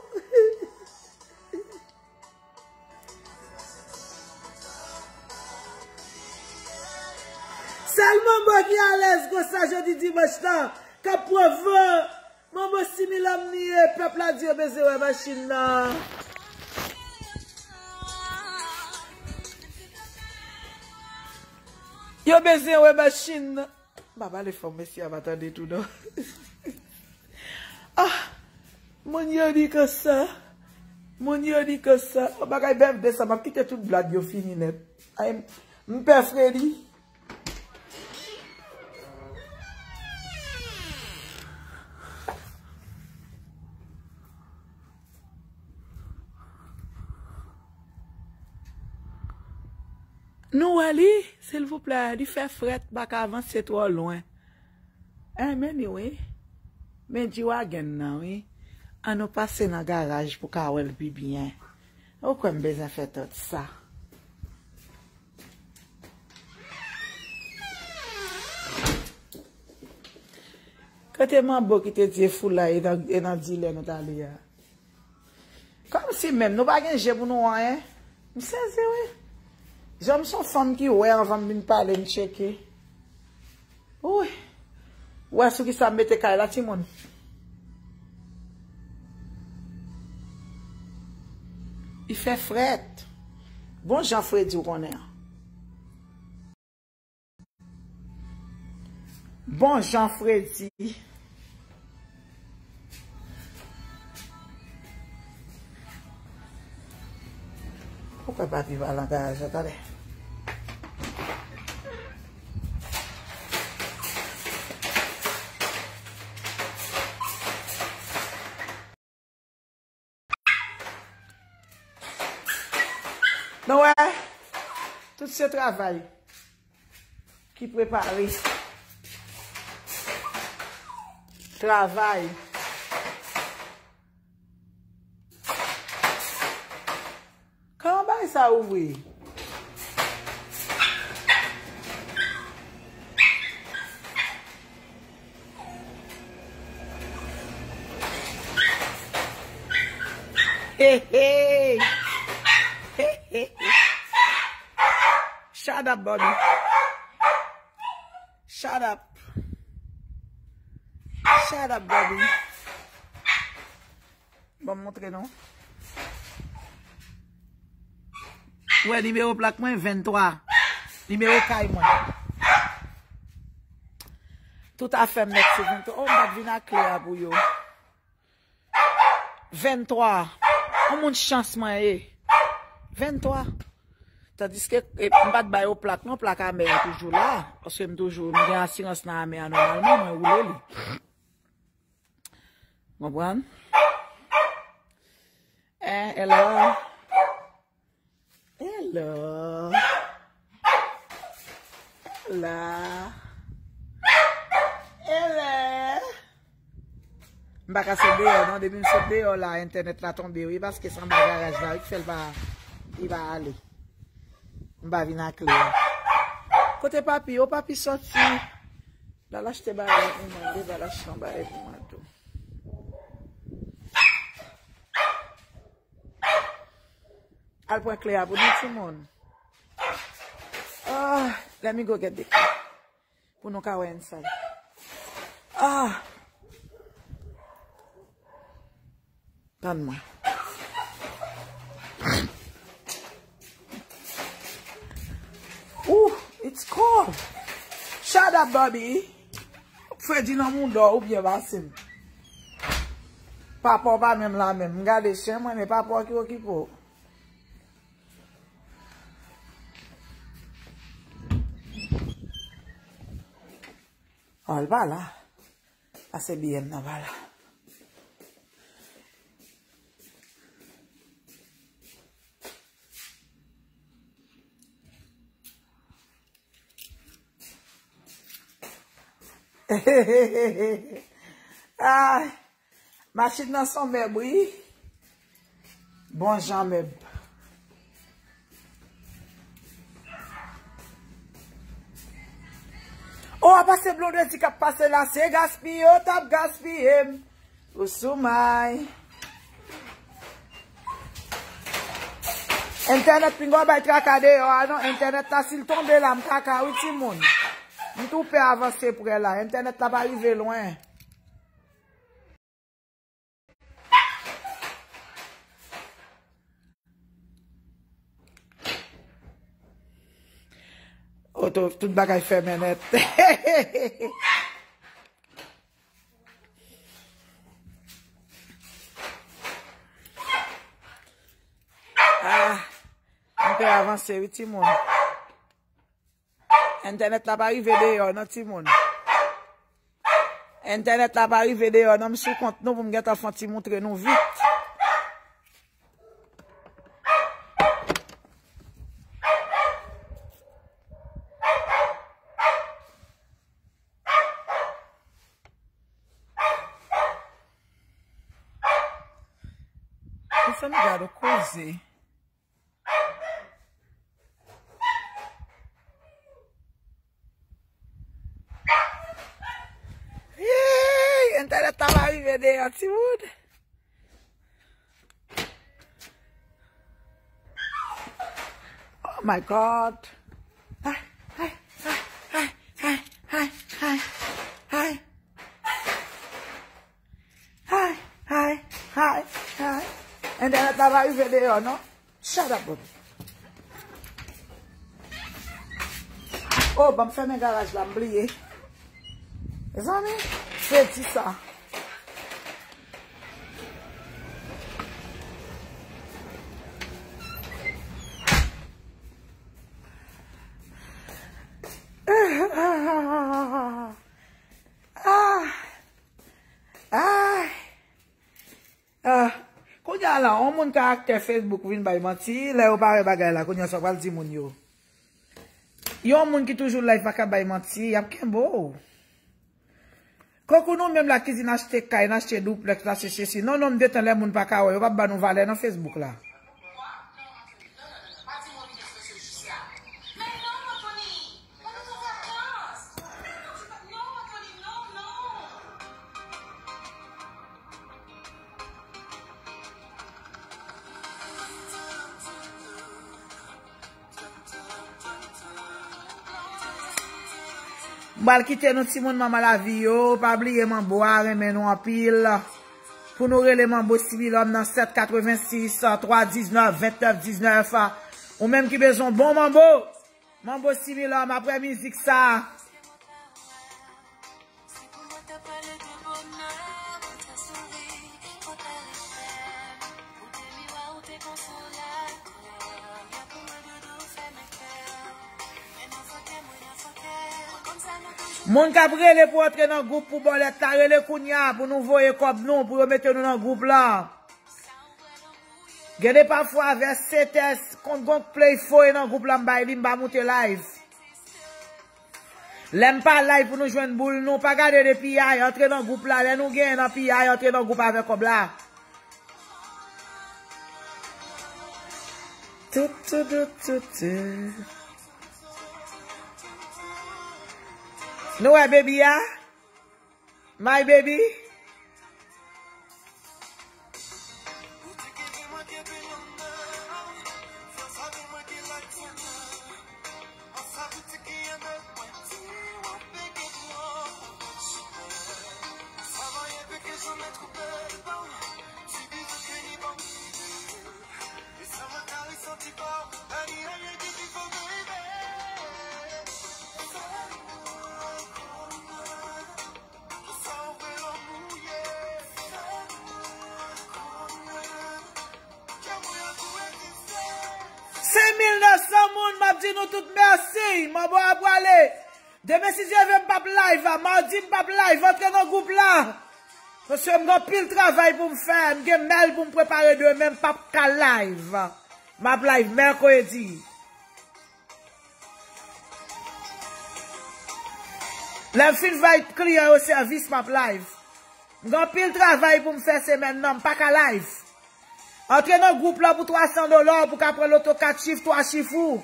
Sèl manbo ki alèz konsa jodi dimanch lan, k ap pran van, manbo Similam li ye, pèp la di yo bezwen wè machin nan. Yo bezwen wè machin nan. M pa pale fò, mesye a pa tande tou non. Ah, moun yo di konsa. Moun yo di konsa. Yon bagay bèf de sa, m ap kite tout blag yo fini nèt. Ay, m pè Fredi. wè li, silvouplè, li fè frèt, m pa ka avanse twò lwen. Enben li wi. Men G-Wagon nan wi. An nou pase nan garaj pou ka wè l pi byen. Ou kwè m bezwen fè tout sa? Kote manbo ki te di e foulay e nan, e nan dilè nou t ale a? Kòmsi menm nou pa gen je pou nou anyen. M sezi wi. Jan m se yon fanm ki wè anvan m vin pale, m tcheke. Wi. Ou wè sou kisa m mete kay la, timoun? Li fè frèt. Bon jan fredi w konnen an. Bon jan fredi. Poukwa papi pa nan garaj la, talè? Nou wè, tout se travay ki prepare. Travay. Kòman bagay sa ouvri? Hey, hey. Hey, hey. Shut up, Bobby. Shut up. Shut up, Bobby. Ban m montre nou. Ou wè nimewo plak mwen, venntwa. Nimewo kay mwen. Tout afè m nèt se venntwa. Oh, m pa t vin ak kle a pou yo. Venntwa. Yon moun chans mwen ye. Venntwa. Tandiske, e, m pa t ba yo plak non, plak amè a toujou la. Paske m toujou, m gen asirans nan amè a nòmalman, mwen woule li. Konprann? Eh, hello. Hello. Hello. Hello. M pa ka sot deyò non, depi m sot deyò la, entènèt la tonbe wi, paske se anba garaj la wi ki fè l pa, li pa ale. M pa vin ak kle a. Kote papi? O papi sòti. L al achte bagay pou mwen, devan l achte yon bagay pou mwen tou. Al pran kle a pou nou timoun. Ah, let me go get the key. Pou nou ka wè inside. Ah. Tann mwen. Ooh, it's cold. Shut up, Bobby. Fredi nan mouda w oubyen pase m. Papa w pa menm la menm. M gade chen mwen, men papa w ki okipe w. Oh, l pa la. Pase biyè m nan pa la. Ay, machin nan se yon mèb wi. Bon jan mèb. O, a pase Blondedy k ap pase la, se gaspiye, yo t ap gaspiye m. Ou sou may. Entènèt pinga w bay traka deyò a non. Entènèt la si l tonbe la, m kaka wi timoun. M tou pè avanse prè la. Entènèt la pa rive lwen. Oto, tout bagay fèmen nèt. Ah, m pè avanse wi timoun. Entènèt la pa rive deyò non timoun. Entènèt la pa rive deyò non, m sou kont nou pou m gentan fè yon ti moutre nou vit. Sa m gade koze. Hey, entènèt la pa rive deyò, timoun. Oh my God. Ay, ay, ay. Ay, ay, ay. Entènèt la pa rive deyò, non. Shut up, bro. Oh, ban m fèmen garaj la, m bliye. Mezanmi, se di sa. Ah. Ah. Ah. Kounye a la, yon moun karaktè Facebook vin bay manti, lè yo pa wè bagay la, kounye a sa w pral di moun yo. Yon moun ki toujou live pa ka bay manti, y ap kenbe w. Kòk ou nou menm la ki di n achte kay, n achte duplex, n achte sesi. Non, non, m detan lè moun pa ka wè, yo p ap ba nou valè nan Facebook la. M pral kite nou timoun manman lavi yo. Pa bliye manbo a renmen nou anpil. Pou nou rele manbo Sibilòm nan sèt katrevensis, twa diznèf, vennèf diznèf. Ou menm ki bezwen bon manbo, manbo Sibilòm apre mizik sa. Moun k ap rele pou antre nan gwoup pou bòlèt la, rele kounye a pou nou voye kòb nou, pou yo mete nou nan gwoup la. Gen de pafwa vè setè, kont gon play fo e nan gwoup la m bay li, m pa moute live. Lè m pa live pou nou jwenn boul nou, pa gade de piyay, antre nan gwoup la, lè nou genyen nan piyay, antre nan gwoup avè kòb la. Tout, tout, tout, tout, tout. Nou wè baby a? My baby. Senk mil nèf san moun, m ap di nou tout mèsi. Manbo a prale. Demen, si Dye vle, m p ap live. Madi, m p ap live. Antre nan gwoup la. Paske m gen anpil travay pou m fè. M gen mail pou m prepare demen. M p ap ka live. M ap live mèkredi. Lè m fin bay kliyan yo sèvis, m ap live. M gen anpil travay pou m fè semèn nan, m pa ka live. Antre nan gwoup la pou twa san dola, ou pou ka pran loto kat chif, twa chif ou.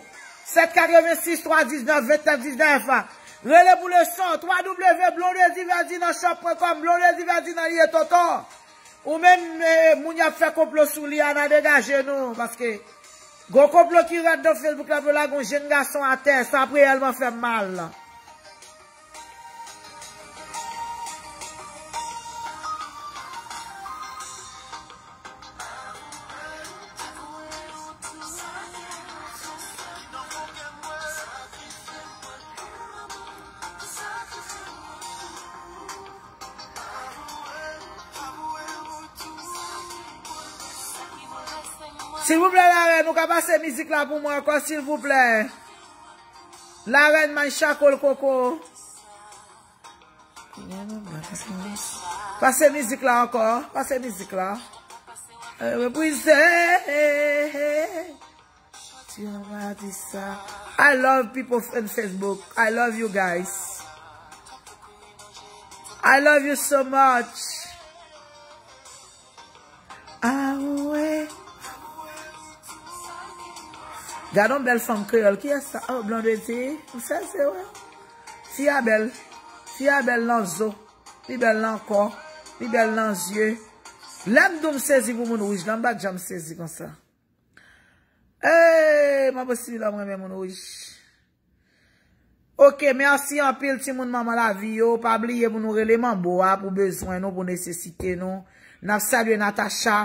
Sèt katrevensis, twa diznèf, vennèf diznèf. Rele pou leson, twa w w w blondedy verdi nan shop pwen kòm, Blondedy Verdi nan liye tonton. Ou menm, eh, moun y ap fè konplo sou li a, n a degaje nou, paske gon konplo ki rèd nan Facebook la pou lage yon jenn gason atè, sa ap reyèlman fè m mal. Silvouplè, larèn, ou ka pase mizik la pou mwen ankò, silvouplè. Larèn, may chakol koko. Pase mizik la ankò, pase mizik la. Eh, reprize. Tu as dit ça. I love people in Facebook. I love you guys. I love you so much. Ah ouais. Gade yon bèl fanm kreyòl. Kiyès sa? Oh, Blondedy. M sezi, wi. Fi a bèl. Fi a bèl nan zo. Li bèl nan kò. Li bèl nan zye. Lè m di w m sezi pou moun wouj la, m pa t janm sezi konsa. Ey, manbo Similòm renmen moun wouj. Ok, mèsi anpil, timoun manman lavi yo. Pa bliye pou nou rele manbo a pou bezwen nou, pou nesesite nou. N ap salye Natacha.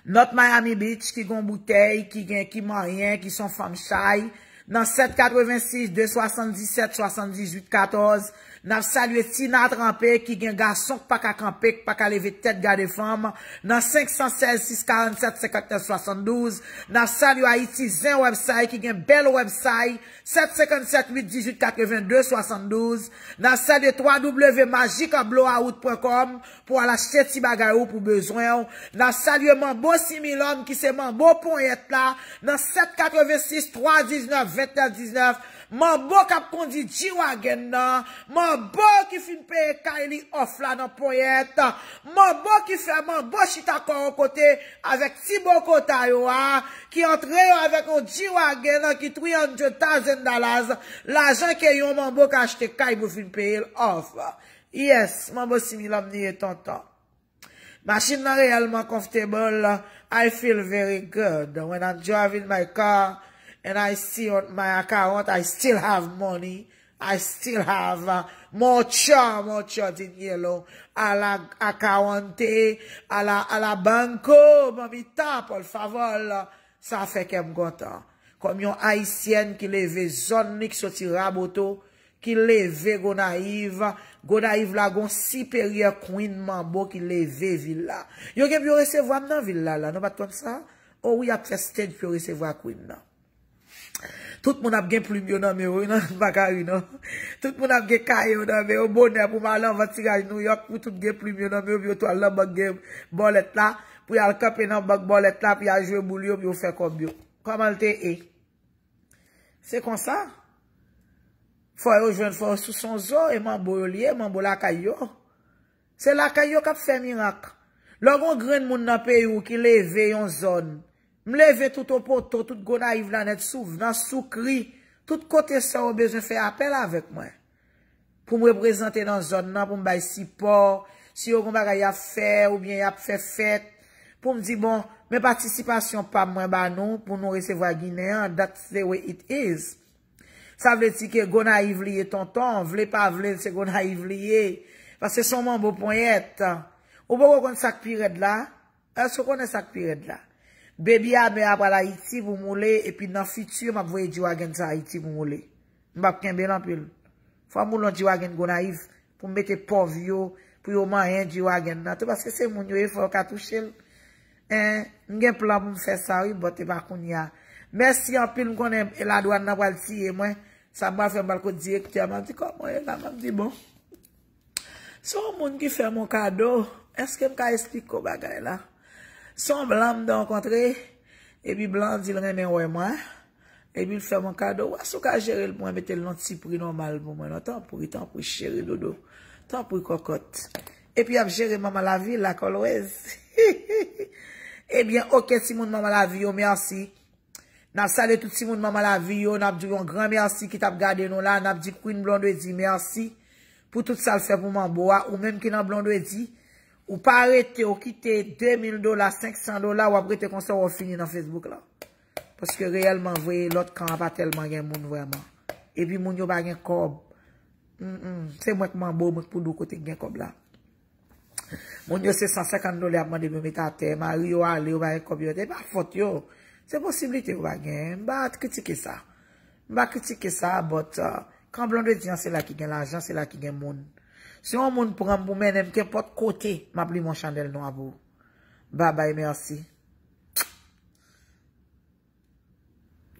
North Miami Beach, ki gon boutèy, ki gen, ki manyen, ki son fanm chay. Nan sèt katrevensis, de swasanndisèt, swasanndizuit katòz. N ap salye Tina Tranpe, ki gen gason k pa ka kanpe, k pa ka leve tèt gade fanm. Nan senk san sèz, sis karannsèt, senkantnèf swasanndouz. N ap salye Ayiti Zen Website, ki gen bèl website, sèt senkannsèt, uit dizuit, katrevenndde, swasanndouz. N ap salye twa w w w magic blowout pwen kòm pou al achte ti bagay ou pou bezwen w. N ap salye Manbo Similòm ki se Manbo Ponyèt la nan sèt katrevensis, twa diznèf, vennèf diznèf. Manbo k ap kondi G-Wagon nan. Manbo ki fin peye kay li off la nan Ponyèt. Manbo ki fè Manbo chita kò yon kote avèk ti bokota yo a, ki antre yo avèk yon G-Wagon ki three hundred thousand dollars, lajan ke yon manbo ka achte kay pou fin peye l off. Yes, manbo Similòm li ye tonton. Machin nan reyèlman comfortable. I feel very good when I'm driving my car and I see on my account I still have money. I still have uh, mucho, mucho dinero a la account, a la, a la banco, mamita, por favor. Sa fè kè m kontan. Kòm yon Ayisyèn ki leve zòn li, ki soti Raboto, ki leve Gonayiv. Gonayiv la gon siperyè Queen Manbo ki leve vil la. Yo gen pou yo resevwa m nan vil la, la. Nou pa t konn sa? O wi, y ap fè stage pou yo resevwa Queen nan. Tout moun ap gen plim yo nan men yo, wi, non, m pa ka ri, non. Tout moun ap gen kaye yo nan men yo, bonè pou m al anvan tiraj Nouyòk, pou tout gen plim yo nan men yo, pou yo tou al nan bank gen bòlèt la, pou y al kanpe nan bank bòlèt la, pou y al jwe boul yo, pou yo fè kòb yo. Kòman l te ye? Se konsa. Fò yo jwenn, fò yo sou son zo, e manbo yo li ye, manbo lakay yo. Se lakay yo k ap fè mirak. Lè w gen yon grenn moun nan peyi w ki leve yon zòn, m leve tout Opoto, tout Gonayiv la nèt, Souvnans, Soukri, tout kote sa yo bezwen fè apèl avèk mwen. Pou m reprezante nan zòn nan, pou m bay sipò, si yo gen bagay y ap fè, oubyen y ap fè fèt, pou m di, bon, men patisipasyon pa m mwen ba nou, pou nou resevwa Ginen an, that's the way it is. Sa vle di ke Gonayiv li ye tonton, vle pa vle, se Gonayiv li ye. Paske se yon manbo ponyèt. Ou poko konn sa k pi rèd la? Èske w konnen sa k pi rèd la? Baby Hammer ap al Ayiti pou moule, epi nan fiti, m ap voye G-Wagon sa Ayiti pou moule. M p ap kenbe l anpil. Fò m moule yon G-Wagon Gonayiv, pou m mete pòv yo, pou yo manyen G-Wagon nan tou, paske se moun yo ye, fò yo ka touche l. En, m gen plan pou m fè sa wi, but e pa kounye a. Mèsi anpil, m konnen ladwàn nan pral tiye mwen. Sa m pral fè, m pral kot direktè, m ap di, kòman w ye la? M ap di, bon. Se yon moun ki fè m yon kado, èske m ka esplike w bagay la? Se yon blan m te rankontre, epi blan an di l renmen wè mwen. Epi l fè m yon kado. Ou wè si w ka jere l pou mwen, mete l nan ti pri nòmal pou mwen non. Tanpri, tanpri, cheri dodo. Tanpri, kòkòt. Epi y ap jere manman lavi like always. Ebyen, oke, timoun manman lavi yo, mèsi. N ap salye tout timoun manman lavi yo. N ap di w yon gran mèsi ki t ap gade nou la. N ap di Queen Blondedy mèsi pou tout sa l fè pou manbo a. Ou menm ki nan Blondedy, ou pa rete, ou kite de mil dola, senk san dola, w ap rete konsa, w ap fini nan Facebook la. Paske reyèlman vre, lòt kan an pa tèlman gen moun vrèman. Epi moun yo pa gen kòb. Mm, mm. Se mwen k manbo, mwen k pou di w kote k gen kòb la. Moun yo se san senkant dola y ap mande pou yo met atè, mari yo ale, yo pa gen kòb yo, e pa fòt yo. Se posiblite yo pa gen. M pa kritike sa. M pa kritike sa, but, uh, kan Blondedy an se la ki gen lajan, se la ki gen moun. Si yon moun pran m pou mennen m kenpòt kote, m ap limen yon chandèl nwa pou ou. Babay, mèsi.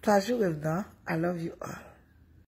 Twajou Revenan, I love you all.